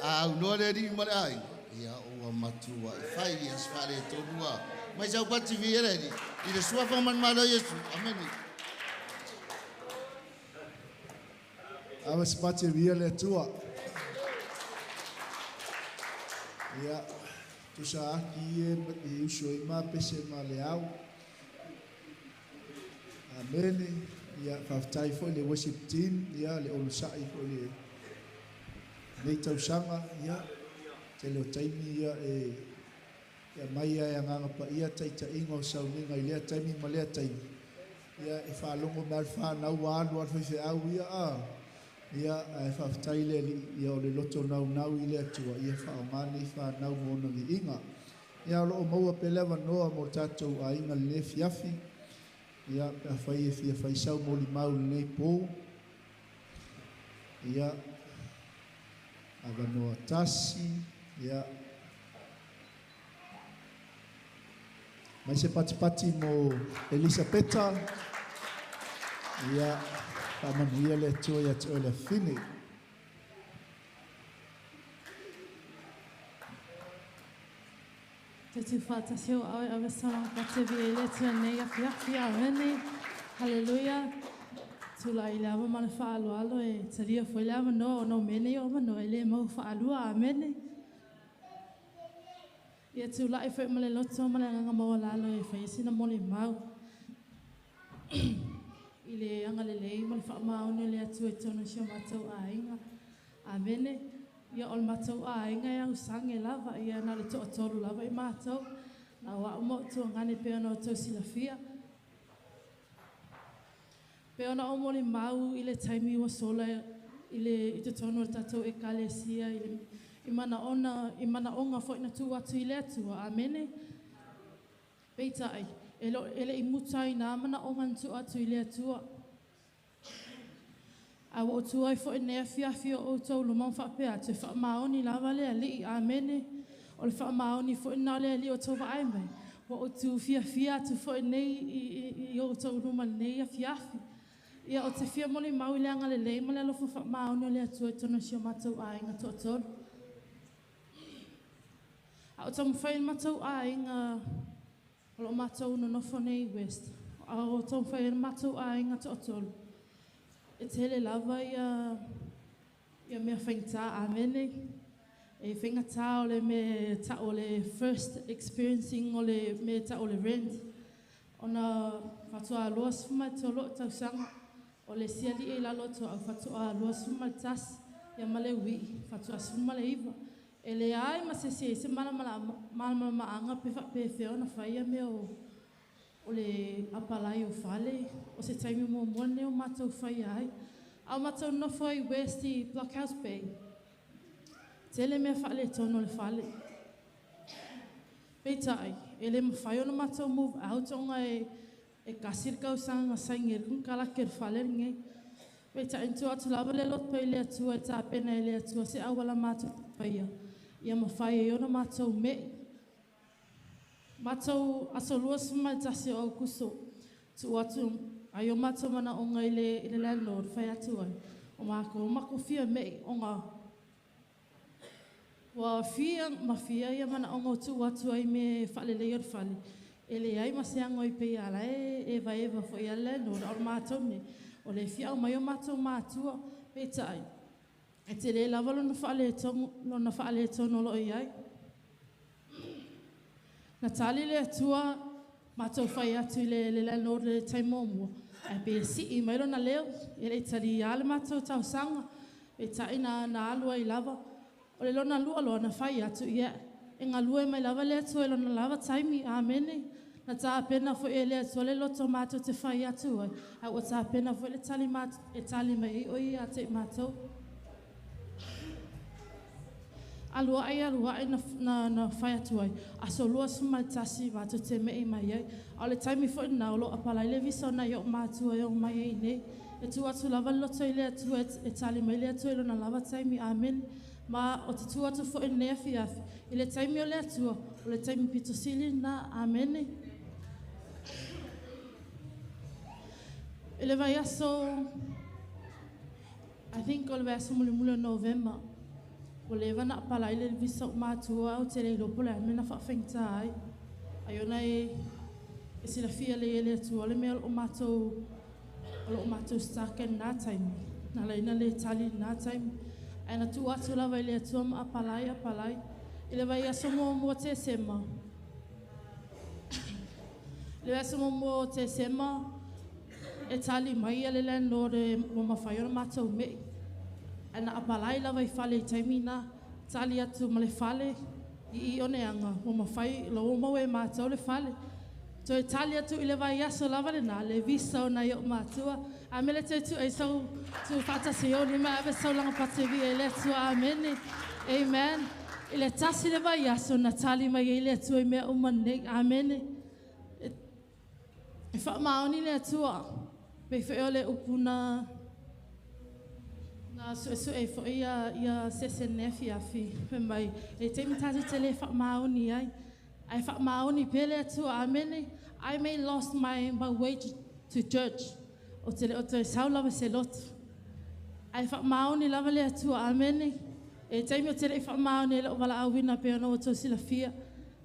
A unoa le ri ma le ai. Ia, ua matua i whai ia sfare tonua. Mai sau pati vi ele ni. I le sua whaman malo Yesu. Amen. Ava se pati via le Atua. Ia, tusa aki e i uso i ma pese ma le au. Amene. Ia, whaftai foi le worship team. Ia, le olusai foi le nei tausanga. Ia, te leo taimi ia e ia mai ia e anganga pa ia taita inga o sauninga i lea taimi ma lea taimi. Ia, e whaalongo me alwha nau alu alwhai au ia a. Ia, e whaftai le ia o le loto nau nau i le atua. Ia whaomani wha nau mona vi inga. Ia, o loo maua pelewa noa mo tātou a inga le fiafi. Ia, pe a whai e fia whaisau mo li mau le pō. Ia, awa noa tasi. Ia, mai se patipati mo Elisapeta. Ia, whaamanuia le atua ia te oe le fine. Te tu whātasi o awe awe sala pate vi e le tua nei afi afi a wene. Hallelujah. Tula i le awa mana whaalo alo e taria fo le awa no no mene o mano e le mau whaalua a mene. Ia tula i whai male loto male nganga maua lalo e whai sina mole mau. I le anga le lei male wha maone le atu e tono sio matau a inga. A mene. Ia o le matau a inga ia usange lava ia na le toa tolu lava i matau. Na wa umo tua ngane pe ona o tau silafia. Pe ona o mole mau i le taimi ua sola i le i te tono o le tātou e kalesia i le i mana ona i mana onga foi na tu atu i le atua. Amene. Peita ai e lo ele i muta i nā mana onga na tu atu i le atua. A o tu ai foi nei afi afi o tau lo mau whapea te wha maoni lava le ali. Amene. O le wha maoni foi nā le ali o tau vaai mai. Wa o tu fia fia tu foi nei i o tau luma nei afi afi. Ia o te fia mole mau i le anga le lei ma le alofa wha maoni o le atua e tono si o matau a inga toa tolu. A o tau mwhai matau a inga o lo matau no nofo nei West. A o tau mwhai matau a inga toa tolu. E tele lava ia ia mea whaingta amene. E whaingata o le me ta o le first experiencing o le me ta o le rent. Ona whatua loa suma te o lo tausanga. O le siali e lalo to au whatua loa suma le tas. Ia male ui whatua suma le iwa. E le ai ma se se se mana mana mana maanga pe wha pe whio na whaia me o le apalai o whale, o se taimi mo mone o mātou whai ai. Au mātou nofo i West i Blockhouse Bay. Tele mea whale tono le whale. Peitai, e le mawhai ona mātou move out onga e kasir kausanga saingir kung kalakir whale nge. Peitai, ntu atu lava le lot pai le atua e tāpena e le atua se awala mātou whaia. Ia mawhai e ona mātou me. Mātou aso lua suma tasi o kuso. Tu atu ai o mātou mana onga i le landlord whai atu ai. O mākou mako fia me onga. Wa fia ma fia ia mana onga o tu atu ai me whalelei o le whale. E le ai ma se ango i pei ala e vai eva fo i a landlord o mātou ne. O le fia o mai o mātou mātua peta ai. E te le lava lona whaale tono lo i ai. Na tali le atua, mātou whai atu i le landlord le taimomua. Ai pe si i mai lona leo, e le tali ia le mātou tausanga, e tai na alua i lava. O le lona lua loa na whai atu ia. E ngā lua mai lava le atua e lona lava taimi, amene. Na tāpena fo e le atua le loto mātou te whai atu ai. A ua tāpena fo e le tali mātou, e tali mai i o i a te mātou. Alua ai na whai atu ai. Aso lua suma tasi mātou te mei mai ai. A le taimi fo nā o lo apalai le visa na i o mātua i o mai ai nei. E tu atu lava loto i le atua e tali mai le atua i lona lava taimi. Amen. Ma o te tu atu fo i lenei afiafi. I le taimi o le Atua, o le taimi pito sili na. Amene. I le vaiaso, I think o le vaiaso mulimuli o Novema, ua leva ona apalai le visa o matua au te le iloa po o le a le mea na faafaigata ai. Ai ona e e silafia lelei e le Atua le mea o lo o matou o lo o matou stuck ai i lena taimi, na ala ai ona le tali i lena taimi. Ae na tuu atu lava i le Atua ma apalai, apalai. I le vaiaso muamua o Tesema, i le vaiaso muamua o Tesema, e tali mai le landlord ua mafai ona matou me'i. Ae na apalai lava i fale i taimi na, tali atu ma le fale i i Oneaga, ua mafai, la ua maua e matou le fale. Toe tali atu i le vaiaso lava lena, le visa o nai o'u matua. Amene toe tuu ai sau tu faatasi i ou lima e ave sau laga pati e le Atua. Amene. Amen. I le tasi le vaiaso na tali mai ai le Atua i mea uma nei. Amene. E faamaoni le Atua. Pei foi o le upu na na suesue ai foi ia ia sese i lenei afiafi, fai mai, e taimi tatou te le faamaoni ai, ae faamaoni pea le Atua. Amene. I may lost my my way to, to church. Ou te le o toe sau lava i se lotu. Ae faamaoni lava le Atua. Amene. E taimi ou te le i faamaoni ai lou valaauina pei ona outou silafia.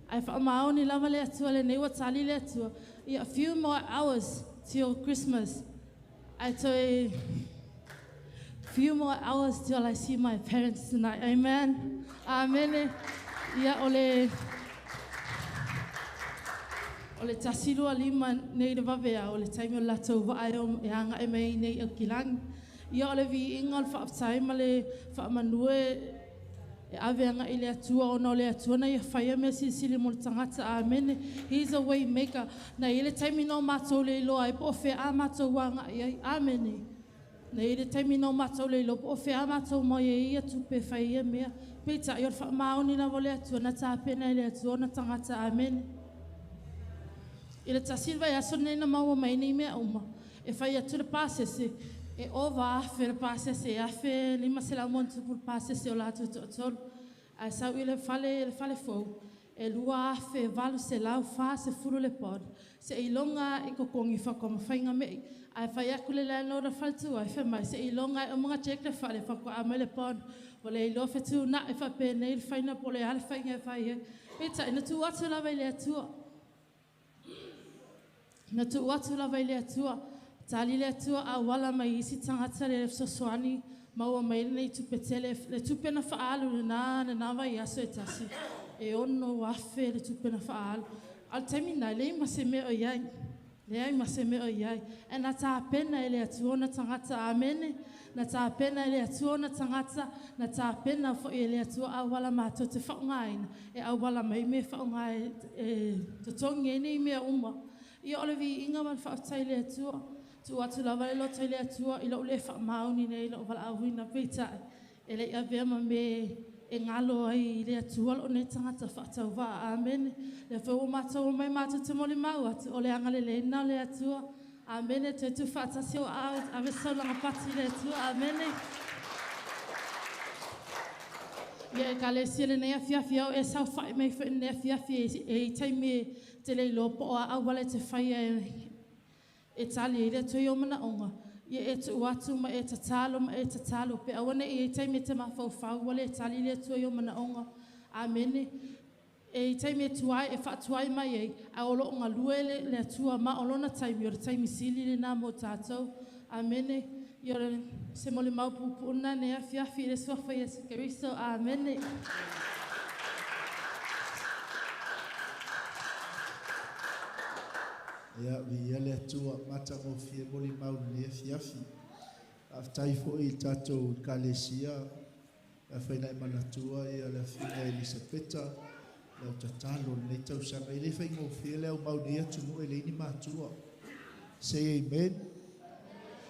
Ae faamaoni lava le Atua lenei ua tali le Atua. Ia, a few more hours till Christmas. Ae toe few more hours till I see my parents tonight. Amen. Amene. Ia, o le o le 1:25 nei le vaveao, o le taimi o le latou vaa e o e agaʻi mai ai nei i Aukilagi. Ia, o le viiga o le faafetai ma le faamanu e e ave agaʻi i le Atua ona o le Atua na ia faia mea silisili mo le tagata. Amene. He is a way maker. Na i ai le taimi na o matou le iloa ai po o fea a matou agaʻi ai. Amene. Na i ai le taimi na o matou le iloa po o fea a matou mai ai ia tupe e fai ai ia mea. Peitai, o le faamaoni lava o le Atua na tapena e le Atua ona tagata. Amene. I le tasi le vaiaso lenei na maua mai ai nei mea uma, e fai atu le pasese, e ova afe le pasese, e 1500 ma ona tupu le pasese o latou toatolu. Ae sau i le fale, le fale fou, e 2840 le bond. Seiloga i totogi faatoa mafai ona me'i. Ae fai atu le landlord o le faletuai, fai mai, seiloga e uma ona check le fale faatoa aumai le bond. Ua le iloa fetuunai faapenei le faiga po o le a le faiga e fai ai. Peitai, na tuu atu lava i le Atua. Na tuu atu lava i le Atua. Tali le Atua auala mai i isi tagata le fesoasoani maua mai ai lenei tupe tele. Le tupe na faaalu lena lena vaiaso e tasi, e 6,000 le tupe na faaalu. A o le taimi lena, e leai ma se mea o i ai. Leai ma se mea o i ai. Ae na tapena e le Atua ona tagata. Amene. Na tapena e le Atua ona tagata, na tapena foi e le Atua auala matou te faaaogaina, e auala mai mea e faaaoga e totogi ai nei mea uma. Ia, o le viiga ma le faafetai i le Atua. Tuu atu lava le loto i le Atua i lou le faamaoni nei i lou valaauina, peitai, e le i avea ma me e galo ai i le Atua lou nei tagata faatauvaa. Amene. Lea foi ua matou omai matou te molimau atu, o le agalelei lena o le Atua. Amene. Toe tuufaatasi ou aao ave se taulaga pati i le Atua. Amene. Ia, Ekalesia, lenei afiafi au e saofai mai foi i lenei afiafi e i taimi e te le iloa po o a auala e te faia e e tali ai le Atua i ou manaoga. Ia e tuu atu ma e tatalo ma e tatalo pe aua ne i ai taimi e te mafaufau ua le tali le Atua i ou manaoga. Amene. E i taimi e tuai e faatuai mai ai, ae o lo o galue le, le Atua ma o lona taimi, o le taimi sili lena mo tatou. Amene. Ia o le se molimau puupuu lena i lenei afiafi i le Suafa o Iesu Keriso. Amene. Ia, viia le Atua, matagofie molimau i lenei afiafi. Faafetai foi i le tatou Ekalesia, e afai na e manatua ia le afioga ia Elisapeta, lau tatalo i lenei tausaga. E le faigofie le aumau i lenei atunuu e leai ni matua. Say amen.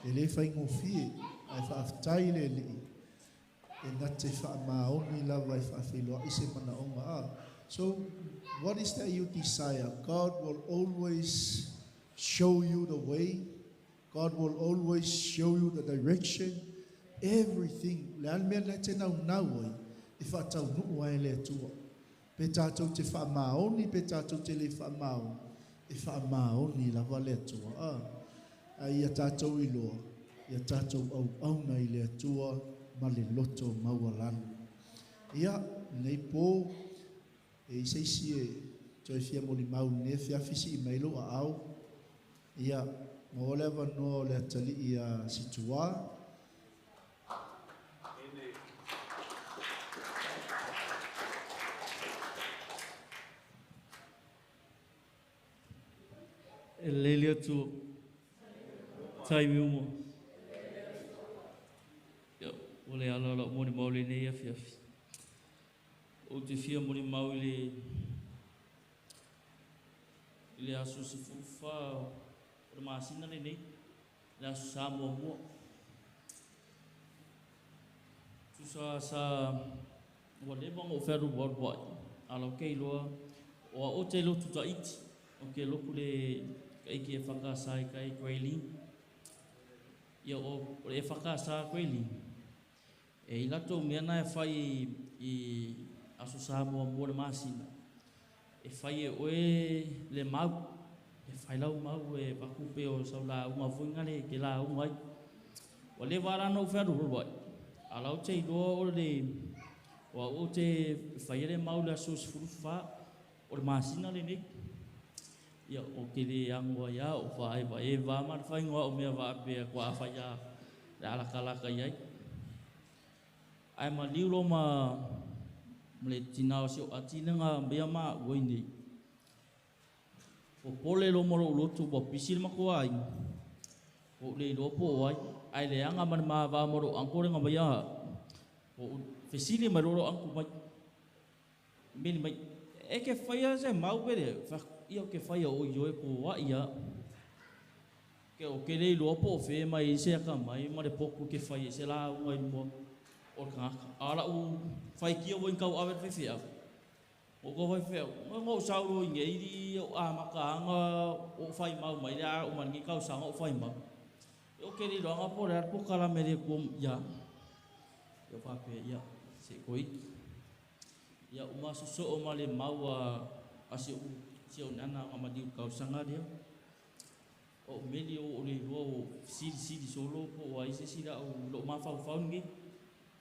E le faigofie, ae faafetai i le Alii e na te faamaoni lava e faafeiloai se manaoga. A. So, what is that you desire? God will always show you the way. God will always show you the direction. Everything. Le a le mea na e te naunau ai, e whātau ai le atua. Pe tātou te whaamaoni, pe tātou te le whaamaoni, e whaamaoni lava le atua. A ia tātou i loa, ia tātou au auna i le atua, ma le loto maualalo. Ia, nei pō, e iseisi e toe fia moli mau ne fia fisi i mailo a au. Ia, ma ole avanoa o le atali ia situa. E lele atu taimi uma. Ia, o le ala o lau moni mau le nei afi afi. O te fia moni mau i le aso se fufa o le masina le nei, le aso sa mua mua. Tusa sa ua leva ngō wheru waru wai. Ala o kei loa, o a o te lotu ta iti, o ke loku le ka ike e whakasa i kai Grayling. Ia o le e whakasa Grayling. E i lato mea na e whai i aso sa mua mua le masina. E whai e oe le mau. E whai lau mau e wakupe o sau la unga fuinga le ke la unga ai. O le wara no wheru ruai. Ala o te iloa o le o a o te whai le mau le aso sefulu wha o le masina le nei. Ia o ke le angoa ia o wha e wa e wā ma le whaingoa o mea wha apea kua a whai a le alakalaka iai. Ai ma liulo ma le tina o se o atinanga mea ma ui nei. O pole lo moro ulotu wa pisi le makoa ai. O le iloa po o ai. Ai le anga ma le maa wā moro angkore ngā mai aha. O fesili mai roro angku mai. Meli mai. E ke whaia se mau pere. Ia o ke whaia o i oe ko wa ia. Ke o ke le iloa po o whē mai i se aka mai ma le poku ke whaia se la unga i mua. O le kangaka. Ala u whai kia wo inkau awe te whiwhia. O ko whai whiwhia. Ngā ngau sauro i ngeiri o a makaanga o whai mau mai le a o mangi kau sanga o whai mau. E o ke riro anga po le po kala mere ko ia. Ia whape ia se koiki. Ia uma suso o male mau a se u se o nana nga madiu kau sanga dia. O meli o le roa o siri siri solo po o ai se sira o lo mawhau whau ngi.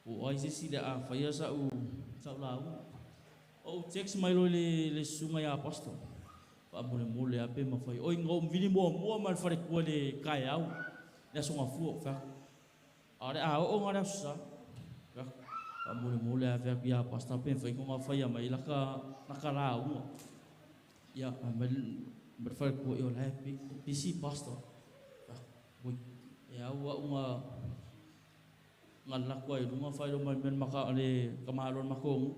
O ai se sira a whaia sa u sa u lau. O text mai lo le sunga ia pastor. Wa mole mole ape ma whai. Oi ngau mvini mua mua ma le whare kua le kai au. Le sunga fua wha. A le a o ngā sa. Wa mole mole ape ia pastor pe whai ngā whaia mai laka laka la unga. Ia ma le whare kua i o la pisi pastor. Woi e au a unga ngā lakua i runga whai mai men maka le kamalo makongu.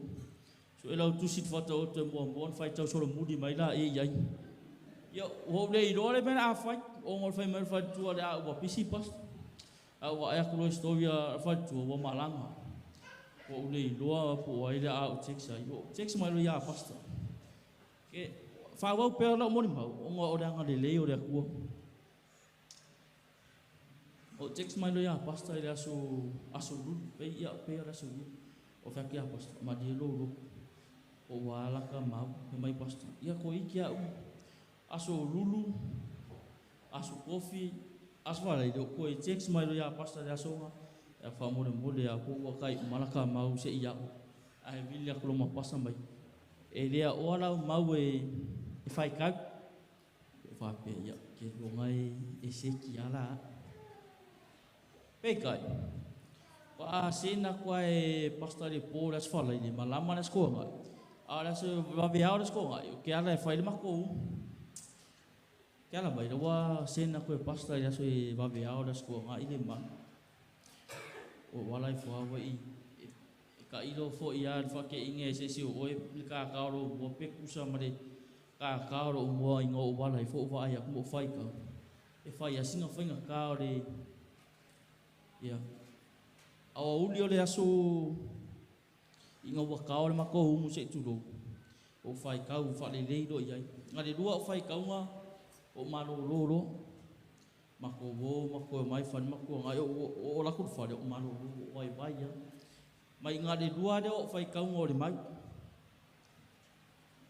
So e lau tusi te whata o te mua mua whai tau solo muri mai la e iai. Ia o le i roa le mena a whai, o ngā whai mai whai tua le a ua pisi pas. A ua ai aku loe story a whai tua ua malanga. O le i roa po ai le a o text ai. O text mai lo ia pastor. Ke whawau pēr lau moni mau, o ngā o le anga le lei o le akua. O text mai lo ia pastor i le aso aso rulu, pe ia pe le aso rulu. O whea kia pastor, ma di lo lo. O wā laka mau, he mai pastor. Ia ko iki au, aso lulu, aso kofi, aso wala i leo, ko e text mai lo ia pastor le aso nga, ia wha mole mole a ko ua kai malaka mau se ia o. A he vili ako lo ma pasa mai. E lea o ala mau e whai kau. E wha pe ia, ke longa e seki ala. Pekai. Wa a sena kua e pastor le pō le asfala i le malama le askoa ngai. A le aso wawe hao le askoa ngai. O ke ala e whai le mako u. Ke ala mai rawa sena kua e pastor le aso e wawe hao le askoa ngai le mana. O wala i whawa i ka ilo fo i a le whake inge se se o oe le ka kao ro mua pekusa ma le ka kao ro mua i ngā o wala i fo o wai a kumo whai kau. E whai a singa whainga kao le ia. Awa uli o le aso i ngā waka o le mako humu se turo. O whai kau whale leiro i ai. Ngā le rua o whai kaunga o malo loro. Mako wō, mako e mai whane, mako ngai o laku whare o malo loro o wai wai ia. Mai ngā le lua lea o whaikauga o le mau.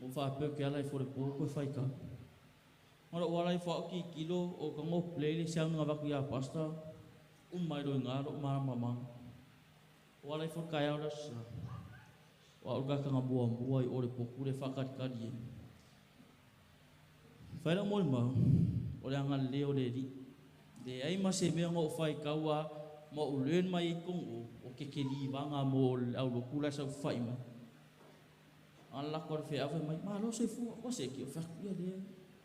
O whapeo ke ala i fore pō koe whaikau. Ngā ro wala i whao ki kilo o ka ngō play le siau ngā waku ia pasta. Umai roi ngā ro marama manga. O ala i fore kai au rasa. O au kaka ngā mua mua i ore pō kure whakarikari e. Whaira mo le mau, o le anga le o le ri. Le ai ma se mea ngō whaikaua ma o learn mai i kong o ke ke li wanga mo au lo kula sa whai mai. An la ko fe ave mai ma lo se fu o se ki o fa ia le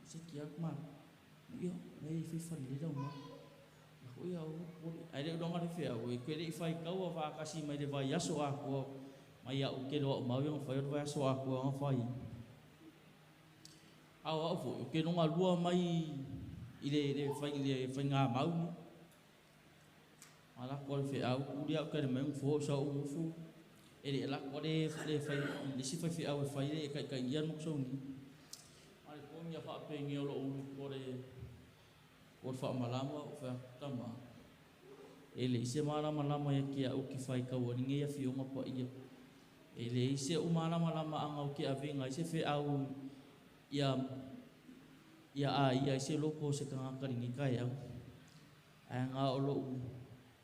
se ki a ma. Ia nei fe fa le ma. Ko ia o ko ai le donga le fe au e ke le whai kaua wa kasi mai le vai aso a ko mai au ke lo mau yo whai o vai aso a ko nga whai. Au au fo ke no lua mai i le whai le whai ngā mau ni. Ala ko le fe au kuri au ke le mai fo sa o mufu. E le la ko le le whai le si whai fe au e whai le kai kai ia mo so ni. Ale ko mi fa pe ngi o lo ulu ko le ko fa malama o fa tama. E le ise malama lama ia ki au ki whai kau ni ngi fi o pa ia. E le ise o malama lama anga o ki avenga ise fe au ia ia a ia ise loko se kanga kari ngi kai au. Ai nga o lo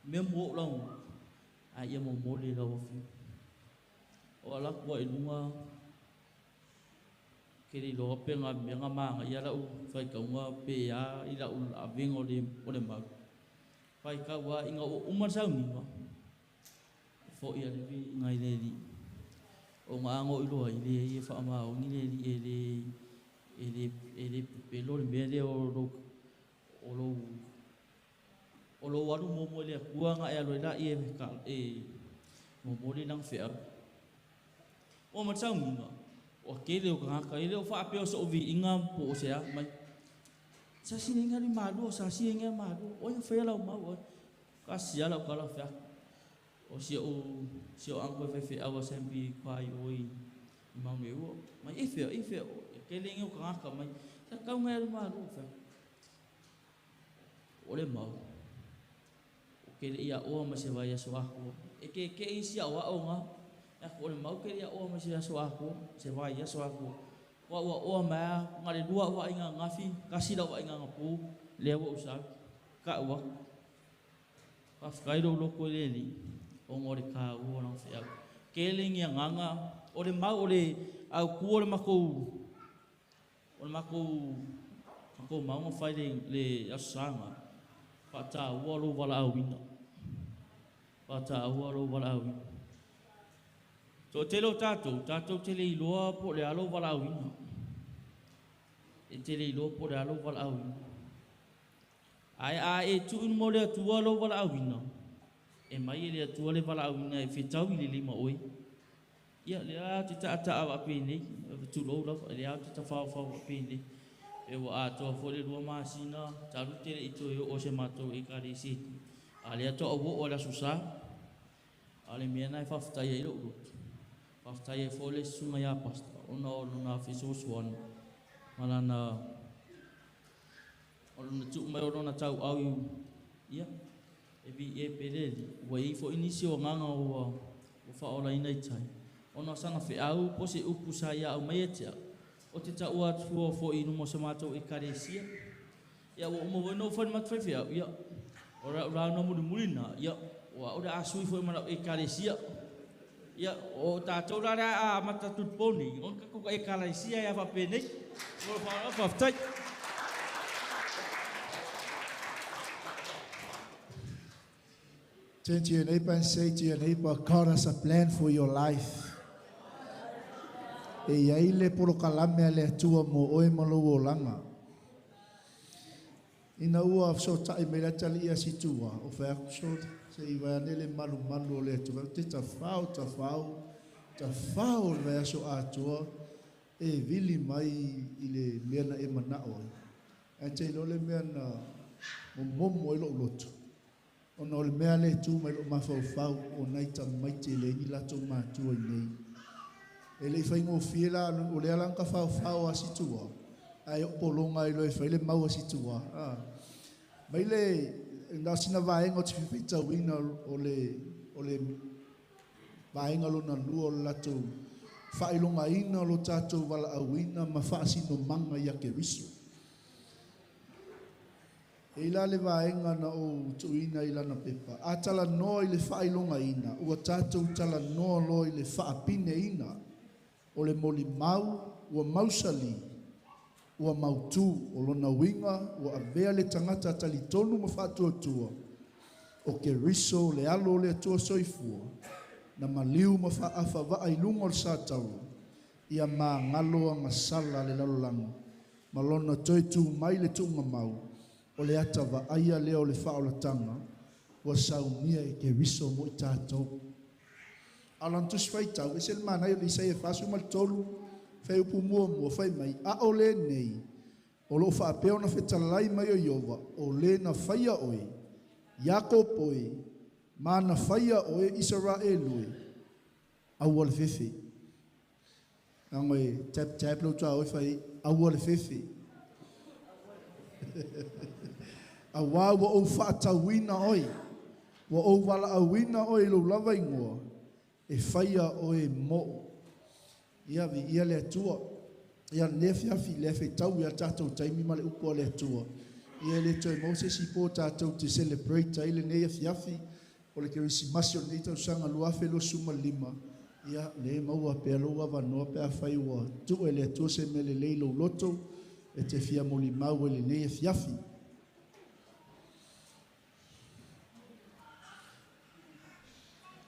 me mo long a ia mo mo le lo fi. O ala ko e lunga ke le lo pe nga me nga ma ia la u fai ka nga pe a i la u a vengo le o le ma. Fai ka wa inga o uma sa ni ma. Fo ia le vi ngai le li. O nga ngo i lo i le i fa ma o ni le li e le e le e le pe lo le me le o lo o lo o lo waru mo mo le kua nga e lo la i e ka e mo mo le nang fe a. O ma tsau ni nga. O ke le o ka ka ile o fa pe o so vi inga po o se a mai. Sa si nga ni malu sa si nga malu o ya fe la ma o ka si ala ka la fe. O si o ang ko fe fe a wa sembi kwa i o i ma me o mai e fe o ke le ngi o ka ka mai. Sa ka nga le malu fe. O le mau. O ke le ia o ma se vai so a ko. E ke ke i si a wa o nga. Ya ko le mau ke ia o ma se so a ko se vai ia so a ko. Wa wa o ma nga le lua wa inga ngafi ka si la wa inga ngapu le wa usa ka wa. Ka fkai lo lo ko le li o ngore ka o na fe au. Ke le ngi nganga o le mau o le au ku o le mako mako mau ngo fai le le asanga. Pa ta wa lo wala au ina. Pa ta wa lo wala au ina. So te lo tātou, tātou te le iloa po le alo wala au ina. E te le iloa po le alo wala au ina. Ai a e tuun mo le atua lo wala au ina. E mai e le atua le wala au ina e whitau i le lima oi. Ia le a te taata au ape nei, tulou lava, le a te tawhau whau ape nei. E wa atoa fo le rua masina, taru te le ito e o se mātou e kare se. A le atoa o o la susa, a le mea nai whawhtai e lo urotu. Whawhtai e fo le sunga ia pasta, ona o lona whiso suana. Malana, o lona tuu mai o lona tau au i, ia, e vi e peleli. Ua i fo inisi o nganga o whaola ina i tai. Ona sana whe au, po se upu sa ia au mai e tea. O te tau atua fo i numo sa mātou e karesia. Ia, ua umo wano whai matwhai whea, ia. O rau rau na muri muri nā, ia. Ua ora asui fo i mana e karesia. Ia, o tātou rara a matatutponi. O kako e karesia ia whapenei. O whaola whaftai. Turn to your neighbor and say to your neighbor, God has a plan for your life. E iai le polo kalame a le atua mo oe malo o langa. Ina ua so tai me la tali ia situa, o whea kuso se i wea nele malu malu o le atua. Te tawhau, tawhau, tawhau le wea so atua, e vili mai i le mea na e manao ai. E te ilo le mea na momomo e lo loto. Ona o le mea le tu mai lo mawhauwhau o nei tamaiti le ngi lato mātua i nei. E le whai ngō whiela, o le alanga whauwhau a situa. Ai o polonga i loe whai le mau a situa. Mai le, nā sina vaenga o te whiwhita wina o le Vaega lona lua o le latou faailogaina o lo tatou valaauina ma faasinomaga ia Keriso. E i la le vaega na ou tuuina i lana pepa. A talanoa i le faailogaina, ua tatou talanoa loa i le faapineina o le molimau ua mausali, ua mautū o lona uiga ua avea le tagata talitonu ma faatuatua o Keriso le alo o le Atua soifua na maliu ma faafava'a i luga o le satauro ia magalo agasala le lalolagi ma lona toe tū mai le tuugamau o le ata vaaia lea o le faaolataga ua saunia e Keriso mo i tatou. A lona tusi faitau, e se le manaia o le Isaia 43, fuaiupu 1, fai mai, a o lenei, o loo faapea ona fetalai mai o Ieova, o le na faia oe, Iakopo e, ma na faia oe Isaraelu e, aua le fefe. Ago e tap tap lo tua oe fai, aua le fefe. Auā ua ou faatauina oe, ua ou valaauina oe i lou lava igoa, e faia oe mo'u. Ia viia le Atua. Ia lenei afiafi, le feitau ia tatou taimi ma le upu a le Atua. Ia e le toe maua se isi po tatou te celebrate ai lenei afiafi o le Kerisimasi o lenei tausaga 2025. Ia le maua pea lou avanoa pe afai ua tuu e le Atua se mea lelei i lou loto e te fia molimau ai i lenei afiafi.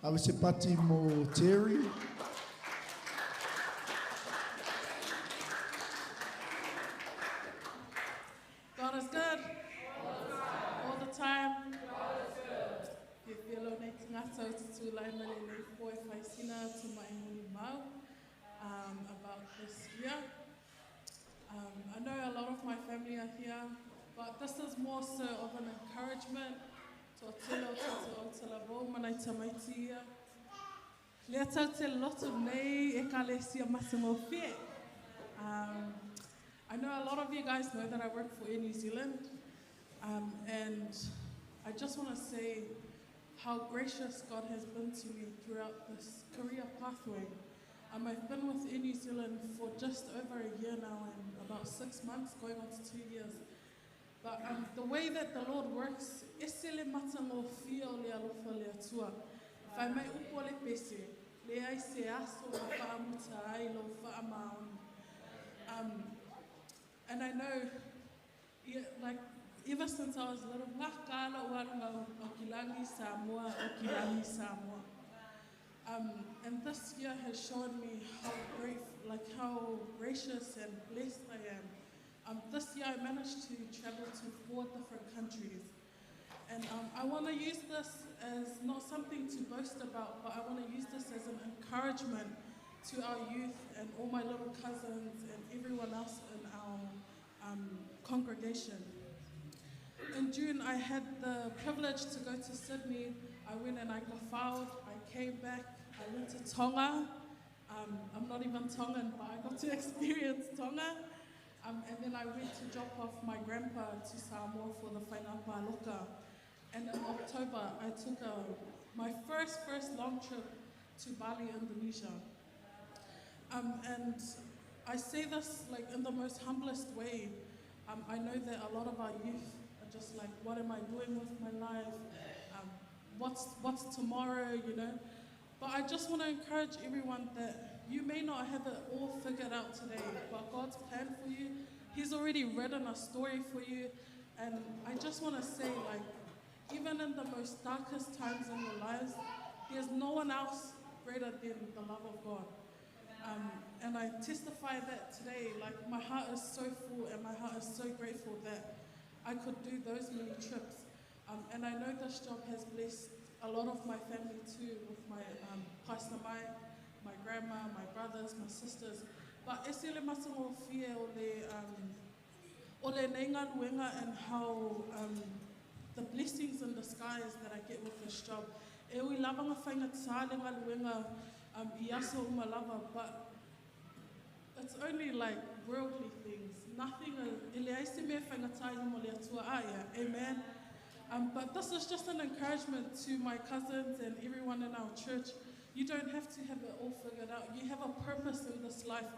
Ave se pati mo Terry. God is good. All the time. Te whialo nei te ngata o te tūlai ma le nei poe whaisina to mai moni mau about this year. I know a lot of my family are here, but this is more so of an encouragement to o tele o tātou o te lavo manai tamaiti ia. Lea tau te loto nei e ka le sia matango fie. I know a lot of you guys know that I work for Air New Zealand, and I just want to say how gracious God has been to me throughout this career pathway. I've been with Air New Zealand for just over a year now and about 6 months, going on to 2 years. But the way that the Lord works, ese le matango fia o le alofa le atua. Whai mai upo le pese, le ai se aso o whaamuta ai lo whaamaoni. And I know, yeah, like, ever since I was little, ngā kāla uarunga o kilangi Samoa, o kilangi Samoa. And this year has shown me how great, like how gracious and blessed I am. This year I managed to travel to 4 different countries. And I want to use this as not something to boast about, but I want to use this as an encouragement to our youth and all my little cousins and everyone else in our congregation. In June, I had the privilege to go to Sydney. I went and I got fouled. I came back. I went to Tonga. I'm not even Tongan, but I got to experience Tonga. And then I went to drop off my grandpa to Samoa for the Fainapa Aloka. And in October, I took my first long trip to Bali, Indonesia. And I say this like in the most humblest way. I know that a lot of our youth are just like, what am I doing with my life? What's tomorrow, you know? But I just want to encourage everyone that you may not have it all figured out today, but God's plan for you, He's already written a story for you. And I just want to say, like, even in the most darkest times in your lives, there's no one else greater than the love of God. And I testify that today, like, my heart is so full and my heart is so grateful that I could do those many trips. And I know this job has blessed a lot of my family too, with my Pastor Mike, my grandma, my brothers, my sisters. But ese le matango fie o le nei ngaluenga and how the blessings in disguise that I get with this job. E ui lava ngā whainga tā le ngaluenga i aso uma lava, but it's only like worldly things. Nothing, e le aise mea whainga tā i mo le atua aia. Amen. But this is just an encouragement to my cousins and everyone in our church. You don't have to have it all figured out. You have a purpose in this life.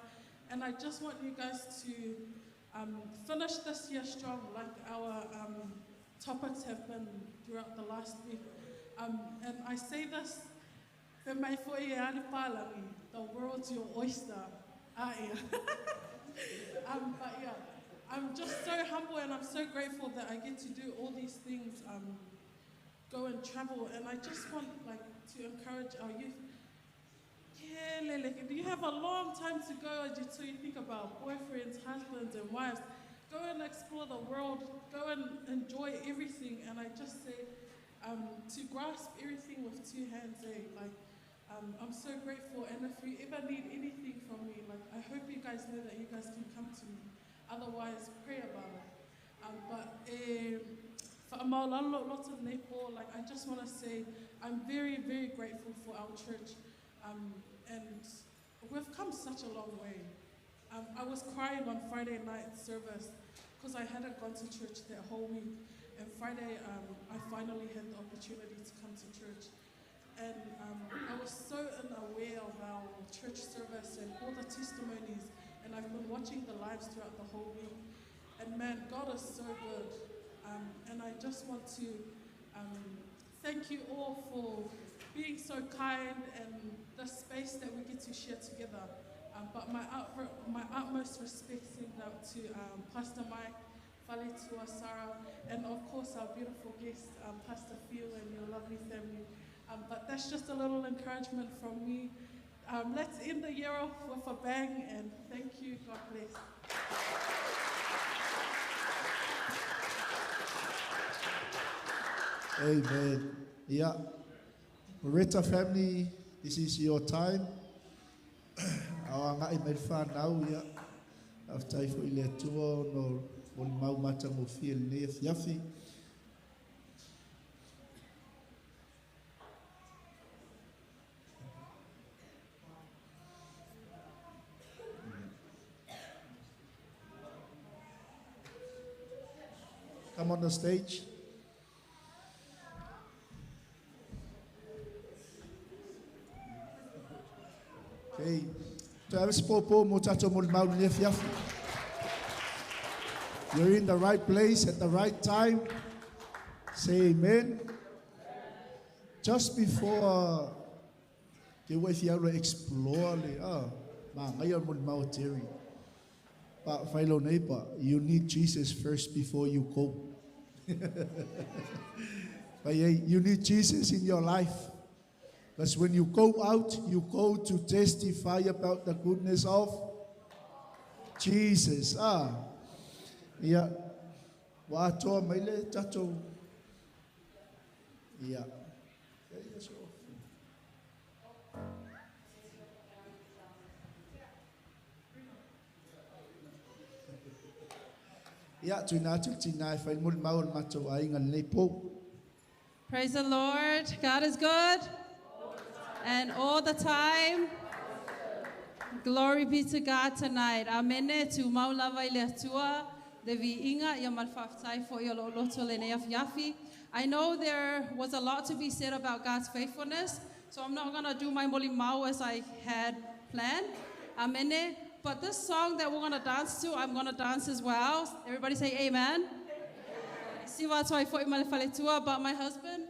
And I just want you guys to finish this year strong, like our topics have been throughout the last week. And I say this, the world's your oyster. But yeah, I'm just so humble and I'm so grateful that I get to do all these things, go and travel. And I just want to encourage our youth. You have a long time to go until you think about boyfriends, husbands, and wives. Go and explore the world. Go and enjoy everything. And I just say, to grasp everything with two hands, eh? I'm so grateful. And if you ever need anything from me, I hope you guys know that you guys can come to me. Otherwise, pray about it. I just want to say I'm very, very grateful for our church. And we've come such a long way. I was crying on Friday night service because I hadn't gone to church that whole week. And Friday, I finally had the opportunity to come to church. And I was so unaware of our church service and all the testimonies. And I've been watching the lives throughout the whole week. And man, God is so good. And I just want to thank you all for being so kind and the space that we get to share together. But my utmost respect send out to Pastor Mike, Faletua, Sarah, and of course our beautiful guest, Pastor Phil and your lovely family. But that's just a little encouragement from me. Let's end the year off with a bang, and thank you. God bless. Amen. Yeah. Moretta family, this is your time. Awa ngai mai whanau, ia. Aftai fo i le atua no mo le mau mata mo fia le fiafi. Come on the stage. Okay. You're in the right place at the right time. Say amen. Just before ke wai explore le ma ngai mo mau Terry. But fellow neighbor, you need Jesus first before you go. But you need Jesus in your life. Because when you go out, you go to testify about the goodness of Jesus. Yeah. Wa toa maile tatou. Yeah. Yeah, tuina atu tina e whai muli mau matou ai ngā nei pō. Praise the Lord. God is good. And all the time. Glory be to God tonight. Amene tu mau lava i le atua. Le viinga ia malfaftai fo ia loto le nei afiafi. I know there was a lot to be said about God's faithfulness, so I'm not going to do my moli mau as I had planned. Amene. But this song that we're going to dance to, I'm going to dance as well. Everybody say amen. But my husband,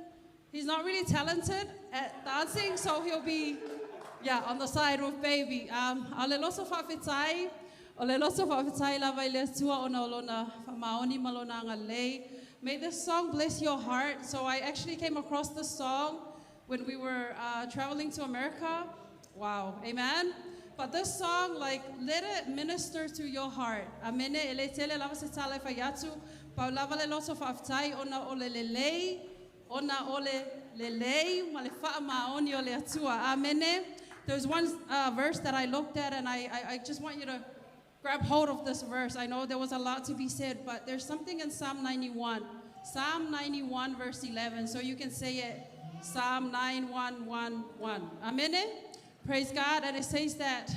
he's not really talented at dancing, so he'll be, on the side with baby. May this song bless your heart. So I actually came across this song when we were traveling to America. Wow, amen. But this song, let it minister to your heart. Amene ele tele lava se tala faiatu, pau lava le loso faaftai ona ole lelei, ona ole lelei, ma le faa maoni ole atua. Amene. There's one verse that I looked at, and I just want you to grab hold of this verse. I know there was a lot to be said, but there's something in Psalm 91. Psalm 91, verse 11. So you can say it, Psalm 9111. Amene. Praise God. And it says that,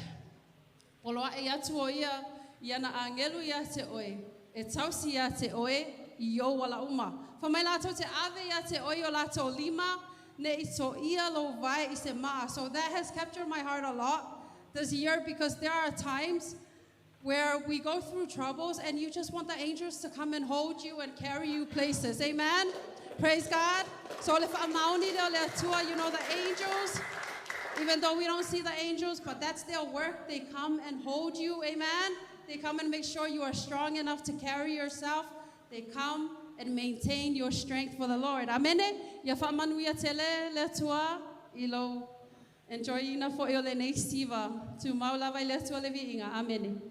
Poloa e atu o ia, ia na angelu ia te oe, e tausi ia te oe, i o wala uma. Fa mai lātou te ave ia te oe o lātou lima, Ne i so ia lo vai i se ma'a. So that has captured my heart a lot this year because there are times where we go through troubles and you just want the angels to come and hold you and carry you places. Amen? Praise God. So le whaamaoni leo le atua, you know, the angels, even though we don't see the angels, but that's their work. They come and hold you. Amen? They come and make sure you are strong enough to carry yourself. They come and maintain your strength for the Lord. Amen. Ia whaamanuia tele le atua i lo enjoy ina fo i o le nei siva. Tu mau lava i le atua le viinga. Amen.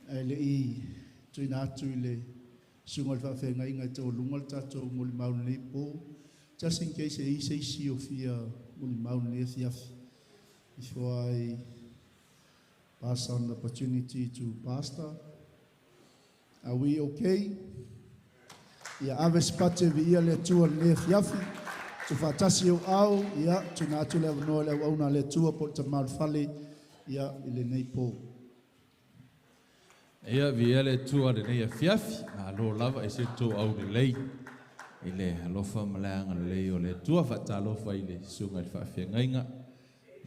E le i tuina atu i le suga o le faafeagaiga e taualuga le tatou molimau lenei po. Just in case e i se isi o fia molimau lenei afiafi. Before I pass on the opportunity to pastor. Are we okay? Ia ave se pati e viia le Atua i lenei afiafi. Tuufaatasi ou au, ia, tuuina atu le avanoa i le auauna a le Atua po o le tama o le fale, ia, i lenei po. Ia, viia le Atua i lenei afiafi, malo lava e se tou aulelei i le alofa ma le agalelei o le Atua. Faatalofa i le susuga i le faafeagaiga,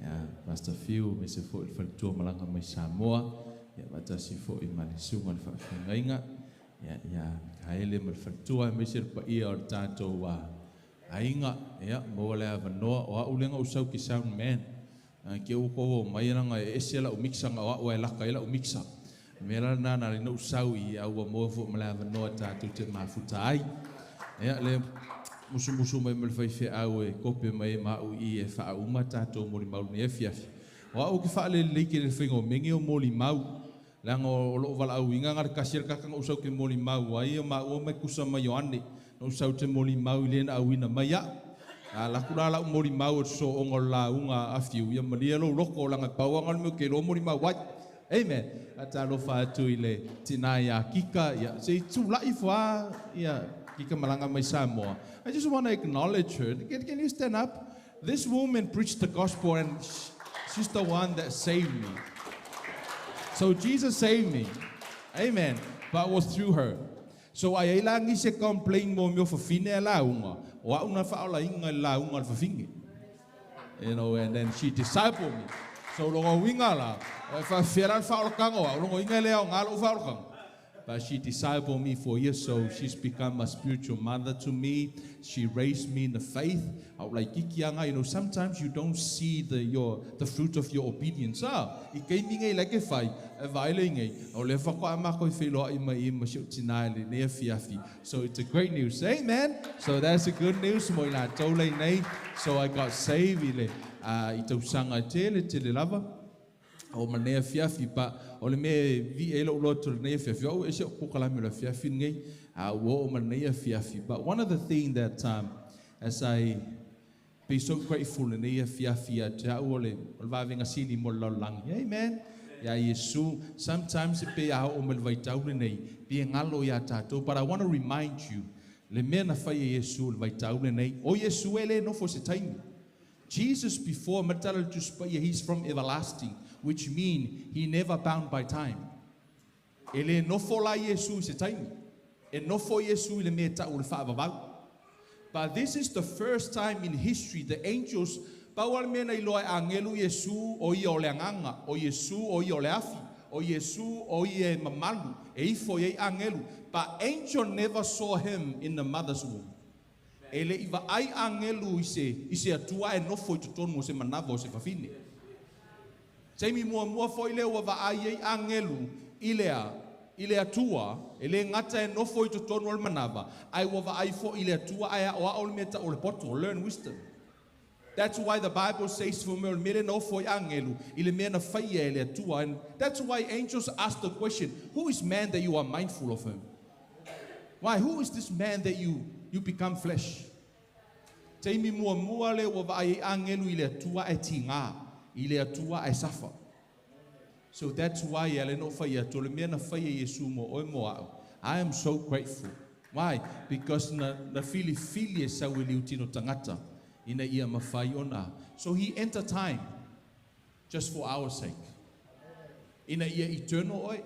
ia, Pastor Fiu, aemaise foi le faletua malaga mai Samoa, ia, faatasi foi ma le susuga i le faafeagaiga, ia, ia Mikaele ma le faletua, aemaise le paia o le tatou aiga, ia, maua le avanoa, o au lea na ou sau ki sound man. Ke ua kou mai langa e ese lau mixa nga o au e laka i lau mixa. Me la na na le no sau i au ua maua fo ma le avanoa tātou te mafuta ai. Ia, le musumusu mai ma le faifeau e kope mai ma au i e faauma tātou molimau nei afiafi. O au ke faalelelei ke le faiga o mege o molimau. Leaga o loo valaauina nga le kasi le kaka na ou sau ke molimau ai o maua mai kusa mai Ioane. Na ou sau te molimau i le na auina mai au. A laku la lau molimau o te soonga o le lauga a Fiu, ia malie lou loko o langa e pau anga o le mea ke iloa molimau ai. Amen. A talofa atu i le tina ia Kika, ia, se i tūlai fua, ia, Kika malaga mai Samoa. I just want to acknowledge her. Can you stand up? This woman preached the gospel and she's the one that saved me. So Jesus saved me. Amen. But it was through her. So ai ai la nisi e complain mo mea o fafine a lauga, o au na faaolaina i le lauga a le fafine. You know, and then she discipled me. So logo uiga la, o e faafefea la le faaolataga o au, logo uiga e le aoga lou faaolataga. But she discipled me for years, so she's become a spiritual mother to me. She raised me in the faith. Au laitiiti aga, you know, sometimes you don't see the, your, the fruit of your obedience. Ah, i keimi nei like e fai, e vaai le nei, o le whakoa mako i wheloa i mai i ma si o tina i le nei afiafi. So it's a great news. Amen. So that's a good news mo i la tau lei nei. So I got saved i le i tausaga tele tele lava. O ma lenei afiafi pa o le mea e viia ai lou loto i lenei afiafi o au e ese o'u polokalame o le afiafi lenei a ua oo ma lenei afiafi. But one of the thing that as I be so grateful lenei afiafi ia te a'u o le o le vavega sili mo le lalolagi. Amen. Iā Iesu, sometimes e pei a oo mai le vaitau lenei pei e galo iā tatou, but I want to remind you le mea na fai e Iesu i le vaitau lenei. O Iesu e lē nofo i se taimi. Jesus before ma le tala i le Tusi Paia, he's from everlasting, which mean he never bound by time. E lē nofo la Iesu i se taimi. E nofo Iesu i le mea e ta'u o le faavavau. But this is the first time in history the angels, pau lava le mea na iloa e agelu Iesu o ia o le Agaga, o Iesu o ia o le afi, o Iesu o ia e mamalu, e ifo i ai agelu. But angel never saw him in the mother's womb. E le i vaai agelu i se, i se Atua e nofo i totonu o se manava o se fafine. Taimi muamua foi lea ua vaai ai agelu i le a, i le Atua, e le gata e nofo i totonu o le manava, ae ua vaai foi i le Atua ae aoao le mea tau o le poto, learn wisdom. That's why the Bible says for me o le mea lea na ofo ai agelu i le mea na faia e le Atua. And that's why angels ask the question, who is man that you are mindful of him? Why, who is this man that you, you become flesh? Taimi muamua lea ua vaai ai agelu i le Atua ae tigā, i le Atua ae safa. So that's why e ala ai ona ou fai atu, o le mea na fai e Iesu mo oe mo a'u, I am so grateful. Why? Because na, na filifili e sau e liutino tagata ina ia mafai ona. So he enter time just for our sake. Ina ia eternal oe.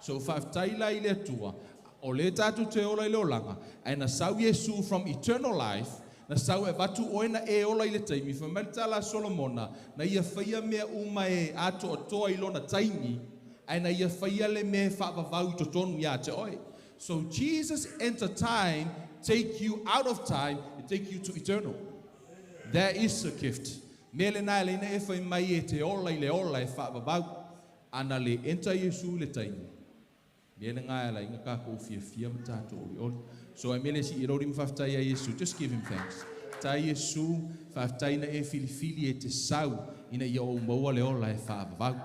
So faafetai la i le Atua, o lea tatou te ola i le olaga, ae na sau Iesu from eternal life, na sau e avatu oe na e ola i le taimi, fai mai le tala a Solomona, na ia faia mea uma e atoatoa i lona taimi, ae na ia faia le mea e faavavau i totonu ia te oe. So Jesus enter time, take you out of time, and take you to eternal. That is a gift. Mea lena e leina e fai mai e te ola i le ola e faavavau. Ana le enter Iesu i le taimi. Mea lena e ala ai na tatou fiafia ma tatou olioli. So e mea le sii rori ma faafetai ia Iesu. Just give him thanks. Tai Iesu, faafetai na e filifili e te sau ina ia ou maua le ola e faavavau.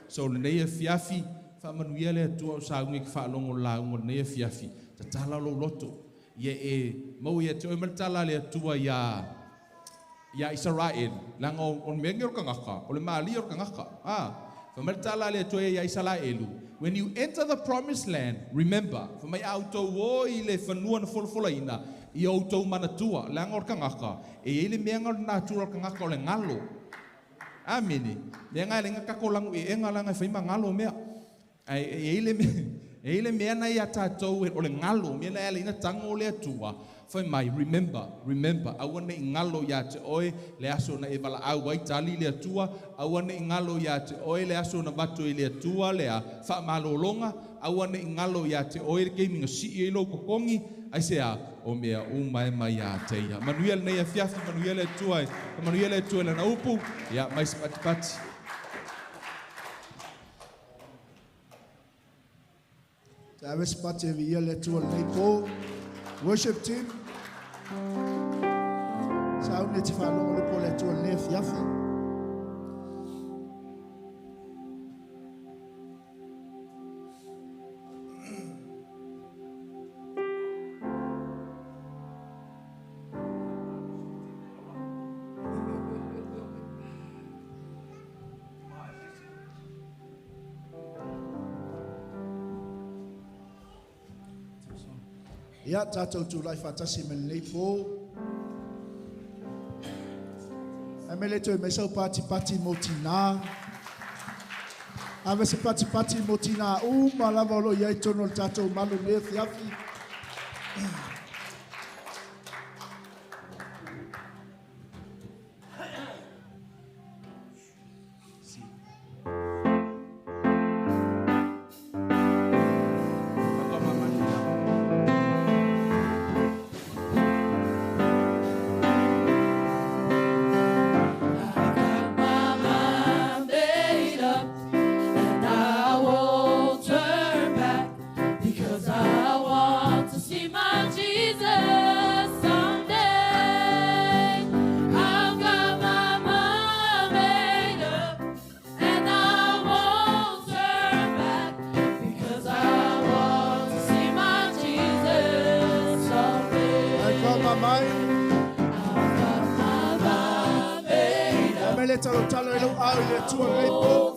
So lenei afiafi, faamanuia le Atua o sauga i ke faalogo o le lauga o lenei afiafi. Tatala lou loto. Ia e maua ia te oe ma le tala a le Atua iā iā Isaraelu, leaga o le mea lenei o le tagata, o le malie o le tagata. A, fai mai le tala a le Atua ia Isaraelu, When you enter the promised land, remember, fa mai au tau o i le whanua na folofola ina, i au tau manatua, le anga o le kangaka, e ele mea nga o le natura o le kangaka o le ngalo. Amene. Mea nga e lenga kako langu e enga langa e whaima ngalo mea. Ai, e ele mea, e ele mea na ia tātou e o le ngalo, mea na ele ina tango o le atua. Whai mai, remember, remember, aua ne i ngalo ia te oe, le aso na e wala au ai tali le atua, aua ne i ngalo ia te oe, le aso na vato i le atua, le a whaamalolonga, aua ne i ngalo ia te oe, le keiminga si i lo kokongi, ai se a, o mea o mai mai a te ia. Manuia le nei a fiafi, manuia le atua, manuia le atua le na upu, ia mai se pati pati. Te ave se pati e via le atua le nei pō. Worship team. Sa au ne te whanongo le pō le atua le nei fiafi. Ia tātou tū lai whātasi me lenei pō. Ai me le toe mai sau pati pati mō tina. Ave se pati pati mō tina uma lava o lo iai tono le tātou malu le fiafi.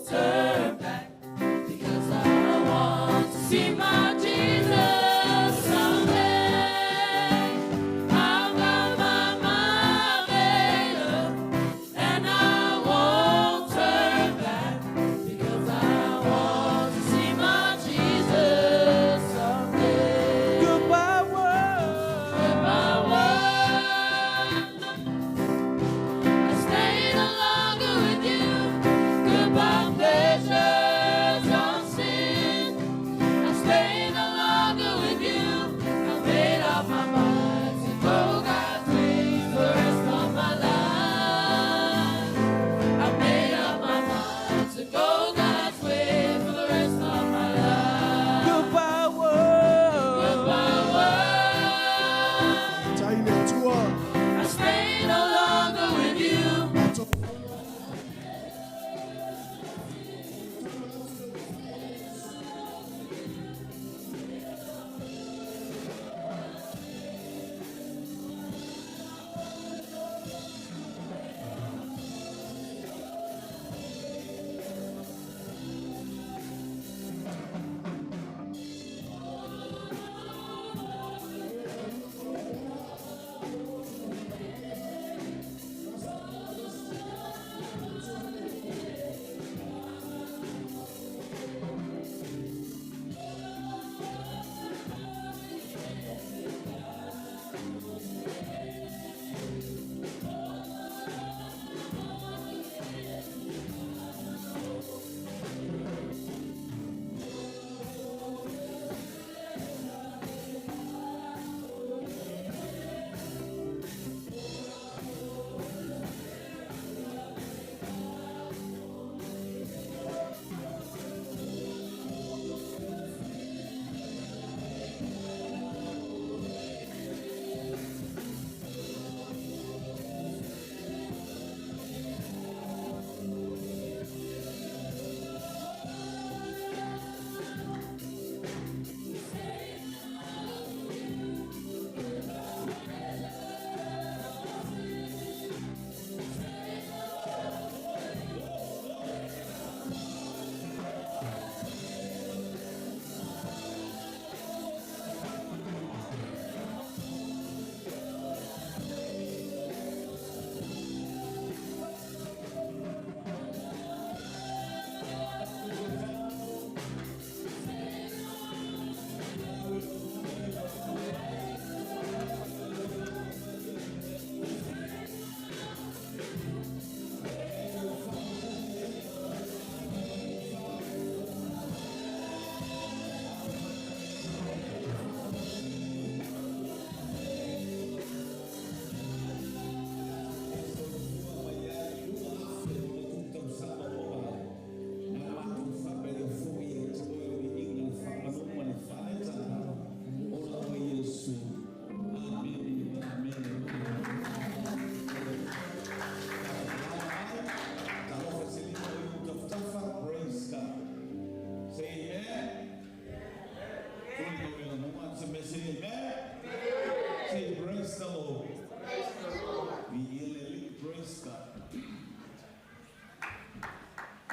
Turn back because I want to see my Jesus someday. I've got my mind made up and I won't turn back because I want to see my Jesus someday. Goodbye world. Goodbye world. I stay no longer with you. Goodbye pleasures of sin. I stay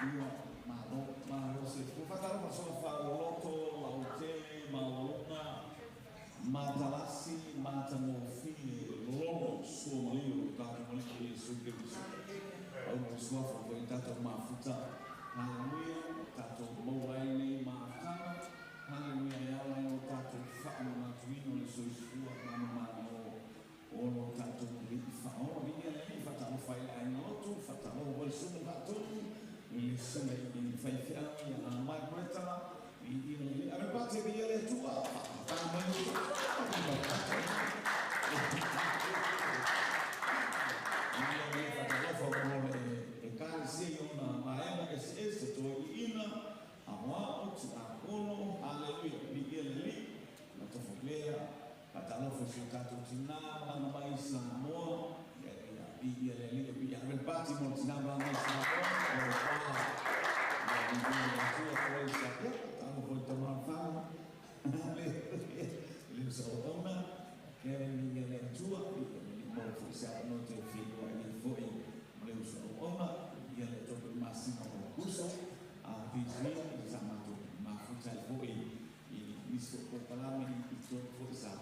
Ia malo, malo se fu. Whatalofa sofa o loto, lautele, maulunga, matalasi, matangofie, lolo, sua malio, tātou malio, Yesu Keriso. Au mo suafa ko i tātou mafuta. Hallelujah, tātou maua ai nei mafutanga. Hallelujah, e ala e o tātou whaanatuino le soifua mana mana o lo tātou i whaoa. Via nei, whatalofa i le ainga lotu, whatalofa wale sunga whaatonu, le sunga i whaiwhiau i a mai kuretanga, i le ave pate via le tua, whakatā mai o Ia le whatalofa mo le e kare se i ona maenga ese toi i ina, a wao, ti a kono, hallelujah, via le li, na tofo klea, whatalofa si o tātou tina, mana mai Samoa, ia le li, ia ave pati mo le tina mana mai Samoa, o wā, ia le tua koe sa, ia, whatalofa i tamara hallelujah, le sa o ona, ke ia le tua, ia le li mo fo se no te whilua i foi, mo le uso o ona, ia le tope masina o kuso, a pizia, i sa matou mafuta i foi, i miso ko palame i tō foi sa,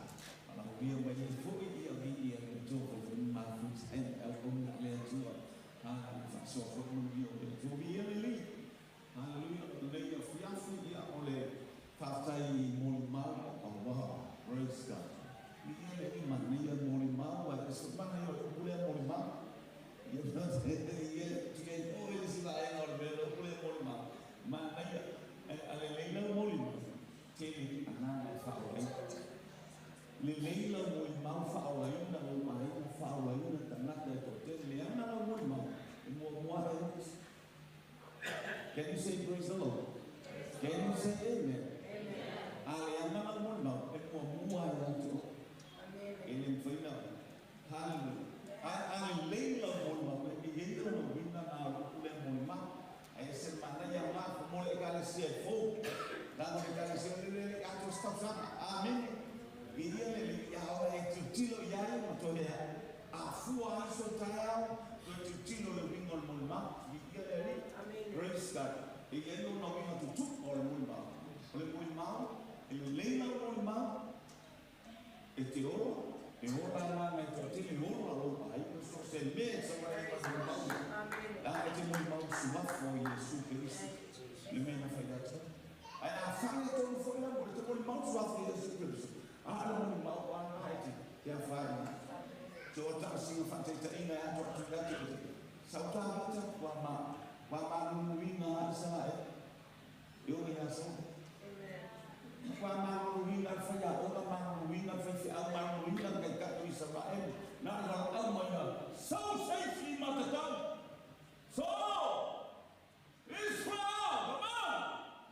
ala o ia mai i foi, ia vi ia le tō foi mafuta i au ona le tua, ha, whasoa foi mo ia le tua, ia le li, hallelujah, le ia fiafi ia o le whaftai moli mau, oh wow, praise God. Ia le i mana ia moli mau, ai so mana ia o pule moli mau. Ia ia tuke o ele si la enga o le mele o pule moli mau. Mana ia ale leila moli mau. Te le anana e whaolai. Le leila moli mau whaolai na o mai whaolai na tanata e tō te le ana moli mau. E mua mua e. Can you say praise the Lord? Can you say amen? Ale anana moli mau e mua mua e atu. E le mwhaina. Hallelujah. Ale leila moli mau e i eira no wina nā ule moli mau. E se mana ia mafu mo le ekalesia e fō. Nā le ekalesia le le atu stausana. Amen. I ia le le ia ora e tutilo ia e ma tohe a fua ai so taeao toe tutilo le winga o le moli mau. I ia le le. Praise God. E ia no na winga tutu o le moli mau. O le moli mau, e le leila o moli mau, e te ora, e ora la ngai tō tele ora lo ai so se me sa mai e moli mau. La e te moli mau suafo i Yesu Keriso. Le mea na whai atu. Ai a whare tōnu whai la mo le te moli mau suafo i Yesu Keriso. A le moli mau ana hai te te a whare. Te o tasinga whanteita ina e atu atu atu atu. Sauta vita wa ma numuinga a Israel. E ora ia sa. Wa ma numuinga whai a ora ma numuinga whai whiau ma numuinga kai kato Israel. Nā rā au mai a sau seisi matatau. So, Israel, come on,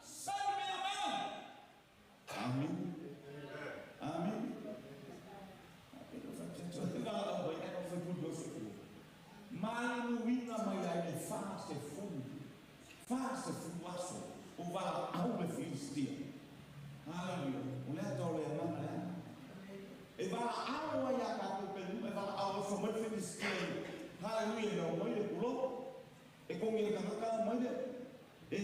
send me a man. Amen. Amen. Manuina mai ai le fā se fulu aso, o wala au le Filistia. Hallelujah. O lea tau le anana lea. E wala au ai a kātou penu, e wala au e whamai Filistia. Hallelujah, e mai le kulo. E kongi e kakaka mai le. E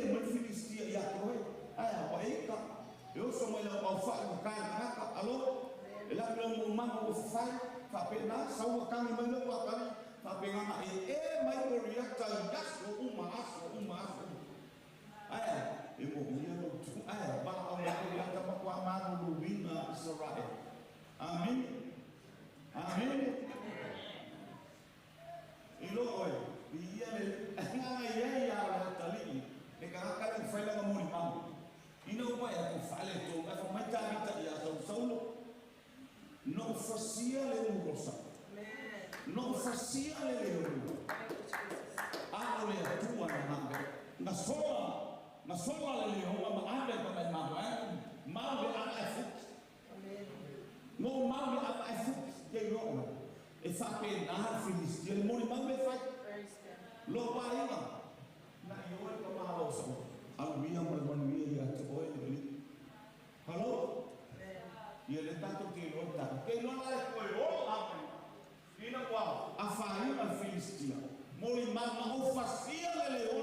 mai Filistia i a koe. Ai a waeka. E oso mai lau au whae ma kai kakaka. Alo. E lau lau mo mana o whai. Whapena, saua kangi mai lau wakari. Whapenganga e e mai koriata i aso uma aso uma aso. Ai, e mo ia lau tu. Ai, wala au mai koriata makua manu luwina Israel. Amen. Amen. I lo oe, i ia le, ia ia ia le hatalii, e kakaka le whailanga moli mau. Ina o mai atu whale tō, e wha mai tāmita i a tau saulo. No fasia le murosa. No fasia le leonu. A o le atua na mabe. Na sola le leonga ma ave pa mai mahu. Mahu le ana e fuki. No mahu le ana e fuki. Ke roa. E whape nā Filistia. Le moli mau e whai. Lo painga. Na i oe ka mahalo sa. Aluia mo le manuia i atu oe le li. Hello? Ia le tātou te loa tātou. Ke loa le koe o amen. Ina wā, a whainga Filistia. Moli mau na o fasia le leonga.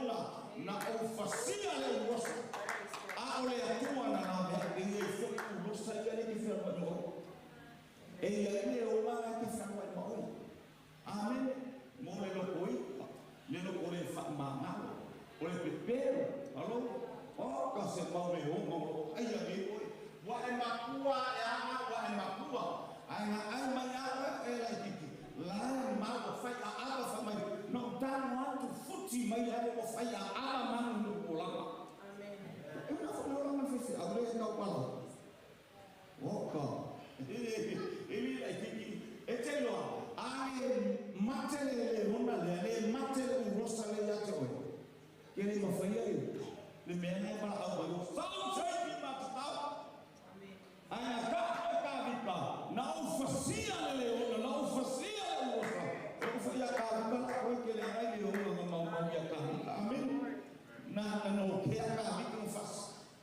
tuti mai le alo fai a ala manu no olanga. Amen. E na fo le olanga fe a le ka pala. Oka. E li ai ki e te lo ai matele le hona le le matele u rosa le ya te oi. Ke le mafai ai. Le mea nei mala au mai o sau sai ki ma tau. Amen. Ai na ka ka vipa. Na u fasia le le ona na u fasia le rosa. E u faia ka vipa la oi ke le ai le ona na mau mau ya ka. Amen. Na na no ke ka vipa no fas.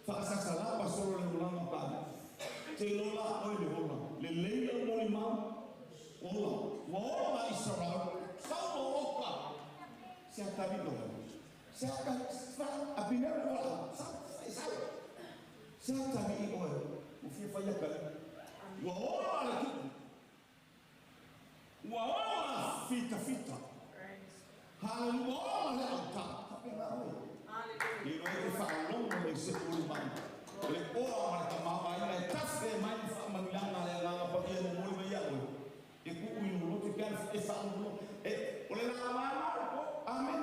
Fa sa sa la pa solo le ulanga pa. Te lola oi le ona. Le leila mo le mau. Ola. Wa ola Israel. Sau mo oka. Se atavi lo. Se atavi abina ola. Sau sau. Se atavi oi. O fia fa ya ka. Wa ola le ki. Wa ola fita fita. Hallelujah. Ola le ata. Hallelujah. I no e fa longo le se ulu mai. Le oa ma ka ma mai le tafe mai fa manulanga le la pa ia mo mo ia o. E ku u lo te kan e fa lo. E o le la ma amen.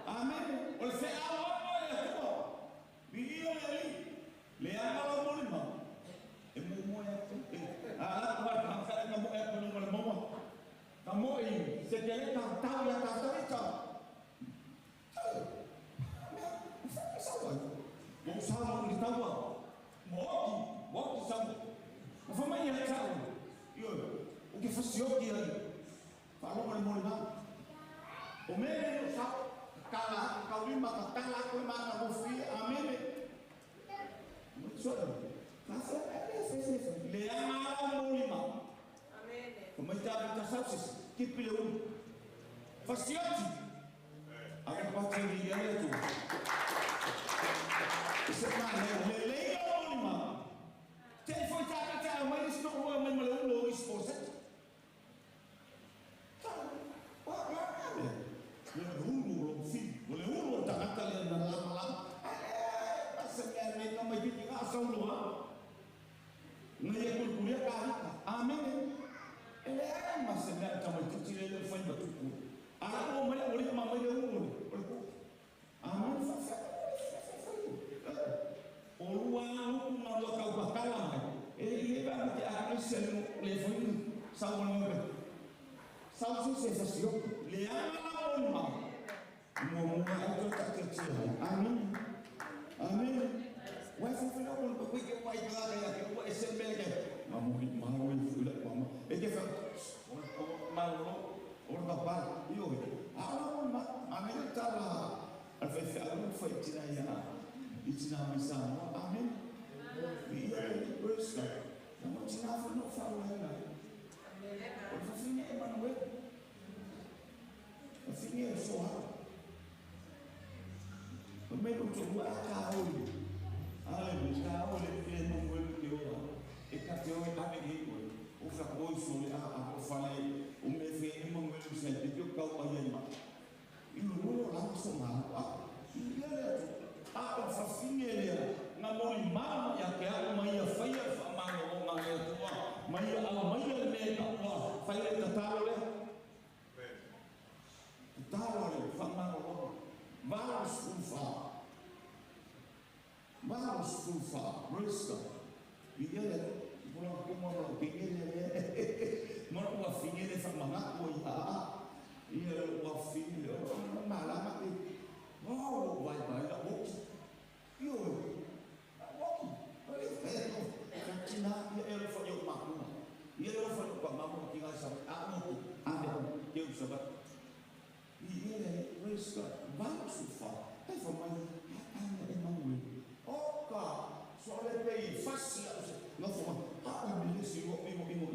Amen. O le fe a o le to. Vi io le li. Le ana lo mo ma. E mo mo ya te. A la ma ka ka ka mo e ko no mo mo. Ka mo i se te le ka tau ya ka ta ta. Mo sa mo ni taua. Mo ki, mo ki sa. Mo fa mai ia tau. Io, o ke fasioki ai. Fa lo mo le ma. O me no sa kala ka lima ka kala ko ma ka mo fi amen. Mo so. Ka sa e se se. Le ama mo lima. Amen. O mai ta ta sa se ki pile u. Fasioki. A ke pa te ni ia tu. Se ma le le o lima. Te foi ta ta mai sto o mai ma le lo is for set. Ta. Wa wa le. Le ulu lo fi, le ulu ta ta le na la la. Eh, se me ne no mai ki ka sa lo ha. Ne ye kul kul ka amen. Ele ma se me ta mai ti le le fa tu ku. A o mai o le ma mai le ulu. O le ku. Amen fa fa. O lua uku ma lua kau bakala mai. E le ba te a se le le foi sa o le sa o se se se le ama la o ma. Mo mo a to ta te te. Amen. Amen. Wai fo fo lo ko ke wai ka ya ke o se me ke. Ma mo ma mo fu la ma. E ke fa o ma lo o ba ba io. A la ma amen ta la. Al fe fe al fo ti na ya. Itina mai sa mo. Amen. Ia le praise God. Na mo tina fo no fa o la. O fa fine Emmanuel. O fine so ha. O me lo to wa ka o. Ale ka o le e mo mo ke o. E ka te o ame e o. O fa ko so le a o fa le o me fe e mo mo se te ke ka o ai ma. I lo la so ma. Ia le a o fa fine le na mo i ma ya ke a mai ia fai fa ma lo nga le tua mai a mai le me ka ua fai le tatalo le tatalo le fa ma lo va su fa va su fa resta ia le mo ko mo lo ke le mo ua fine le fa ma ko ia ia ua fine le ma la ma oh vai vai la boki io boki ole ferro katina ia ele fa yo ma ku ia ele fa yo ma mo ki ga sa a mo a me ke u sa ba ia ele resta va su fa e fa mai a e ma mo o ka so le pe fasi no fa a o me si o mi mo mi mo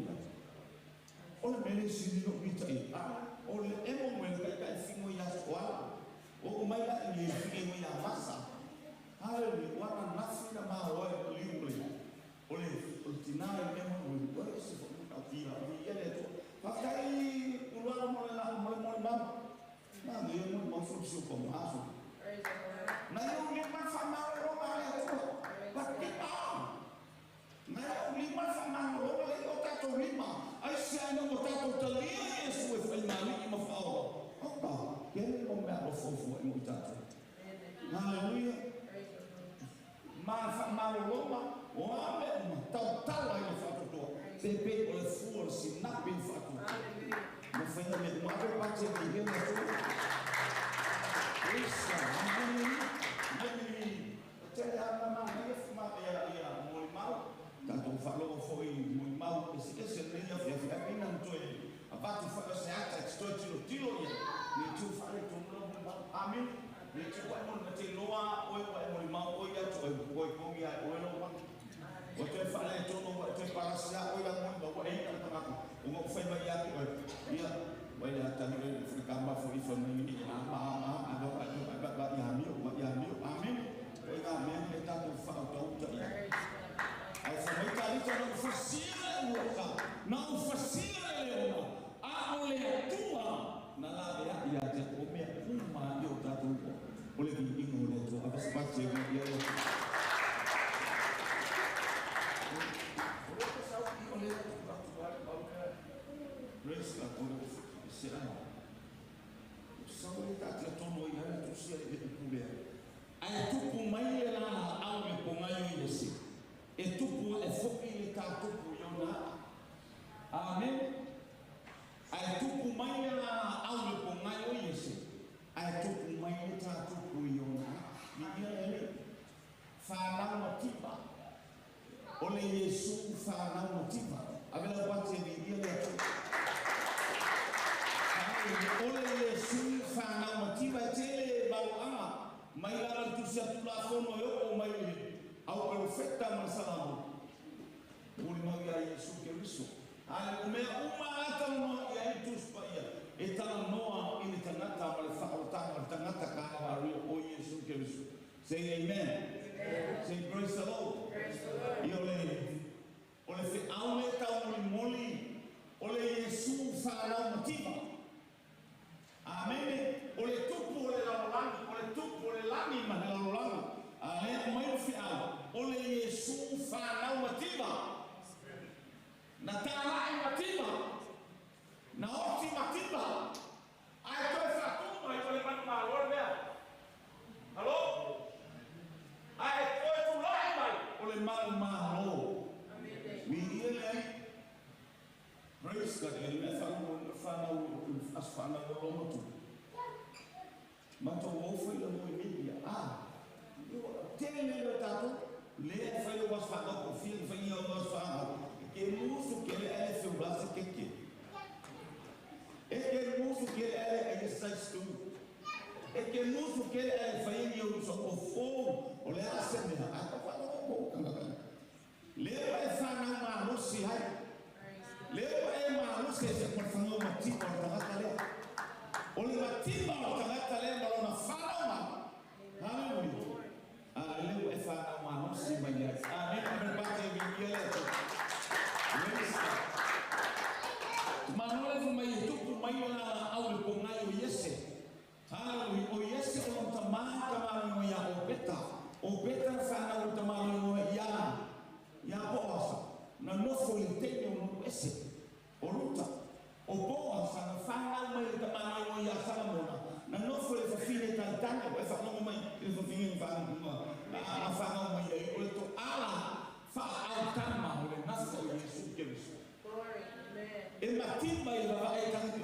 o le me si no mi ta a o le e mo me ka ka fi mo ia o o mai la i fi mo ia masa. Hallelujah. Wana nasi na ma o e liu le. O le o tina e mo o e se fo ka ti la vi ia le to. Fa kai o la mo la mo mo ma. Na ni mo mo fo so ko ma so. Na yo ni ma fa ma ro ma le to. Pa ki pa. Na yo ni ma fa ma ro le o ta to ni ma. Ai se ai no ta to ta li e su e fa ma ni ma fa o. O ka. Ke le mo me ro fo. fuafua i mo i tātou. Hallelujah. Ma whaamaloloma, o a mea uma, tautala i le whaatotoa. Pepe o le fua o le sinapi i whaatotoa. Ma whainga mea uma, ape pate ki hea na tō. Praise God. Hallelujah. Mai, te rea mana hea whama ia ia moli mau. Tātou whaalogo foi moli mau, ese ese nei a whia whia pina ntoe. A vatu whaka se ata, e te toi tilo tilo ia. Ni tū whare tō mula moli mau. Amen. Ni tū wai moli na te loa, oe wai moli mau, oe atu, oe koi kongi ai, oe loa. O te whare tono, o te parasia, oe la moli mau, oe ina tangata. O ngā whai mai ake, oe, ia, wai la tani oe, whaka mafo i wha mai ni, a ma, a ma, a ma, a ma, a ma, ia mio, ia mio, amen. Oe ngā mea me tātou whaotauta ia. Ai wha mai tālita na ufasila e uaka, na ufasila e leona, a o le atua, na la ea ia te o mea uma i o tātou o le vi ingo le atua, a vesipati e ia o. Praise God, o le se ana. O sau e tātia tono i hana tusia e le pulea. Ai tupu mai e la au le pongai o i ese. E tupu e foki le tā tupu i ona. Amen. Ai tupu mai e la au le pongai o i ese. Ai tupu mai le tā tupu i ona. Mi ia e le. Whanau mativa. O le Yesu whanau mativa. Avela pate mi ia le atu. O le Yesu whanau mativa e tele mauanga. Mai lana tusia tula fono e o mai au profeta ma salamu. Uri mau ia Yesu Keriso. Ale mea uma ata noa ia i tuspa ia. E tala noa i le tangata ma le whaotanga le tangata ka awaria o Yesu Keriso. Say amen. Amen. Say praise the Lord. Praise the Lord. I o le whiau le tau moli moli. O le Yesu whanau mativa. Amen. O le tupu o le lalolagi, o le tupu o le lagi ma le lalolagi. A lea mai o whiau, o le Yesu whanau mativa. Na tālai mativa. Na oti mativa. Ai toi whatuma i o le manu mālo le mea. Halo? Ai toi tūlai mai o le manu mālo. Mi ia le ai. Praise God. E le whanau, as whanau o lomatu. Mato o whai la moi media. Ah, tele le tātou, le whai o was whanau, o whia whai o was whanau. Ke musu ke le ele whiu se keke. E ke musu ke le ele e size tu. E ke musu ke le ele whai ni o so o fō, o le ase mea. A ka whanau o kō. Le e whanau malosi hai. Le e malosi e se whanau mativa o tangata lea. O le mativa o tangata lea ma lona whanau ma. Hallelujah. A leo e whanau malosi mai ai. Amen. Amen. Pate mi ia le atu. Manole fo mai tupu mai la au le pongai o Iese. Hallelujah. O Iese o lona tamata malo ia o Beta. O Beta whanau o tamalo ia ia Boasa. Na nofo i te o no ese. O Ruta. O Boasa na whanau mai le tamalo ia Salamona. Na nofo le whawhine taitanga o e whanau mai le whawhine whanau a whanau mai ai o le to ala whaautama o le nasa o Yesu Keriso. E matima i lava e tangata.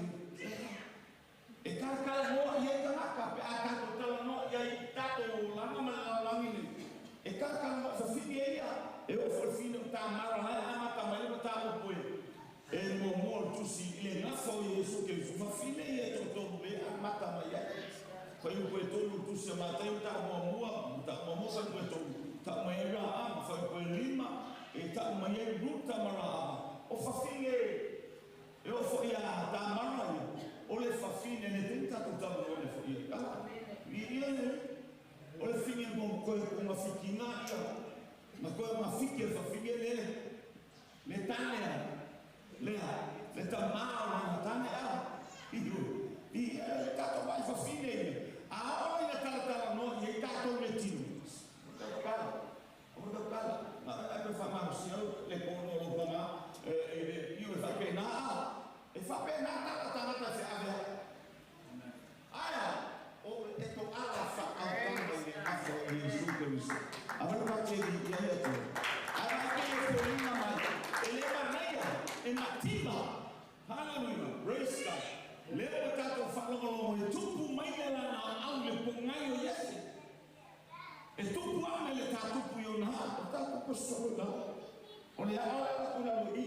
E karakara noa i e tangata, pe a tātou tala noa i ai tātou langa ma le langi nei. E karakara noa whawhine e ia, e o whawhine o tā mara lai amata mai le tā opoe. E mua mua le tusi i le nasa o Yesu Keriso. Whawhine i e tō le amata mai ai. Whai o koe tōnu tusi a mātai o tā mua mua, tā mua mua whai koe tōnu. Tā mai e rā ama, whai koe lima, e tā mai e ruta mara ama. O whawhine e o fo ia tā mara ia. O le whawhine ne tēn tātou tau o le fo ia. I ia le, o le whine mō koe ko ngā whiki ngā ia. Na koe ngā whiki e whawhine le, le tānea, lea, le tā mao le ngā tānea. I hui, i ia le tātou mai whawhine ia. A o ia taratara noa ia i tātou le tino. O tau kala, o tau kala. Nā e whamaro si au, le kōno o panga, e iu e whapena a. E whapena tata tangata se avea. Aia, o e so la. O le a la ku la i.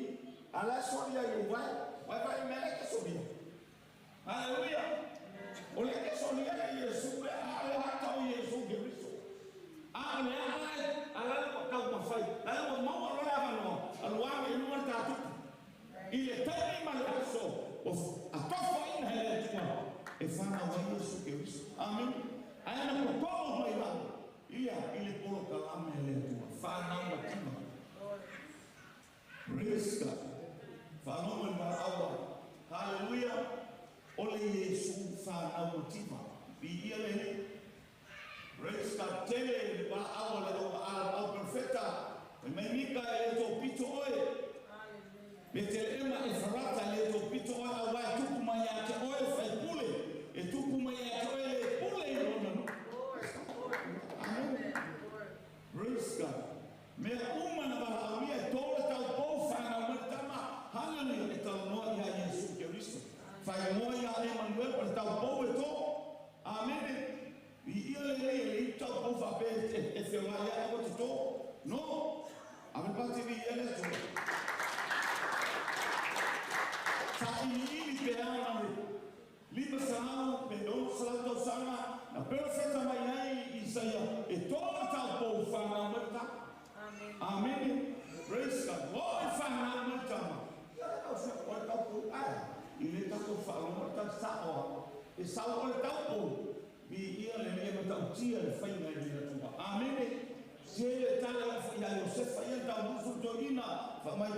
Ala so ya yo vai. Vai vai me le ke so ni. Hallelujah. O le ke so ni ya Yesu a le ha ta o Yesu ke Kristo. A le a ala le ka ma fai. La le ma wa lo ya no. Alwa me lu ta tu. I le taimi ma le aso. O a tofo ina hele tua. E whana wa Yesu ke Kristo. Amen. Ai na ko mai la. Ia i le polo kalame le tua. Whana wa tima. Praise God. Whana wa marawa. Hallelujah. Ole Yesu whana wa tima. Bi ia le. Praise God. Tele le marawa le o ala au perfecta. E mai mika e le tō pito oe. Me te ema e wharata le tō pito oe a wai tupu mai a te oe whai pule. E tupu mai a te oe le pule i lona no. Amen. Praise God. Mea uma na walaawia e tōle tau pō whanau mai tama. Hallelujah e tau noa ia Yesu Kristo. Whai moa ia Emmanuel o le tau pō e tō. Amen. I ia le le le i tau pō whape e whiwa ia e o te tō. No. Amen pati vi ia le tō. Sa ili pe ana le lima salau pe no salau tau sanga na perfecta mai ai Isaia e tō tau pō whanau mai tama. Amen. Praise God. Oi whanau mai tama. Ia le tau whia o le tau pō ai. I le tatou whaalomo le tau sa'oa. E sao o le tau pō. Mi ia le le ma tau tia le whainga i le atua. Amen. Se le tala ia Iosefa ia tau musu toina. Wha mai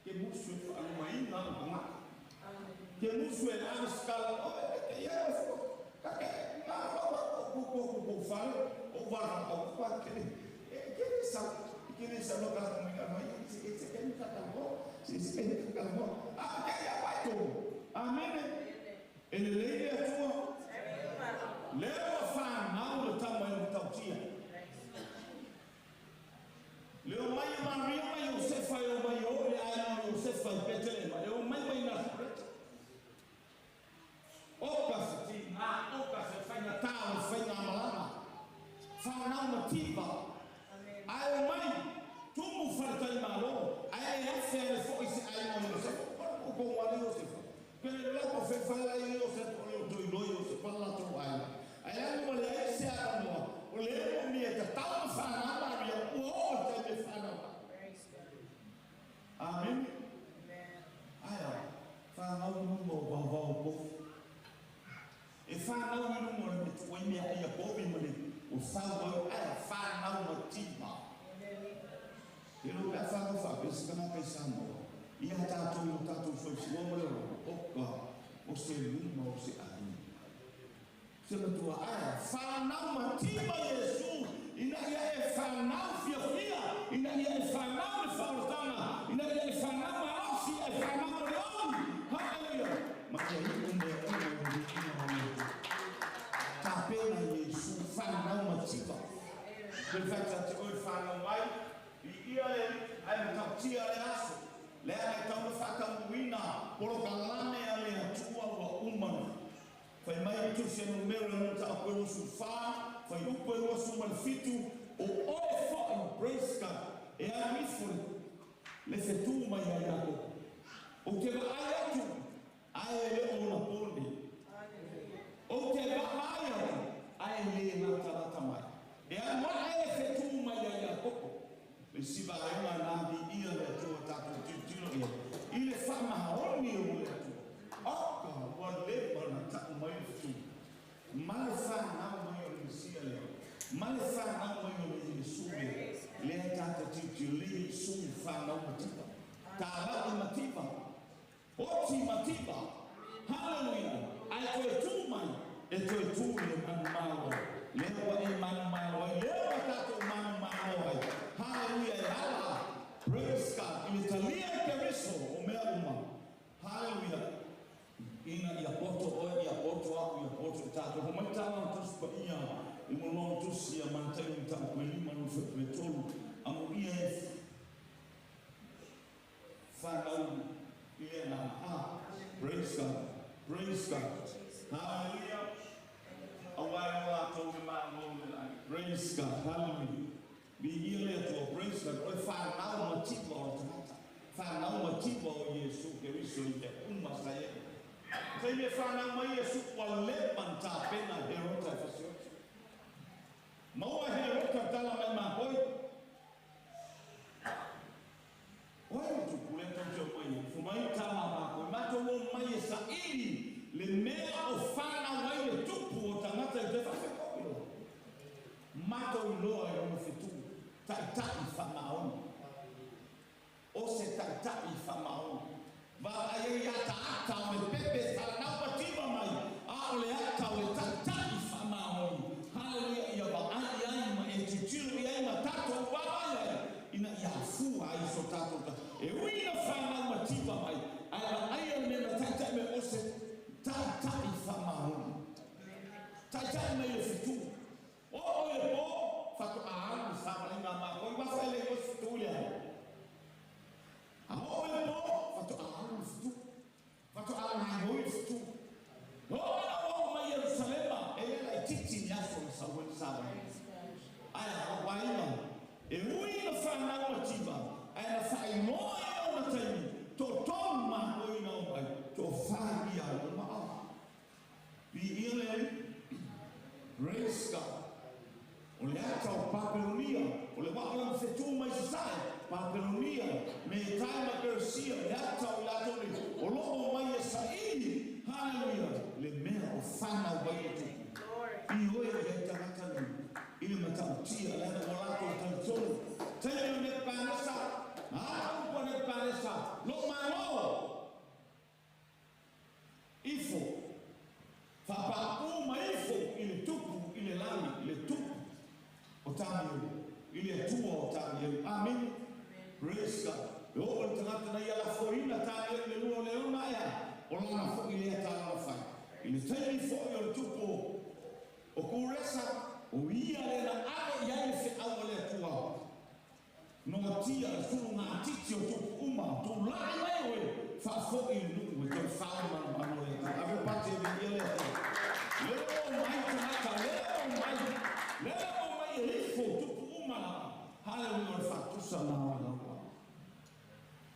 ke musu e whaaloma ina o ngā. Ke musu e ave skala o e te ia e fo. Kake ngā rawa ko ko ko ko whale o wara o kwa ke e ke le sa ke le sa no ka mo ka mai e se ke ka ka mo se se ke ka mo a ke ya pai to. Amen. E le le le atua le o fa na o ta mai o tau tia. Le o mai Maria mai Iosefa e o mai o le ai o Iosefa i Betelema e o mai mai Nazareta. O ka se ti ngā o ka se whainga tā o whainga malanga. Whanau mativa. Ai o mai tumu wharitai malo. Ai e afe le fo i se ai o Iosefa. O ko ngā Iosefa. Pele lako fe whaila i Iosefa o leo toi loi Iosefa la tō ai. Ai anu ma le ai se ara noa. O le o mi e ta tau whanau Maria. O o te me whanau. Amen. Aia, whanau nunga o wau wau pofu. E whanau i runga o le metu mea ia kovi ma le o whanau aia whanau ma tima. E lo pea whanau whapesi kana kai Samoa. Ia tātou o tātou whaisiwa ma le o ka o se luma o se ahi. Se matua aia whanau ma tima Yesu. Ina ia e whanau fia fia. Ina ia e whanau le whaoratanga. Ina ia e whanau marosi e whanau ma le oli. Hallelujah. Ma kia iku mea uma o le ina o le. Tāpena Yesu whanau mativa. Pe whakata te oi whanau mai. I ia le ai matautia le aso. Le ai tau le whakamuina. Polo ka lane a le atua ua umana. Whai mai tusi anu meo le nunta a koe rosu whā. Whai upo e rosu ma le fitu. O oe whai, praise God. E a mifo le whetū mai ai ako. O te vaai atu, ai e le o na pone. O te vaai atu, ai le ngata rata mai. E a mua ai e whetū mai ai akoko. Le siva ai ngā nāmi ia le atua tātou tiro ia. I le whamahaoni o le atua. Oka ua lepa na taku mai o whetū. Ma le whanau mai o le Mesia lea. Ma le whanau mai o le Yesu lea. Lea tāta tiro le Yesu whanau mativa. Tā lau mativa. Oti mativa. Hallelujah. Ai toe tū mai. E toe tū le manu malo. Lea ua e manu malo ai. Lea ua tātou manu malo ai. Hallelujah. E ala. Praise God. I le talia e Keriso o mea uma. Hallelujah. Ina ia poto oe, ia poto aku, ia poto i tātou. Ho mai tāna tusi pa ia. I mo loa tusi ia mantai ni tātou koe lima no whepwe tolu. Amo ia e whanau i le nā. Ah, praise God. Praise God. Hallelujah. Awae o lātou me mālo le lai. Praise God. Hallelujah. Viia le Atua, praise God. O le fanau mativa o le tagata. Fanau mativa o Iesu Keriso i mea uma sa i ai. Taimi e fanau mai Iesu ua leva ona tapena e Herota e fasioti. Maua e Herota tala mai makoi. O ai le tupu lea tou te omai ai. Fai mai tama a makoi. Matou omai e saili le mea o fanau ai le tupu o tagata i te faafekopi loa. Matou iloa i lona fetu, taitai faamaoni. O se taitai faamaoni. Vaavaai ai i ataata o le pepe e fanau mativa mai, a o le ata o le taitai faamaoni. Haleluia! Ia vaai i ai ma e tilotilo i ai ma tatou vaavaai ai, ina ia afua ai so tatou ta. E ui ina fanau mativa mai, ae vaaia le mea na taitai mai o se taitai faamaoni. Taitai mai le fetu. Oo i le po, faatoa alu le savaliga a matou i uafa e le iloa se fetu i le ao. A oo i le po, faatoa alu le fetu. Faatoa gaoioi le fetu. Oo ina ua oo mai Ierusalema, e le laitiiti ni aso na sau ai le savaliga. Ae a lou aiga, e ui ina fanau mativa, ae na faailoa i ona taimi, toatolu matou ina omai, toafa ia o maa. Viia le Alii. Praise God. O le ata o Papelonia, o le waa o lana fetu mai sasae, Papelonia, Metai ma Peresia, le ata o i latou nei, o lo o omai e saili, haleluia, le mea o fanau ai le tupu. Ioe i ai tagata nei, i le matautia, leaga ua latou talitonu. Taimi o Nebukanesa, a upu a Nebukanesa, Lou Malo! Ifo, faapaapū ma ifo i le Tupu i le lagi, i le Tupu o Tanielu, i le Atua o Tanielu. Amene. Praise God. E oo le tagata na ia lafoina Tanielu i le lua o leona, ae a? O lana foi lea talana fai. I le taimi foi o le Tupu o Kuresa, o ia lea na ave i ai le feau a le Atua. Noatia le sulugatiti o tupu uma, tulai mai oe, faafoi le nuu e toe fao manumanu o le Atua. Ave pati e viia le Atua. Lea ua omai tagata, lea ua omai, lea ua omai e ifo tupu uma lava. Haleluia, o le faatusa na o le lalolagi.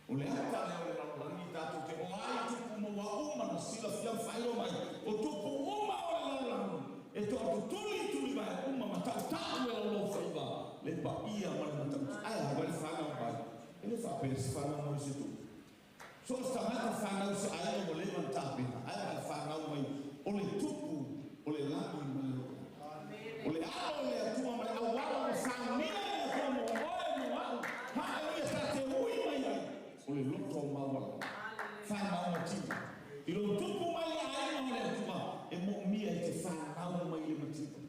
O le ata lea o le lalolagi tatou te oa ai tupu uma ua uma na silafia ma faailoa mai, o tupu uma o le lalolagi e toatutuli tulivae uma ma tautau e laulaufaiva le paia ma le matautu. Ae a wai le fanau mai? E le faapea se fanau mai se tupu. So o se tagata fanau se aiga ua leva ona tapena, ae a le fanau mai o le tupu o le lagi ma le loto. O le alo o le Atua ma le auala ua saunia e le Atua mo oe mo a'u, haleluia, ta te ui mai ai, o le loto maualalo. Fanau mativa. I lou tupu mai le aiga o le Atua, e moomia i te fanau mai le mativa.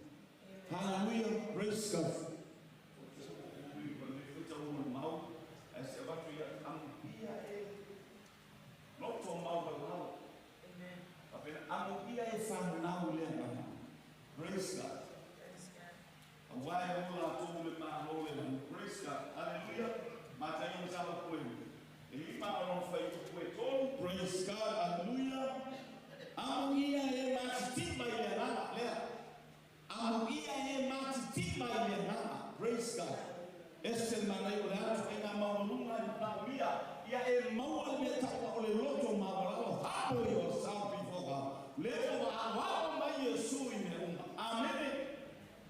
Haleluia, praise God. Praise God. Aua e o latou le Malo le lagi. Praise God. Hallelujah. Mataia ma sala koe. E lima o lona fuaiupu e tolu. Praise God. Hallelujah. Amogia e matitima i le agaga lea. Amogia e matitima i le agaga. Praise God. Ese le manaia o le atu e ngā maualuga i manaomia ia e maua le mea taua o le loto maualalo. Humble yourself before God. Lea ua aoao mai Iesu i mea uma. Amene.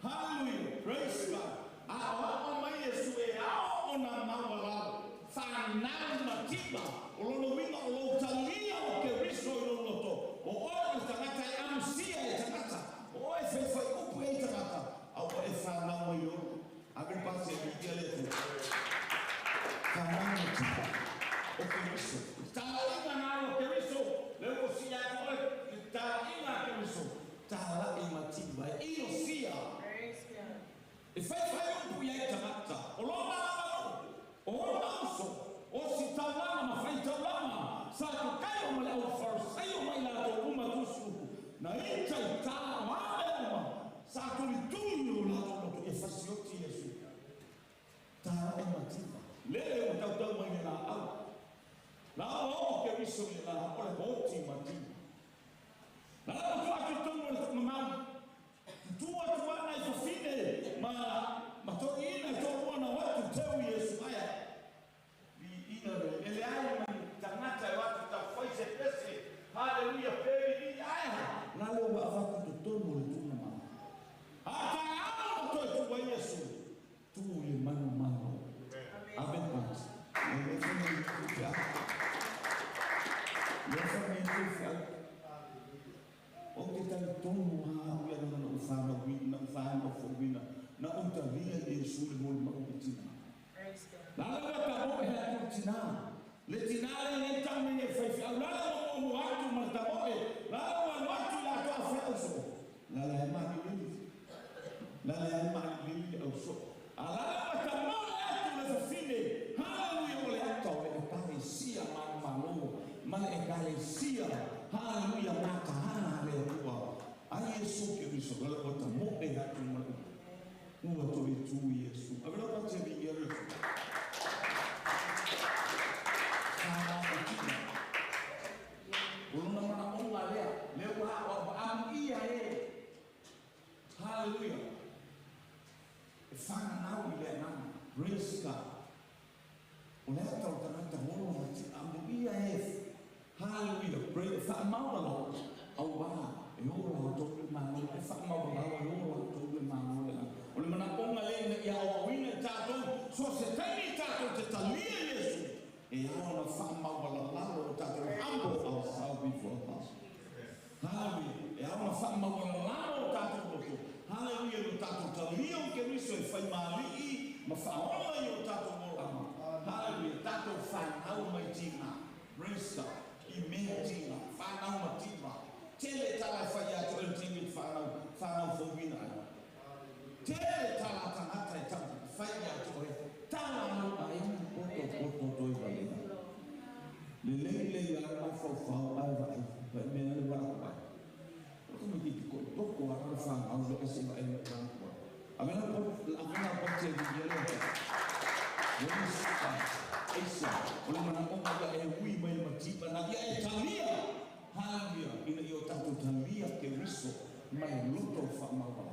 Hallelujah. Praise God. Aoao mai Iesu e ao ona maualalo. Fanau mativa. O lona uiga o lou talia o Keriso i lou loto. O oe o le tagata e amusia e tagata. O oe e faifai upu i ai tagata. A ua e fanau mai ona. Ave le pasi e viia le Atua. Fanau mativa o Keriso. Talaiga na o Keriso. Lea ua sii atu oe le talaiga a Keriso. Talai mativa e ilofia. E faifai upu i ai tagata. O lona lava nuu. O ona uso. O si taulaga ma faitaulaga. talia Iesu le molimau i tina. La la ua tamoe atu i tina. Le tina le le tau mai e faifeau. La la ua muamua atu ma le tamoe. La la ua alu atu i le atoa fai au soo. La la e malilili. La la e malilili le au soo. A la la ua tamoe atu le fafine. Haleluia o le ata o le ekalesia manumalo. Ma le ekalesia. Haleluia matahana le Atua. Ai Iesu Keriso. La la ua tamoe atu ma le upu. Ua toe tu Iesu. Avela pa te vi ia le Atua. O lona manaʻoga lea, lea ua aʻoaʻoamu ia e. Hallelujah. E whanganau i le agaga. Praise God. O le ata o tagata olo ma ti amu ia e. Hallelujah. Praise whaamauala au wā. E ora o tō le malo. E whaamauala e ora o tō le malo le aga. O le manaʻoga lea ina ia aoaoina i tātou. So se taimi i tātou te talia Iesu. E ao na whaamauala lalo o tātou humble ourselves before God. Hallelujah. E ao na whaamauala lalo o tātou loto. Hallelujah. Lo tātou talia o Keriso e whai maali'i ma whaola i o tātou oranga. Hallelujah. Tātou whanau mai tina. Praise God. I mea tina. Whanau ma tina. Tele tala whai atu e tingi whanau. Whanau whauina ai. Tele tala tangata e tau whai atu e. Tala no ai poto poto toi valena. Le lei lei ai mai whau ai vai. Vai mea le wara kuai. Ko me ki ko toko ara le whanau le ese vai mai wara kuai. Avena po avena po te di le. Yes. Esa. O le manaʻoga ia e ui mai le matipa na ia e talia. Hallelujah. Ina ia o tātou talia Keriso mai loto whaamauala.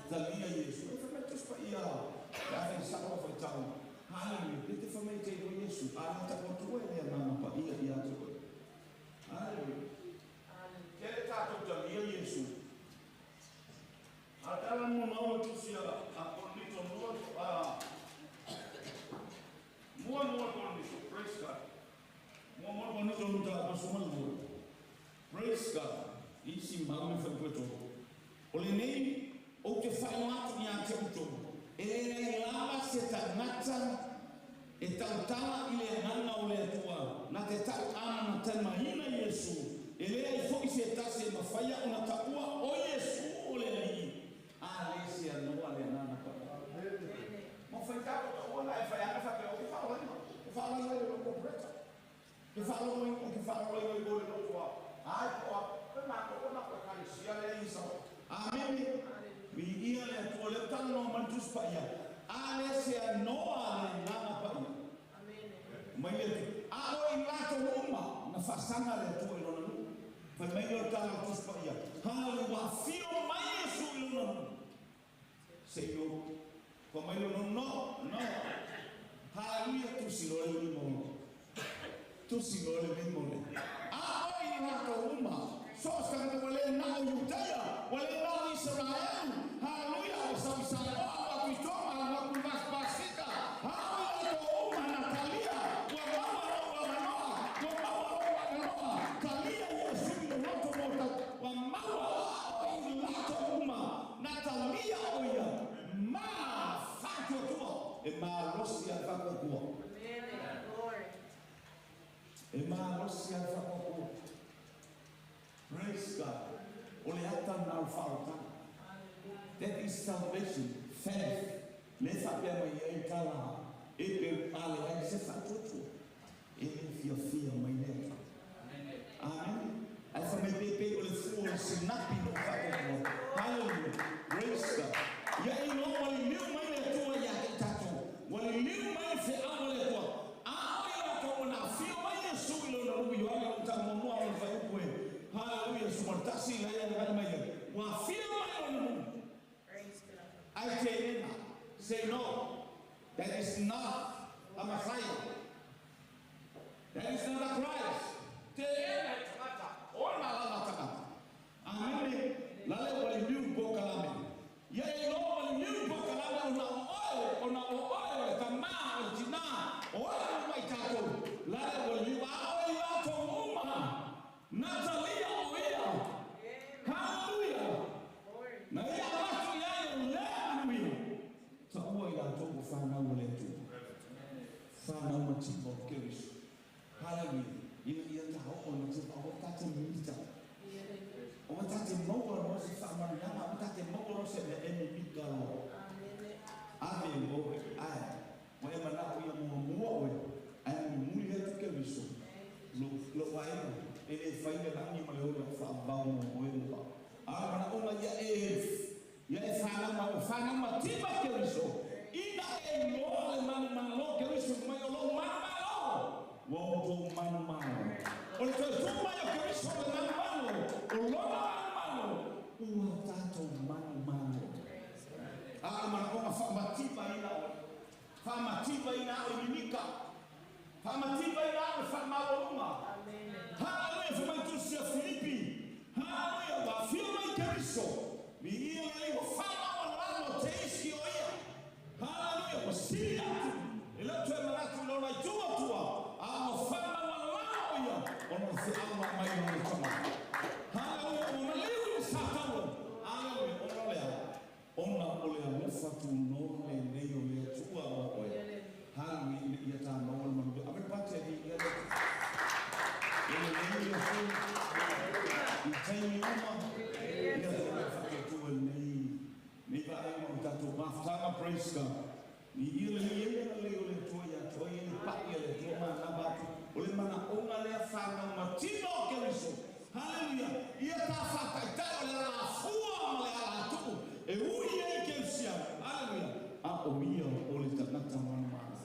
Talia Iesu. E whamai tuspa ia. E awhai sawa whai tau. Hallelujah. Le te whamai te iwa Iesu. A la ta otua e lea ngana pa ia ia atu oe. Hallelujah. Tele tātou talia Iesu. A tala mo maua tusi a Korinito mua a mua mua Korinito. Praise God. Mua mua Korinito nuta a pasuma lua. Praise God. Isi mau me whai koe O le nei, o te whaino atu ni a te uto. E lei lava se tangata e tautala i le anganga o le Atua. Na te tau ana na taimahina Iesu. E lea i foi se tasi e mawhaia o na taua o Iesu o le alii. A le se anoa le anganga pa. Mo whai tātou taua na e whai ana whapea o ke whaalaina. Ke whaalaina i loko preta. Ke whaalaina o ke whaalaina i le lotoa. Ai koa, pe mako o na koe kanisia le isa. Amen. Mi ia le Atua leo tala no mantus pa ia. A le se anoa le anganga pa ia. Mai le tu. A o i lato uma na whasanga le Atua i lona nu. Whai mai leo tala tus pa ia. Hallelujah. Wa whio mai Iesu i lona nu. Say no. Wha mai leo no, no, no. Hallelujah. Tusi lole ni mole. Tusi lole ni mole. A o i lato uma. So sa kata wale na o Judea, wale na o Israel. Hallelujah. O sa Israel, wa kuitoma, wa kumbasbasika. Hallelujah. To uma Natalia. Wa maua lo wa manoa. Wa maua lo wa manoa. Talia Yesu i loto mota. Wa maua o i lato uma. Natalia o ia. Ma whatua tua. E malosi a whakakua. E malosi a whakakua. Praise God. O le ata na o whaotanga. That is salvation. Faith. Le whapea mai ei tala. E pe ale ai se whatuatua. E le fia fia mai le atu. Amen. Ai whamai pepe o le fua o le sinapi no whatuatua. Hallelujah. Praise God. Ia e no wali liu mai le atua ia te tātou. Wali liu mai le wheawa le atua. A oi rātou o nā whio mai Iesu i lona rui o anga o tā mua o le whaiupu e. Hallelujah. Sumartasi la ia ngai mai. Wa whio mai lona mu. Ai te ena. Say no. That is not a Messiah. That is not a Christ. Te ena i tangata. O nā lana tangata. Amen. Lale wali liu po kalame. Ia e lo wali liu po kalame o na oe. O na oe o le tama o le tina. O oe o mai tātou. Lale wali liu a oe latou uma. Natalia o ia. Hallelujah. Na ia watu ia e o lea manuia. tātou o whanau o le Atua. Whanau mativa o Keriso. Hallelujah. Ina ia ta o na te o tāte mimita. O tāte maua no se whaamanuiaga, o tāte maua no se mea e mimita loa. Ave o ai. Mo e mana o ia mua mua oe. Ai mo muri atu Keriso. Lo waenga. E le whainga langi ma le ore o whaambau mo oe mo. A mana ona ia e ia e whanau ma o whanau ma tima Keriso. Ina e loa le manu malo Keriso mai o lo manu malo. Ua o tō manu malo. O le toe tū mai o Keriso le manu malo. O lona manu malo. Ua tātou manu malo. A mana ona whaamatipa ina oe. Whaamatipa ina oe mimika. Whaamatipa ina oe whaamawalunga. Hallelujah, whamai Filipi. Hallelujah, wa whio mai Keriso. Mi ia lele wa whamawalalo te isi o ia. Hallelujah, wa siri atu. E lau toe manatu lona i tua tua. A wa whamawalalo ia. Ona o se awa mai o le tama. Hallelujah, o maliu i satalo. Hallelujah, ona lea. Ona o le alofa tu no le nei o le atua o oe. Hallelujah, ia tā maua le manu. Awe pate i ia le. E le nei o fu. I teimi uma. Ia te le whaketua nei. Nei va e mau tātou mafutanga, praise God. Ni ia le ia le o le tua ia tua ia le pai ia le tua mana batu. O le mana onga lea whanau mativa o Keriso. Hallelujah. Ia tā whakaitai o le ala fua ma le ala atu. E ui e Kerisia. Hallelujah. A o ia o le tangata mana mana.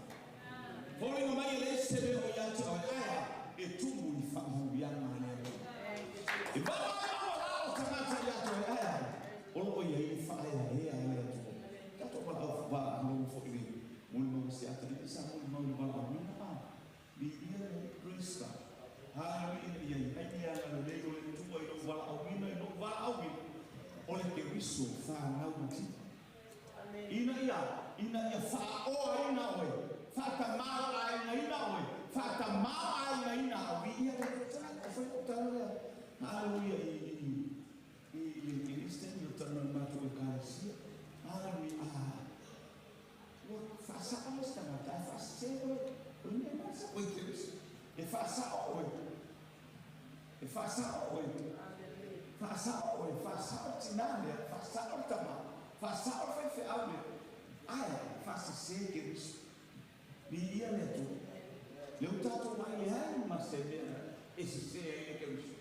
Fōringa mai e le ese leo ia te oe aia. E tumu i whamahuianga le aloa. E wala maua la o tangata ia te oe aia. O loo ia i whaea hea le atua. Tato wala au wha alo fo i le. Muli mau se ata i sa muli mau le wala au mina a. Ni ia le praise God. Hallelujah ia i hai ia na le leo le tua i lo wala au mina i lo wala au mina. O le Keriso whanau mativa. Ina ia whaoa ina oe. Whatamao aina ina oe. Whatamao aina ina oe. Ia le tala, o whai o tala lea. Hallelujah i le Kristeni o tala mātou e kalesia. Hallelujah. Ah. Ua whaasao le tangata, e whaasese oe. O le mea masa oe Keriso. E whaasao oe. E whaasao oe. Whaasao oe. Whaasao tinane. Whaasao tama. Whaasao whaiwhe au le. Ai, whaasese Keriso. Ni ia le atua. Le utato mai le hai ma se mea e se se e Keriso.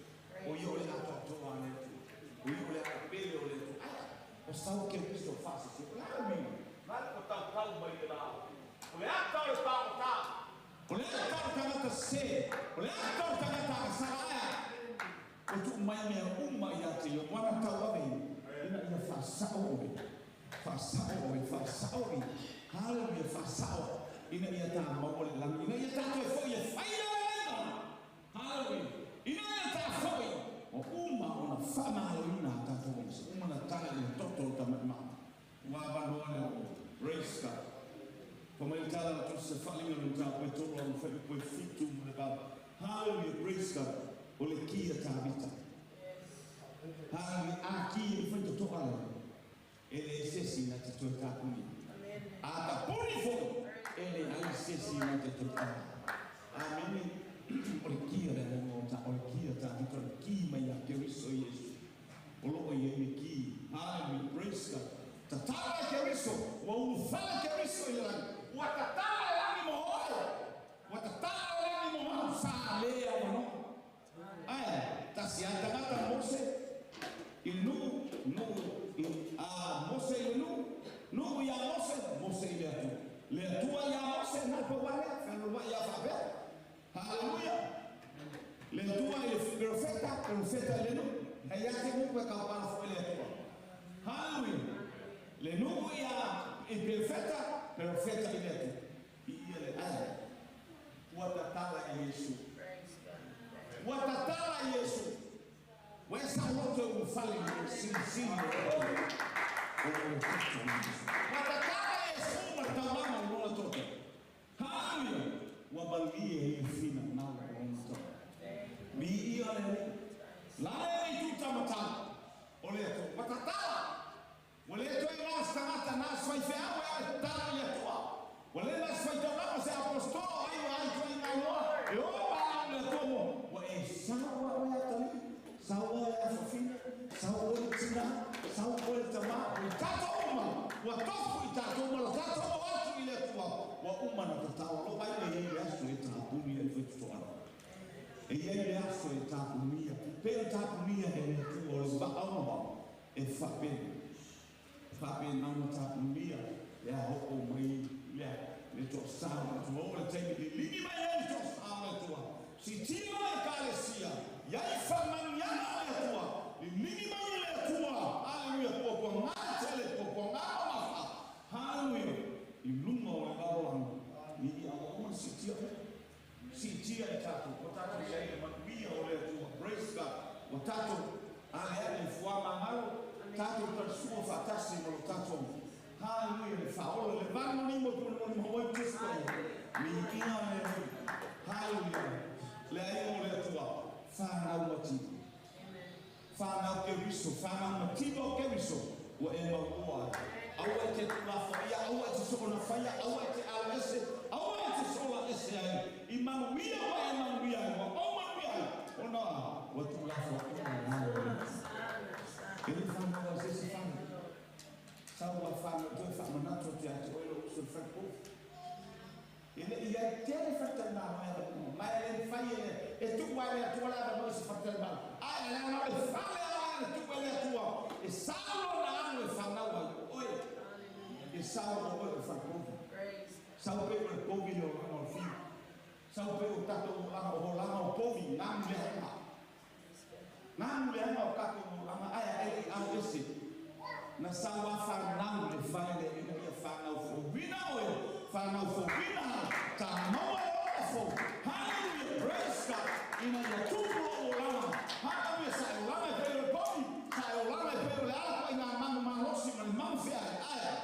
O ia o le ato atoa le atua. O ia o le apele o le atua. Ai, o sau Keriso whaasese. O le au mina. Nare o tau tau mai le lao. O le ata o le pāota. O le ata o tangata se. O le ata o tangata asara aia. O tu mai mea uma ia te ia. Wana tau ave. Ina ia whaasao oe. Whaasao oe. Whaasao oe. Hallelujah, whaasao. Ina ia tā maua le langi. Ina ia tātou e foi e whaira le laina. Hallelujah. Ina ia tā foi. O uma o na whamalo ina tātou e. Uma na tala le toto o tamai maa. Ua wanoa le o. Praise God. Pa mai tala na tusa whalinga no tā koe toro au whai koe fitu mo le baba. Hallelujah. Praise God. O le kia tā vita. Hallelujah. A ki e whai totoa le. E le esesi na te toe tāpuni. A ta puni foi. E le ai sesi na te toe. Amen. O le kia le o ta o le kia tā vita o le ki mai a Keriso Yesu. O loo i e ki. Hallelujah. Praise God. Tatala Keriso. Ua ulufala Keriso i langi. Ua tatala le langi mo oe. Ua tatala le langi mo mau sa lea mano. Ai, tasi a tangata Mose i nuu, nuu, i a Mose i nuu, nuu ia Mose, Mose i le Atua. Le Atua ia Mose, nā pa wale, whanua ia whapea. Hallelujah. Le Atua i le profeta, profeta i le nuu. Hei ate muku e kaupana fo i le Atua. Hallelujah. Le nuu ia i profeta, profeta i le Atua. I ia le ai. Ua tatala e Yesu. Ua tatala e Yesu. Ua esa loto e ufale ni sini sini o o le toto ni Yesu. Ua tatala e Yesu ma taulama o lona toto. Hallelujah. Ua malie e fina nalo o lona toto. Mi ia le le. La le le tuta matala. O le atua. Ua tatala. Ua le toe nā stangata nā swaiwheau e a tatala i atua. matofu i tātou ma la tātou o atu i le atua. Ua uma na tatao alo mai le iei le aso e tāpuni e whaitutoana. E iei le aso e tāpunia. Pe o tāpunia e le atua o le vaama e whapena. Whapena na tāpunia le a hoko mai le le tō sāo le atua. O le teimi li lini mai e le tō sāo le atua. Si tino e kalesia, iai whamaniana le atua. Li lini mai e le atua. Hallelujah, kua kua ngā tele, kua kua ngā maha. Hallelujah. I lunga o le lalolagi. Ni i awa oma sitia. Sitia i tātou. Ko tātou iai le manuia o le atua. Praise God. O tātou, ale ale i fua mangalo. Tātou tarsua whatasi mo lo tātou. Hallelujah. Le whaola, le vana ni mo puna mo ni mo Kristo. Ni ia le hui. Hallelujah. Le ai o le atua. Whanau mativa. Whanau ke riso, whanau mativa o ke riso. Ua e maua. Aua e te tulafa ia, aua e te soona whaia, aua e te ala ese, aua e te sola ese ai. I manuia wa e manuia ai, wa o manuia ai. Ona, ua tulafa ia ngā o le. E le whanau a se se whanau. Sau wa whanau toi whamanato te ate oelo uso le whaipō. E le ia tere whatai mā mai ala kuma. Mai le whai e e tuku ai le atua la mo se whatai mā. Ai le ana le whale ala le tuku le atua. E sao na anu e whanau ai oe. E sao o oe o whaipō. Sau pe o le povi le o langa o whiu. Sau pe o tato o langa o langa o povi ngā mule hanga. Ngā mule hanga o kato o langa ai ai i au ese. Na sau a whanau le whaele ina ia whanau fōwina oe. Whanau fōwina tā maua e ola fō. Hallelujah, praise God. Ina ia tupu o langa. Hallelujah, sa e o langa e peo le povi. Sa e o langa e peo le alapa i ngā manu malosi ma le manu whea e aia.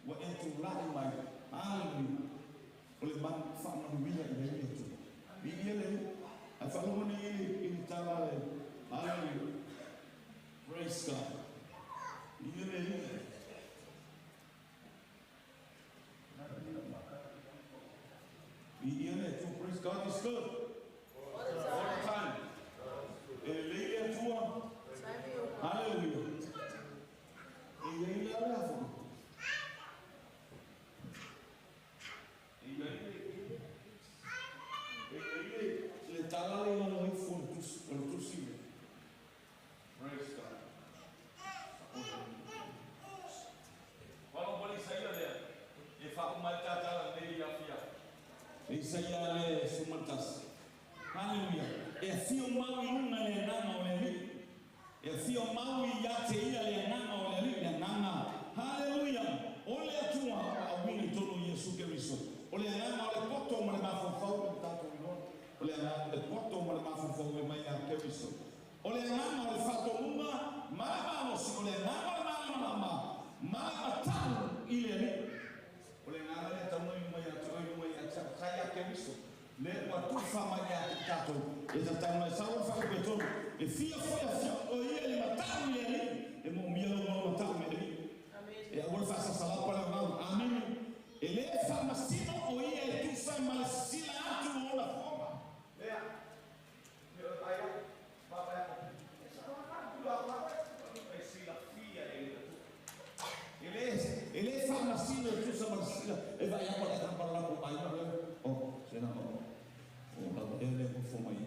Wa e tū lai mai. Hallelujah. O le manu whaamanuia i le ia tu. I ia le, ai whalongoni i le tala le. Hallelujah. Praise God. I ia le. I ia le tu. Praise God is good. All the time. E le ia tua. Hallelujah. E ia le alea fo. Le tala le ngalo i fo le tusi. Praise God. Walo mali saia lea. E whakumai tātala nei ia fia. E saia le sumatas. Hallelujah. E whio mau i lunga le nanga o le li. E whio mau i ate ia le nanga o le li. Le nanga. Hallelujah. O le atua a wini tonu Yesu Keriso. O le nanga o le poto ma le mafofau le tātou i lona. O le nanga o le poto ma le mafofau e mai a Keriso. O le nanga o le whatomunga, ma le malosi. O le nanga o le malamalama, ma le matau i le li. O le nanga le taunui mai a te oi mai a te kai a Keriso. Le ua tuwha mai a te tātou. E tatau mai sau o whakupetonu. E whia whea whia o ia le matau i le li. E mō mia lo mau matau i le li. E aua le whasasalapa le ngau. Amen. E le whamasino o ia e tusa ma le sila atu o la whonga. Lea. E le whamasino e tusa ma le sila. E vai apa le kampara lako ai ma le. O, sena o. O, lava e le kofo mai.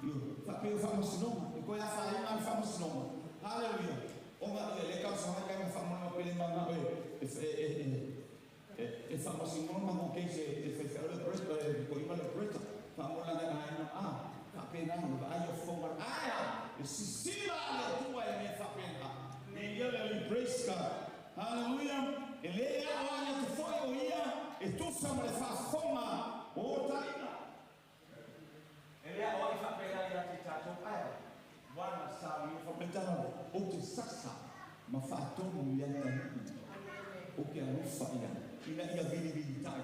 Io, whapeo whamasinoma. E koe a whaima le whamasinoma. Hallelujah. Onga ia le kausa mai kai whamana pele mana oe. E whamasinoma mo keise e whewheo le breta, e ko ima le breta. Whamona le aina a. Whapena, le aia whonga aia. E sisila le atua e me whapena. E ia le li praise God. Hallelujah. E le a o ia te foi o ia e tusa ma le whawhonga o taina. E le a o i whapena ia te tātou aia. Wana sa i o whapetana o te sasa ma whaatonu ia tanu. O ke alofa ia. Ina ia vili vili tai.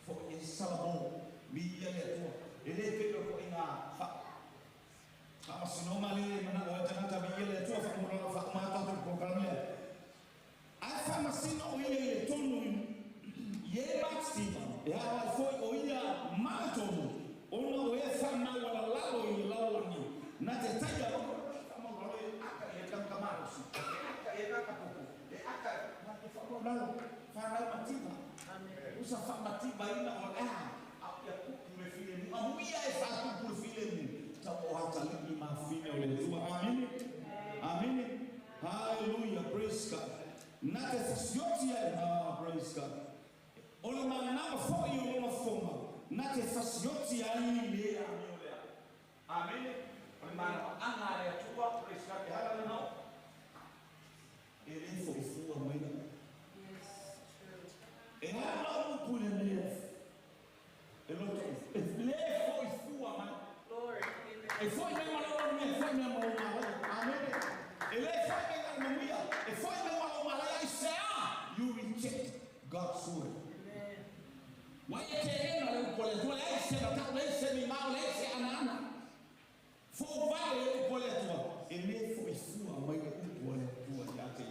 Fo e salamo. Mi ia le atua. E le pelo ko inga whamasinoma le mana o tangata mi ia le atua whakamurana whakamātātou programme lea. Ai whamasino o ia i le tonu i e matisima. E hawa foi o ia mana tonu. Ona o e whamau ala lalo i le lalolagi. Nā te taia o whamau lalo e aka e kamkamarosi. E aka e kakapoko. E aka nā te whamau lalo, whanau mativa. Usa wha mativa ina o ea, au ia kupu le file mu. Amuia e wha kupu le file mu. Tau o hata lipi ma fine o le tua. Amini? Amini? Hallelujah, praise God. Na te fasioti ai, praise God. O le manama foi o lona foma, na te fasioti ai le a mio lea. Amini? O le manama anga le atua, praise God, e hala le nao. E le fofua mai la. E hala o pule mea. E loto, e le fofua mai. E foi mai malolo mea, foi mai malolo malolo. Amini? E le foi mai malolo e foi mai malolo malolo ai se a. You reject God's word. Wai e te ena le upole tua le se na le se mi mau le se anana. Fo vale le upole tua. E le fo i fua mai le upole tua ia te.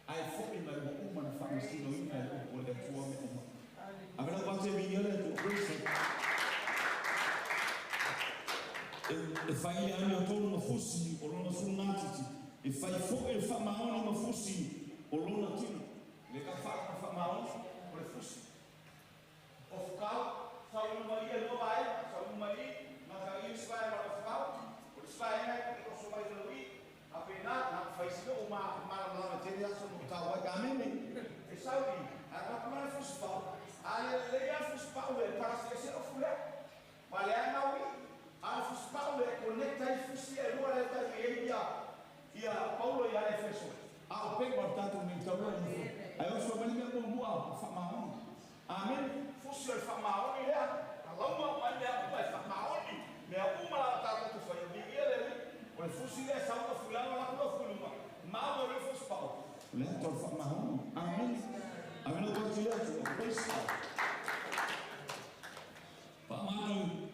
Ai fo i mai mo uma na whamasino ina le upole tua me uma. Avela wate mi le tua praise. E fai le ame o tolu mafusi o lona sunatiti. E fai fo e fa maoni mafusi o lona tino. Le ka fa fa maoni o le fusi. Ofkau, sau mai no vai, sau mai, mas aí isso vai para ofkau, o isso vai né, o so vai no i, a pena na faz o ma ma ma te ya so no tau vai amene. E sau i, a na primeira fuspa, a le le a fuspa o para se se o fule. Vale a na ui, a fuspa o conecta e fusi e lo le ta e ia. Ia Paulo ia Efeso. A o pego tanto me tau ali. Aí eu sou bem mo mo a fa ma. Amen. Fusi o fa maoni lea, a lauma mai mea uma e fa maoni, mea uma la tātou tu whai, mi ia le, o le fusi lea sa una fulano la kura fuluma, mau e le fusi pao. Lea tau fa maoni. Amen. Amen o tau lea tu, praise God. Pa manu,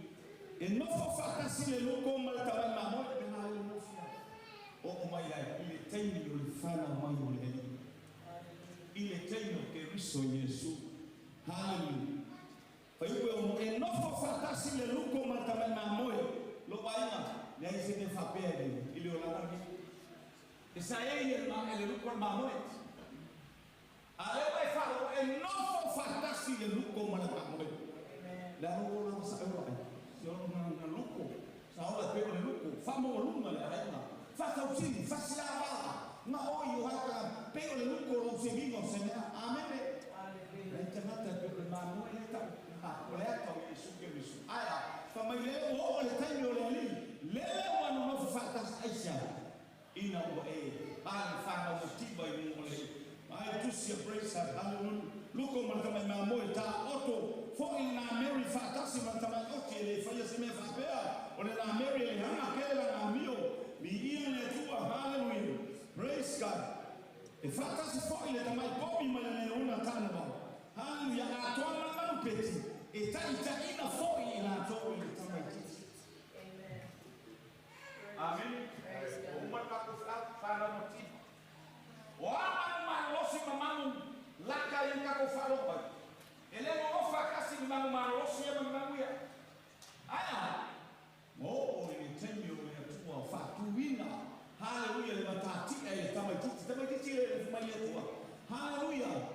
e nofo whakasi le loko ma le tawai mamoe, e mea le nofo. O o mai ai, i le teini o le whanau mai o le eli. I le teini o ke riso Yesu. Hallelujah. Fai upe o e nofo whatasi le luko ma tamai mamoe. Lo wainga, le ai se me whapea le, i le olanga ni. E sa e i e le luko al mamoe. A leo e wharo, e nofo whatasi le luko ma le mamoe. Le aro o langa sa eura e. Se oro nga luko, sa ora pe o le luko, wha mo lunga le aina. Whatautini, whasila wala, nga oi o haka, pe o le luko lo se vingo se mea. Amen. Le tangata pe o le mamoe le tau. O le atau Yesu ke Yesu. Aia, fa mai le o le taimi o le ali. Lele o anu nofo whatasi aisa. Ina ua e, ale whanau o tiba i mungo le. Ai tusi a praise God, hallelujah. Luko ma tamai mamoe tā oto. Fo i nā Mary whatasi ma tamai oti e le whaia se mea whapea. O le nā Mary e hanga kele la ngā mio. Mi ia le tua, hallelujah. Praise God. E whatasi fo i le tamai popi mai le ona tāna. Hallelujah, a toa mana manu peti. E ta ita ina foi i la tō i le tamai titi. Amen. O uma kako whanau mativa. O a manu manolosi ma manu laka i kako whalopai. E le mo ofa kasi ni manu manolosi e manu manu ia. Aia. Mo o i le temi o le atua whatuina. Hallelujah, le matatia i le tamai titi. Tamai titi le le fumai atua. Hallelujah.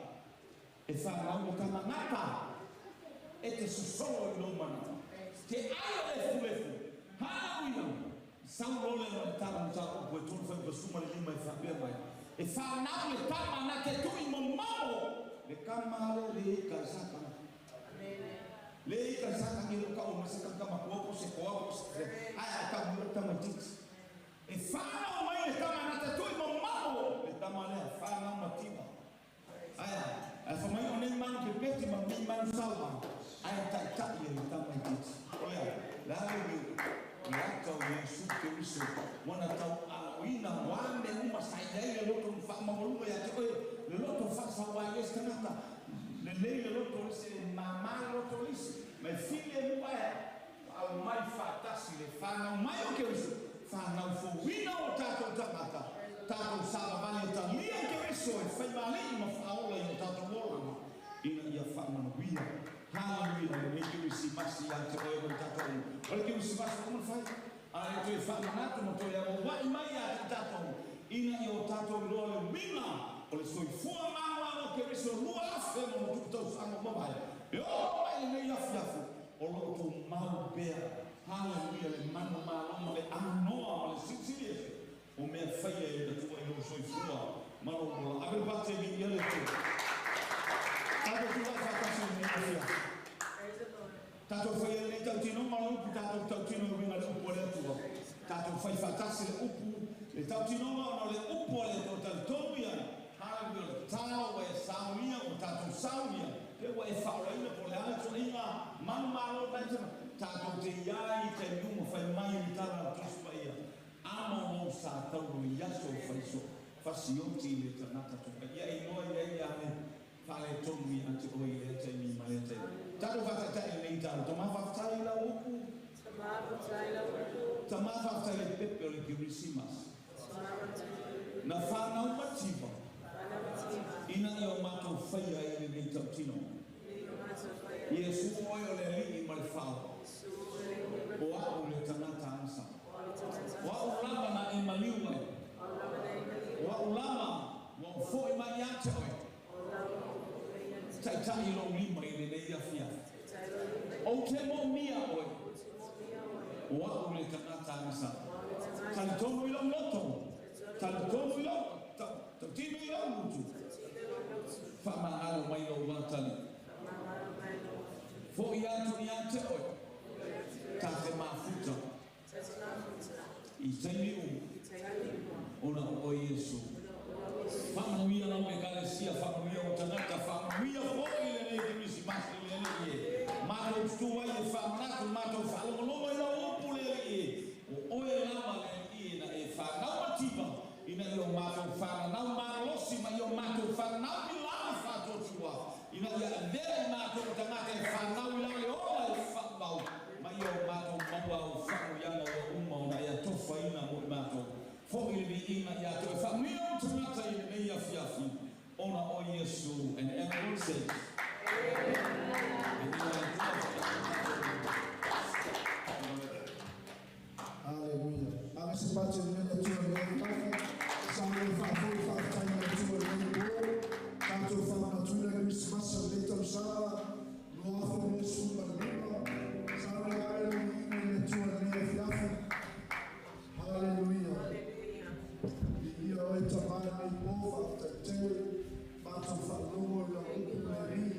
E whanau o tamangata e te sosolo i lomana. Te aia le fulefu. Hallelujah. Sau lole o le tala mta o e tonu whai pasuma le lima e whapea mai. E whanau le tama na te tui mo mamo. Le kama le le i ka saka. Le i ka saka ki roka o masaka kama kuopo se koa po se. Aia ka mua tama titi. E whanau mai le tama na te tui mo mamo. Le tama lea whanau mativa. Aia. Ai fa mai o nei manu ke peti ma nei manu saua. Ai tai tai e le tama i titi. Olea, le hallelujah. Le atau Yesu Keriso. Wana tau aloina wane uma sai nei le loto whaamamolunga ia te oe. Le loto whasawa i esi tangata. Le lei le loto lisi, le mama le loto lisi. Mai fili e mua ea. Au mai whatasi le whanau mai o Keriso. Whanau fowina o tātou tangata. Tātou salavale talia Keriso e whai malei ma whaola i o tātou oranga. Ina ia whaamanuia. Hallelujah. Le Kerisimasi ia te oe o tātou. O le Kerisimasi o kumana whai. A le toe whaamanatu ma toe amo wai mai a te tātou. Ina i o tātou iloa le winga o le soifua maua o Keriso. tausaga ua mavae, e oo mai lenei afiafi, o loo tumau pea. Haleluia, le manumalo ma le anoa ma le silisili ese o mea faia e le Atua i lou soifua ma lou ola. Ave le pate viia le Atua. Tatou tulai faatasi i lenei afiafi. Tatou faia lenei tautinoga o le upu, tatou tautino e uiga i le upu a le Atua. Tatou fai faatasi le upu, le tautinoga ona o le upu a le Atua talitonu i ai. Haleluia, o le tatalo ua e saunia, ua tatou saunia, pe ua e faaolaina po o le a le tuuaiga manumalo na e te tatou te i ai i taimi uma fai mai le tala a le Tusi Paia. Amo lou sa tauro i aso o faiso fasioti i le tagata topaia e iloa i ai ia le faaletonu ia te oe i lea taimi ma lea taimi. Tatou faataitai i lenei tala. Tama faafetai i lau upu. Tama faafetai i le pepe o le Kerisimasi. Na whanau mativa. Ina ia o mātou whaia i lenei tautinoga. Iesu oe o le alii ma le fao. O a'u le tagata agasala. O a'u lava na e maliu ai. O a'u lava ua ou fo'i mai ia te oe. Taitai lou lima i lenei afiafi. Ou te moomia oe. O a'u le tagata agasala. Talitonu i lou loto. Talitonu i lou tautino i lou gutu. Faamagalo mai lou vatali'i. Fo'i atu ia te oe. Ta te mafuta. I taimi uma. Ona o oe Iesu. Faamanuia lau ekalesia, faamanuia ou tagata, faamanuia fo'i lenei Kerisimasi i le Alii e. Matou tutu ai e faamanatu, matou faalogologo i lau upu le Alii e. O oe lava le Alii e na e fanau mativa, ina ia o matou fananau malolosi ma ia o matou fananau pilā faatuatua, ina ia avea i matou o tagata e fanau i lau le ola e faamau, ma ia o matou maua au faamanuiaga ua uma ona e atofaina mo i matou. Fo'i le viiga ia te oe. Faamanuia ou tagata i lenei afiafi, ona o Iesu. And everyone says, Viia le Atua. Haleluia. Ave se pate i le Atua i lenei afiafi. Sa le faafoi faafetai i le Atua i lenei po. Tatou faamanatuina le Kerisimasi o lenei tausaga 2025. Sa le ave le viiga i le Atua i lenei afiafi. Haleluia. Viia oe Tama i lenei po, faafetai tele. Matou faalogo i lau upu le Alii.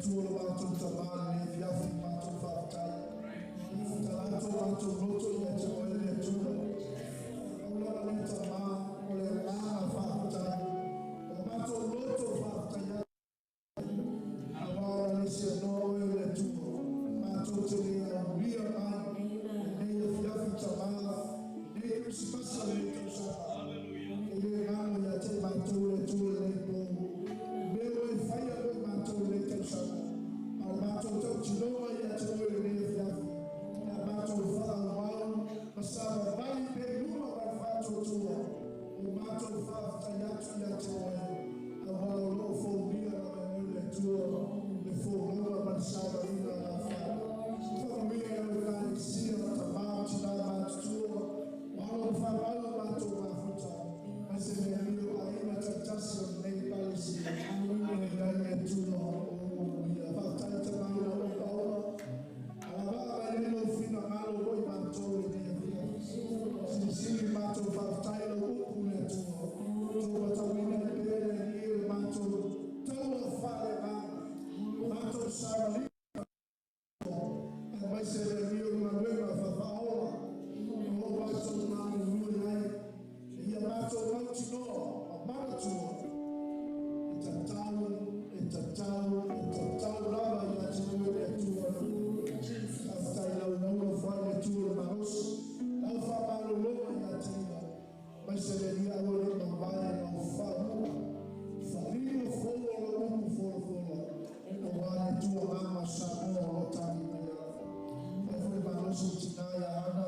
Atua lo matou tamā lenei afiafi matou faafetai. Talato matou loto ia te oe le Atua. Aulaga le tamā o le agaga faafetai. O matou loto faafetai atu. Aua o le se anoa oe o le Atua. Matou te le aulia mai. Lenei afiafi tamā. Lenei Kerisimasi lenei tausaga. E le galo ia te matou le Atua lenei po. Mea ua e faia mo matou lenei tausaga. A o matou tautinoga ia te oe lenei afiafi. Ia matou faaauau ma savavali pe luma ma le faatuatua. O matou faafetai atu ia te oe. Aua o loo foulia lava e oe le Atua. Le folauga ma le savaliga a lau fanau. Faamanuia e lau Ekalesia, tamā ma tinā matutua. O alo ma fanau o matou mafuta. Mai se mea o aiga taitasi o lenei Ekalesia. E nai le Atua o manuia. Faafetai tamā i lau auauna. Alavaa mai nei lou finagalo mo i matou lenei afiafi. Silisili matou faafetai lau upu le Atua. Tou matauina i pea le alii o le matou taua faaleagaga. Matou savaliga aemaise le alii o le galuega faafaaola. O matou galulue ai. Ia matou mautinoa ma manatua. E tatau, e tatau, e tatau lava ia te oe le Atua. Faafetai lau alofa i le Atua le malosi. Lau faamalologa ia te ia. Mai se le alii aua le mavae lau faauuga. Faliga fou o lau upu folafola. Aua le Atua agaga o Samoa o lo o tali mai ai. Fai foi malosi i tinā ia Ana.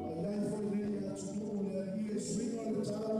A iai foi nei atunuu le alii e suiga o le tau.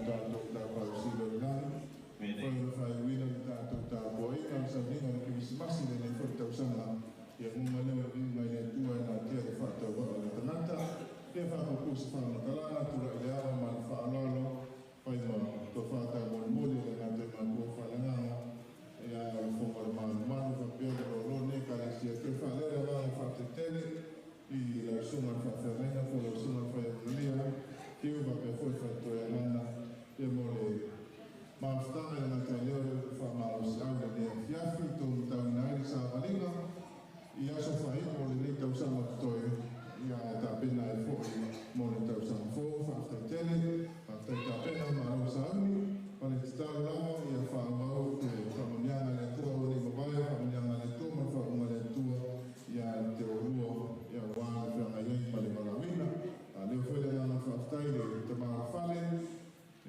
tātou tāpau silo i lani. Whai o whai wina le tātou tāpua ina o sauninga le kirisimasi le nei foi tausanga. Ia munga leo e viu mai le tua e nā tia le whaatau waa le tangata. Ia whaakapu se whangatalana, tura i le awa ma le whaalalo. Whai ma tō whātau moli moli le ngā te mātua whalanganga. Ia o le whonga le malu malu whapea le rolo ne ka le sia te whalere wā le whaatetele. I lau sunga le whaawhengaina, po lau sunga le whaiamulia. Tiu whapea foi whaitoe alana. Ia mo le mafutanga le ngā tai leo le whamalo si au le nea fiafi, tō mutauina ai le sāvalinga. I aso whai mo le nei tausanga totoe, ia tā pena e foi mo le tausanga fō, whaaftai tele, whaaftai tā pena ma au sauni, pa le titalo lava, ia whaamau te whamanianga le atua o nei mawaia, whamanianga le atua ma whaunga le atua, ia te orua, ia wā le whianga iai ma le malawina. A leo foi le ngana whaaftai le te marawhale,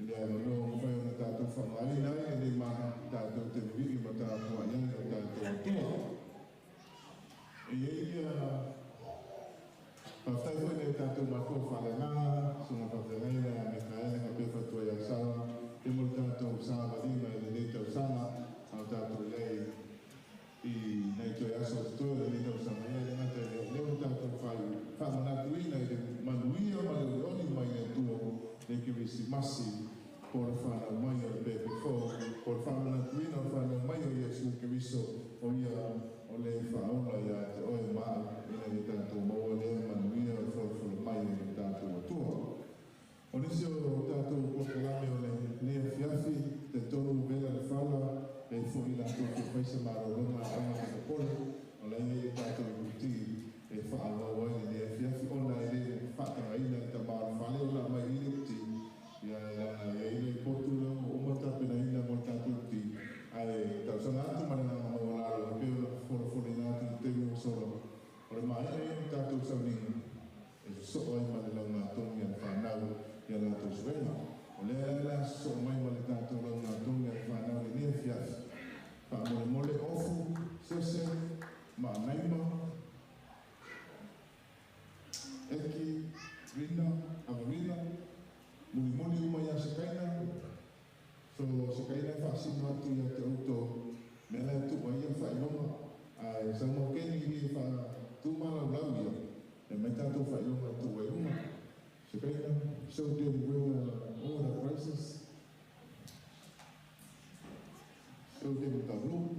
le a no mwhai o na tātou whangaina ai, le maha tātou te wiri ma tātou ai o tātou atua. E ia whaftai foi le tātou matua whalanganga, sunga whawhengaina a Mikaele nga pe whatua ia sawa, e mo le tātou sāvalima i le nei tausanga, au tātou iai i nei toi aso o te le nei tausanga ia le ngata i le leo tātou whai whamanatuina i le manuia ma le oli mai le atua le kirisimasi po le whanau mai o le pepe fō, po le whamanatuina o le whanau mai o Iesu Keriso o ia o le whaola ia te oe maa ina i tātou maua lea manuia o folofolo mai o le tātou atua. O nisi o tātou pokalame o le nea fiafi, te tonu vela le whala, le fo i lātou te whaisa marolonga anga te pole, o le ia i tātou i kuti e whaawau ai le nea fiafi, ona e le whaatanga ina i ta maara whale o la mai i le kuti, ia ia ila i potu leo o umata pena ina mo le tātou kuti, ai tausanga atu ma le nganga mau lalo, e peo folofolo ina atu i te o solo. O le maea ia o tātou sauninga, e so'o ai ma le lau ngā tongi a le whanau ia lātou suenga. O lea la so'o mai ma le tātou lau ngā tongi a le whanau le nea fiafi. Wha mole ofu, sese, ma naima, eki, rina, avarina, muli muli uma ia se kaina, so se kaina whaasino atu ia te auto, mea lai tu ai ia whailonga, ai sa mau keni i wha tūmala lau ia, e mai tātou whailonga tu ai uma. Se kaina, show them where all the prices, show them tableau.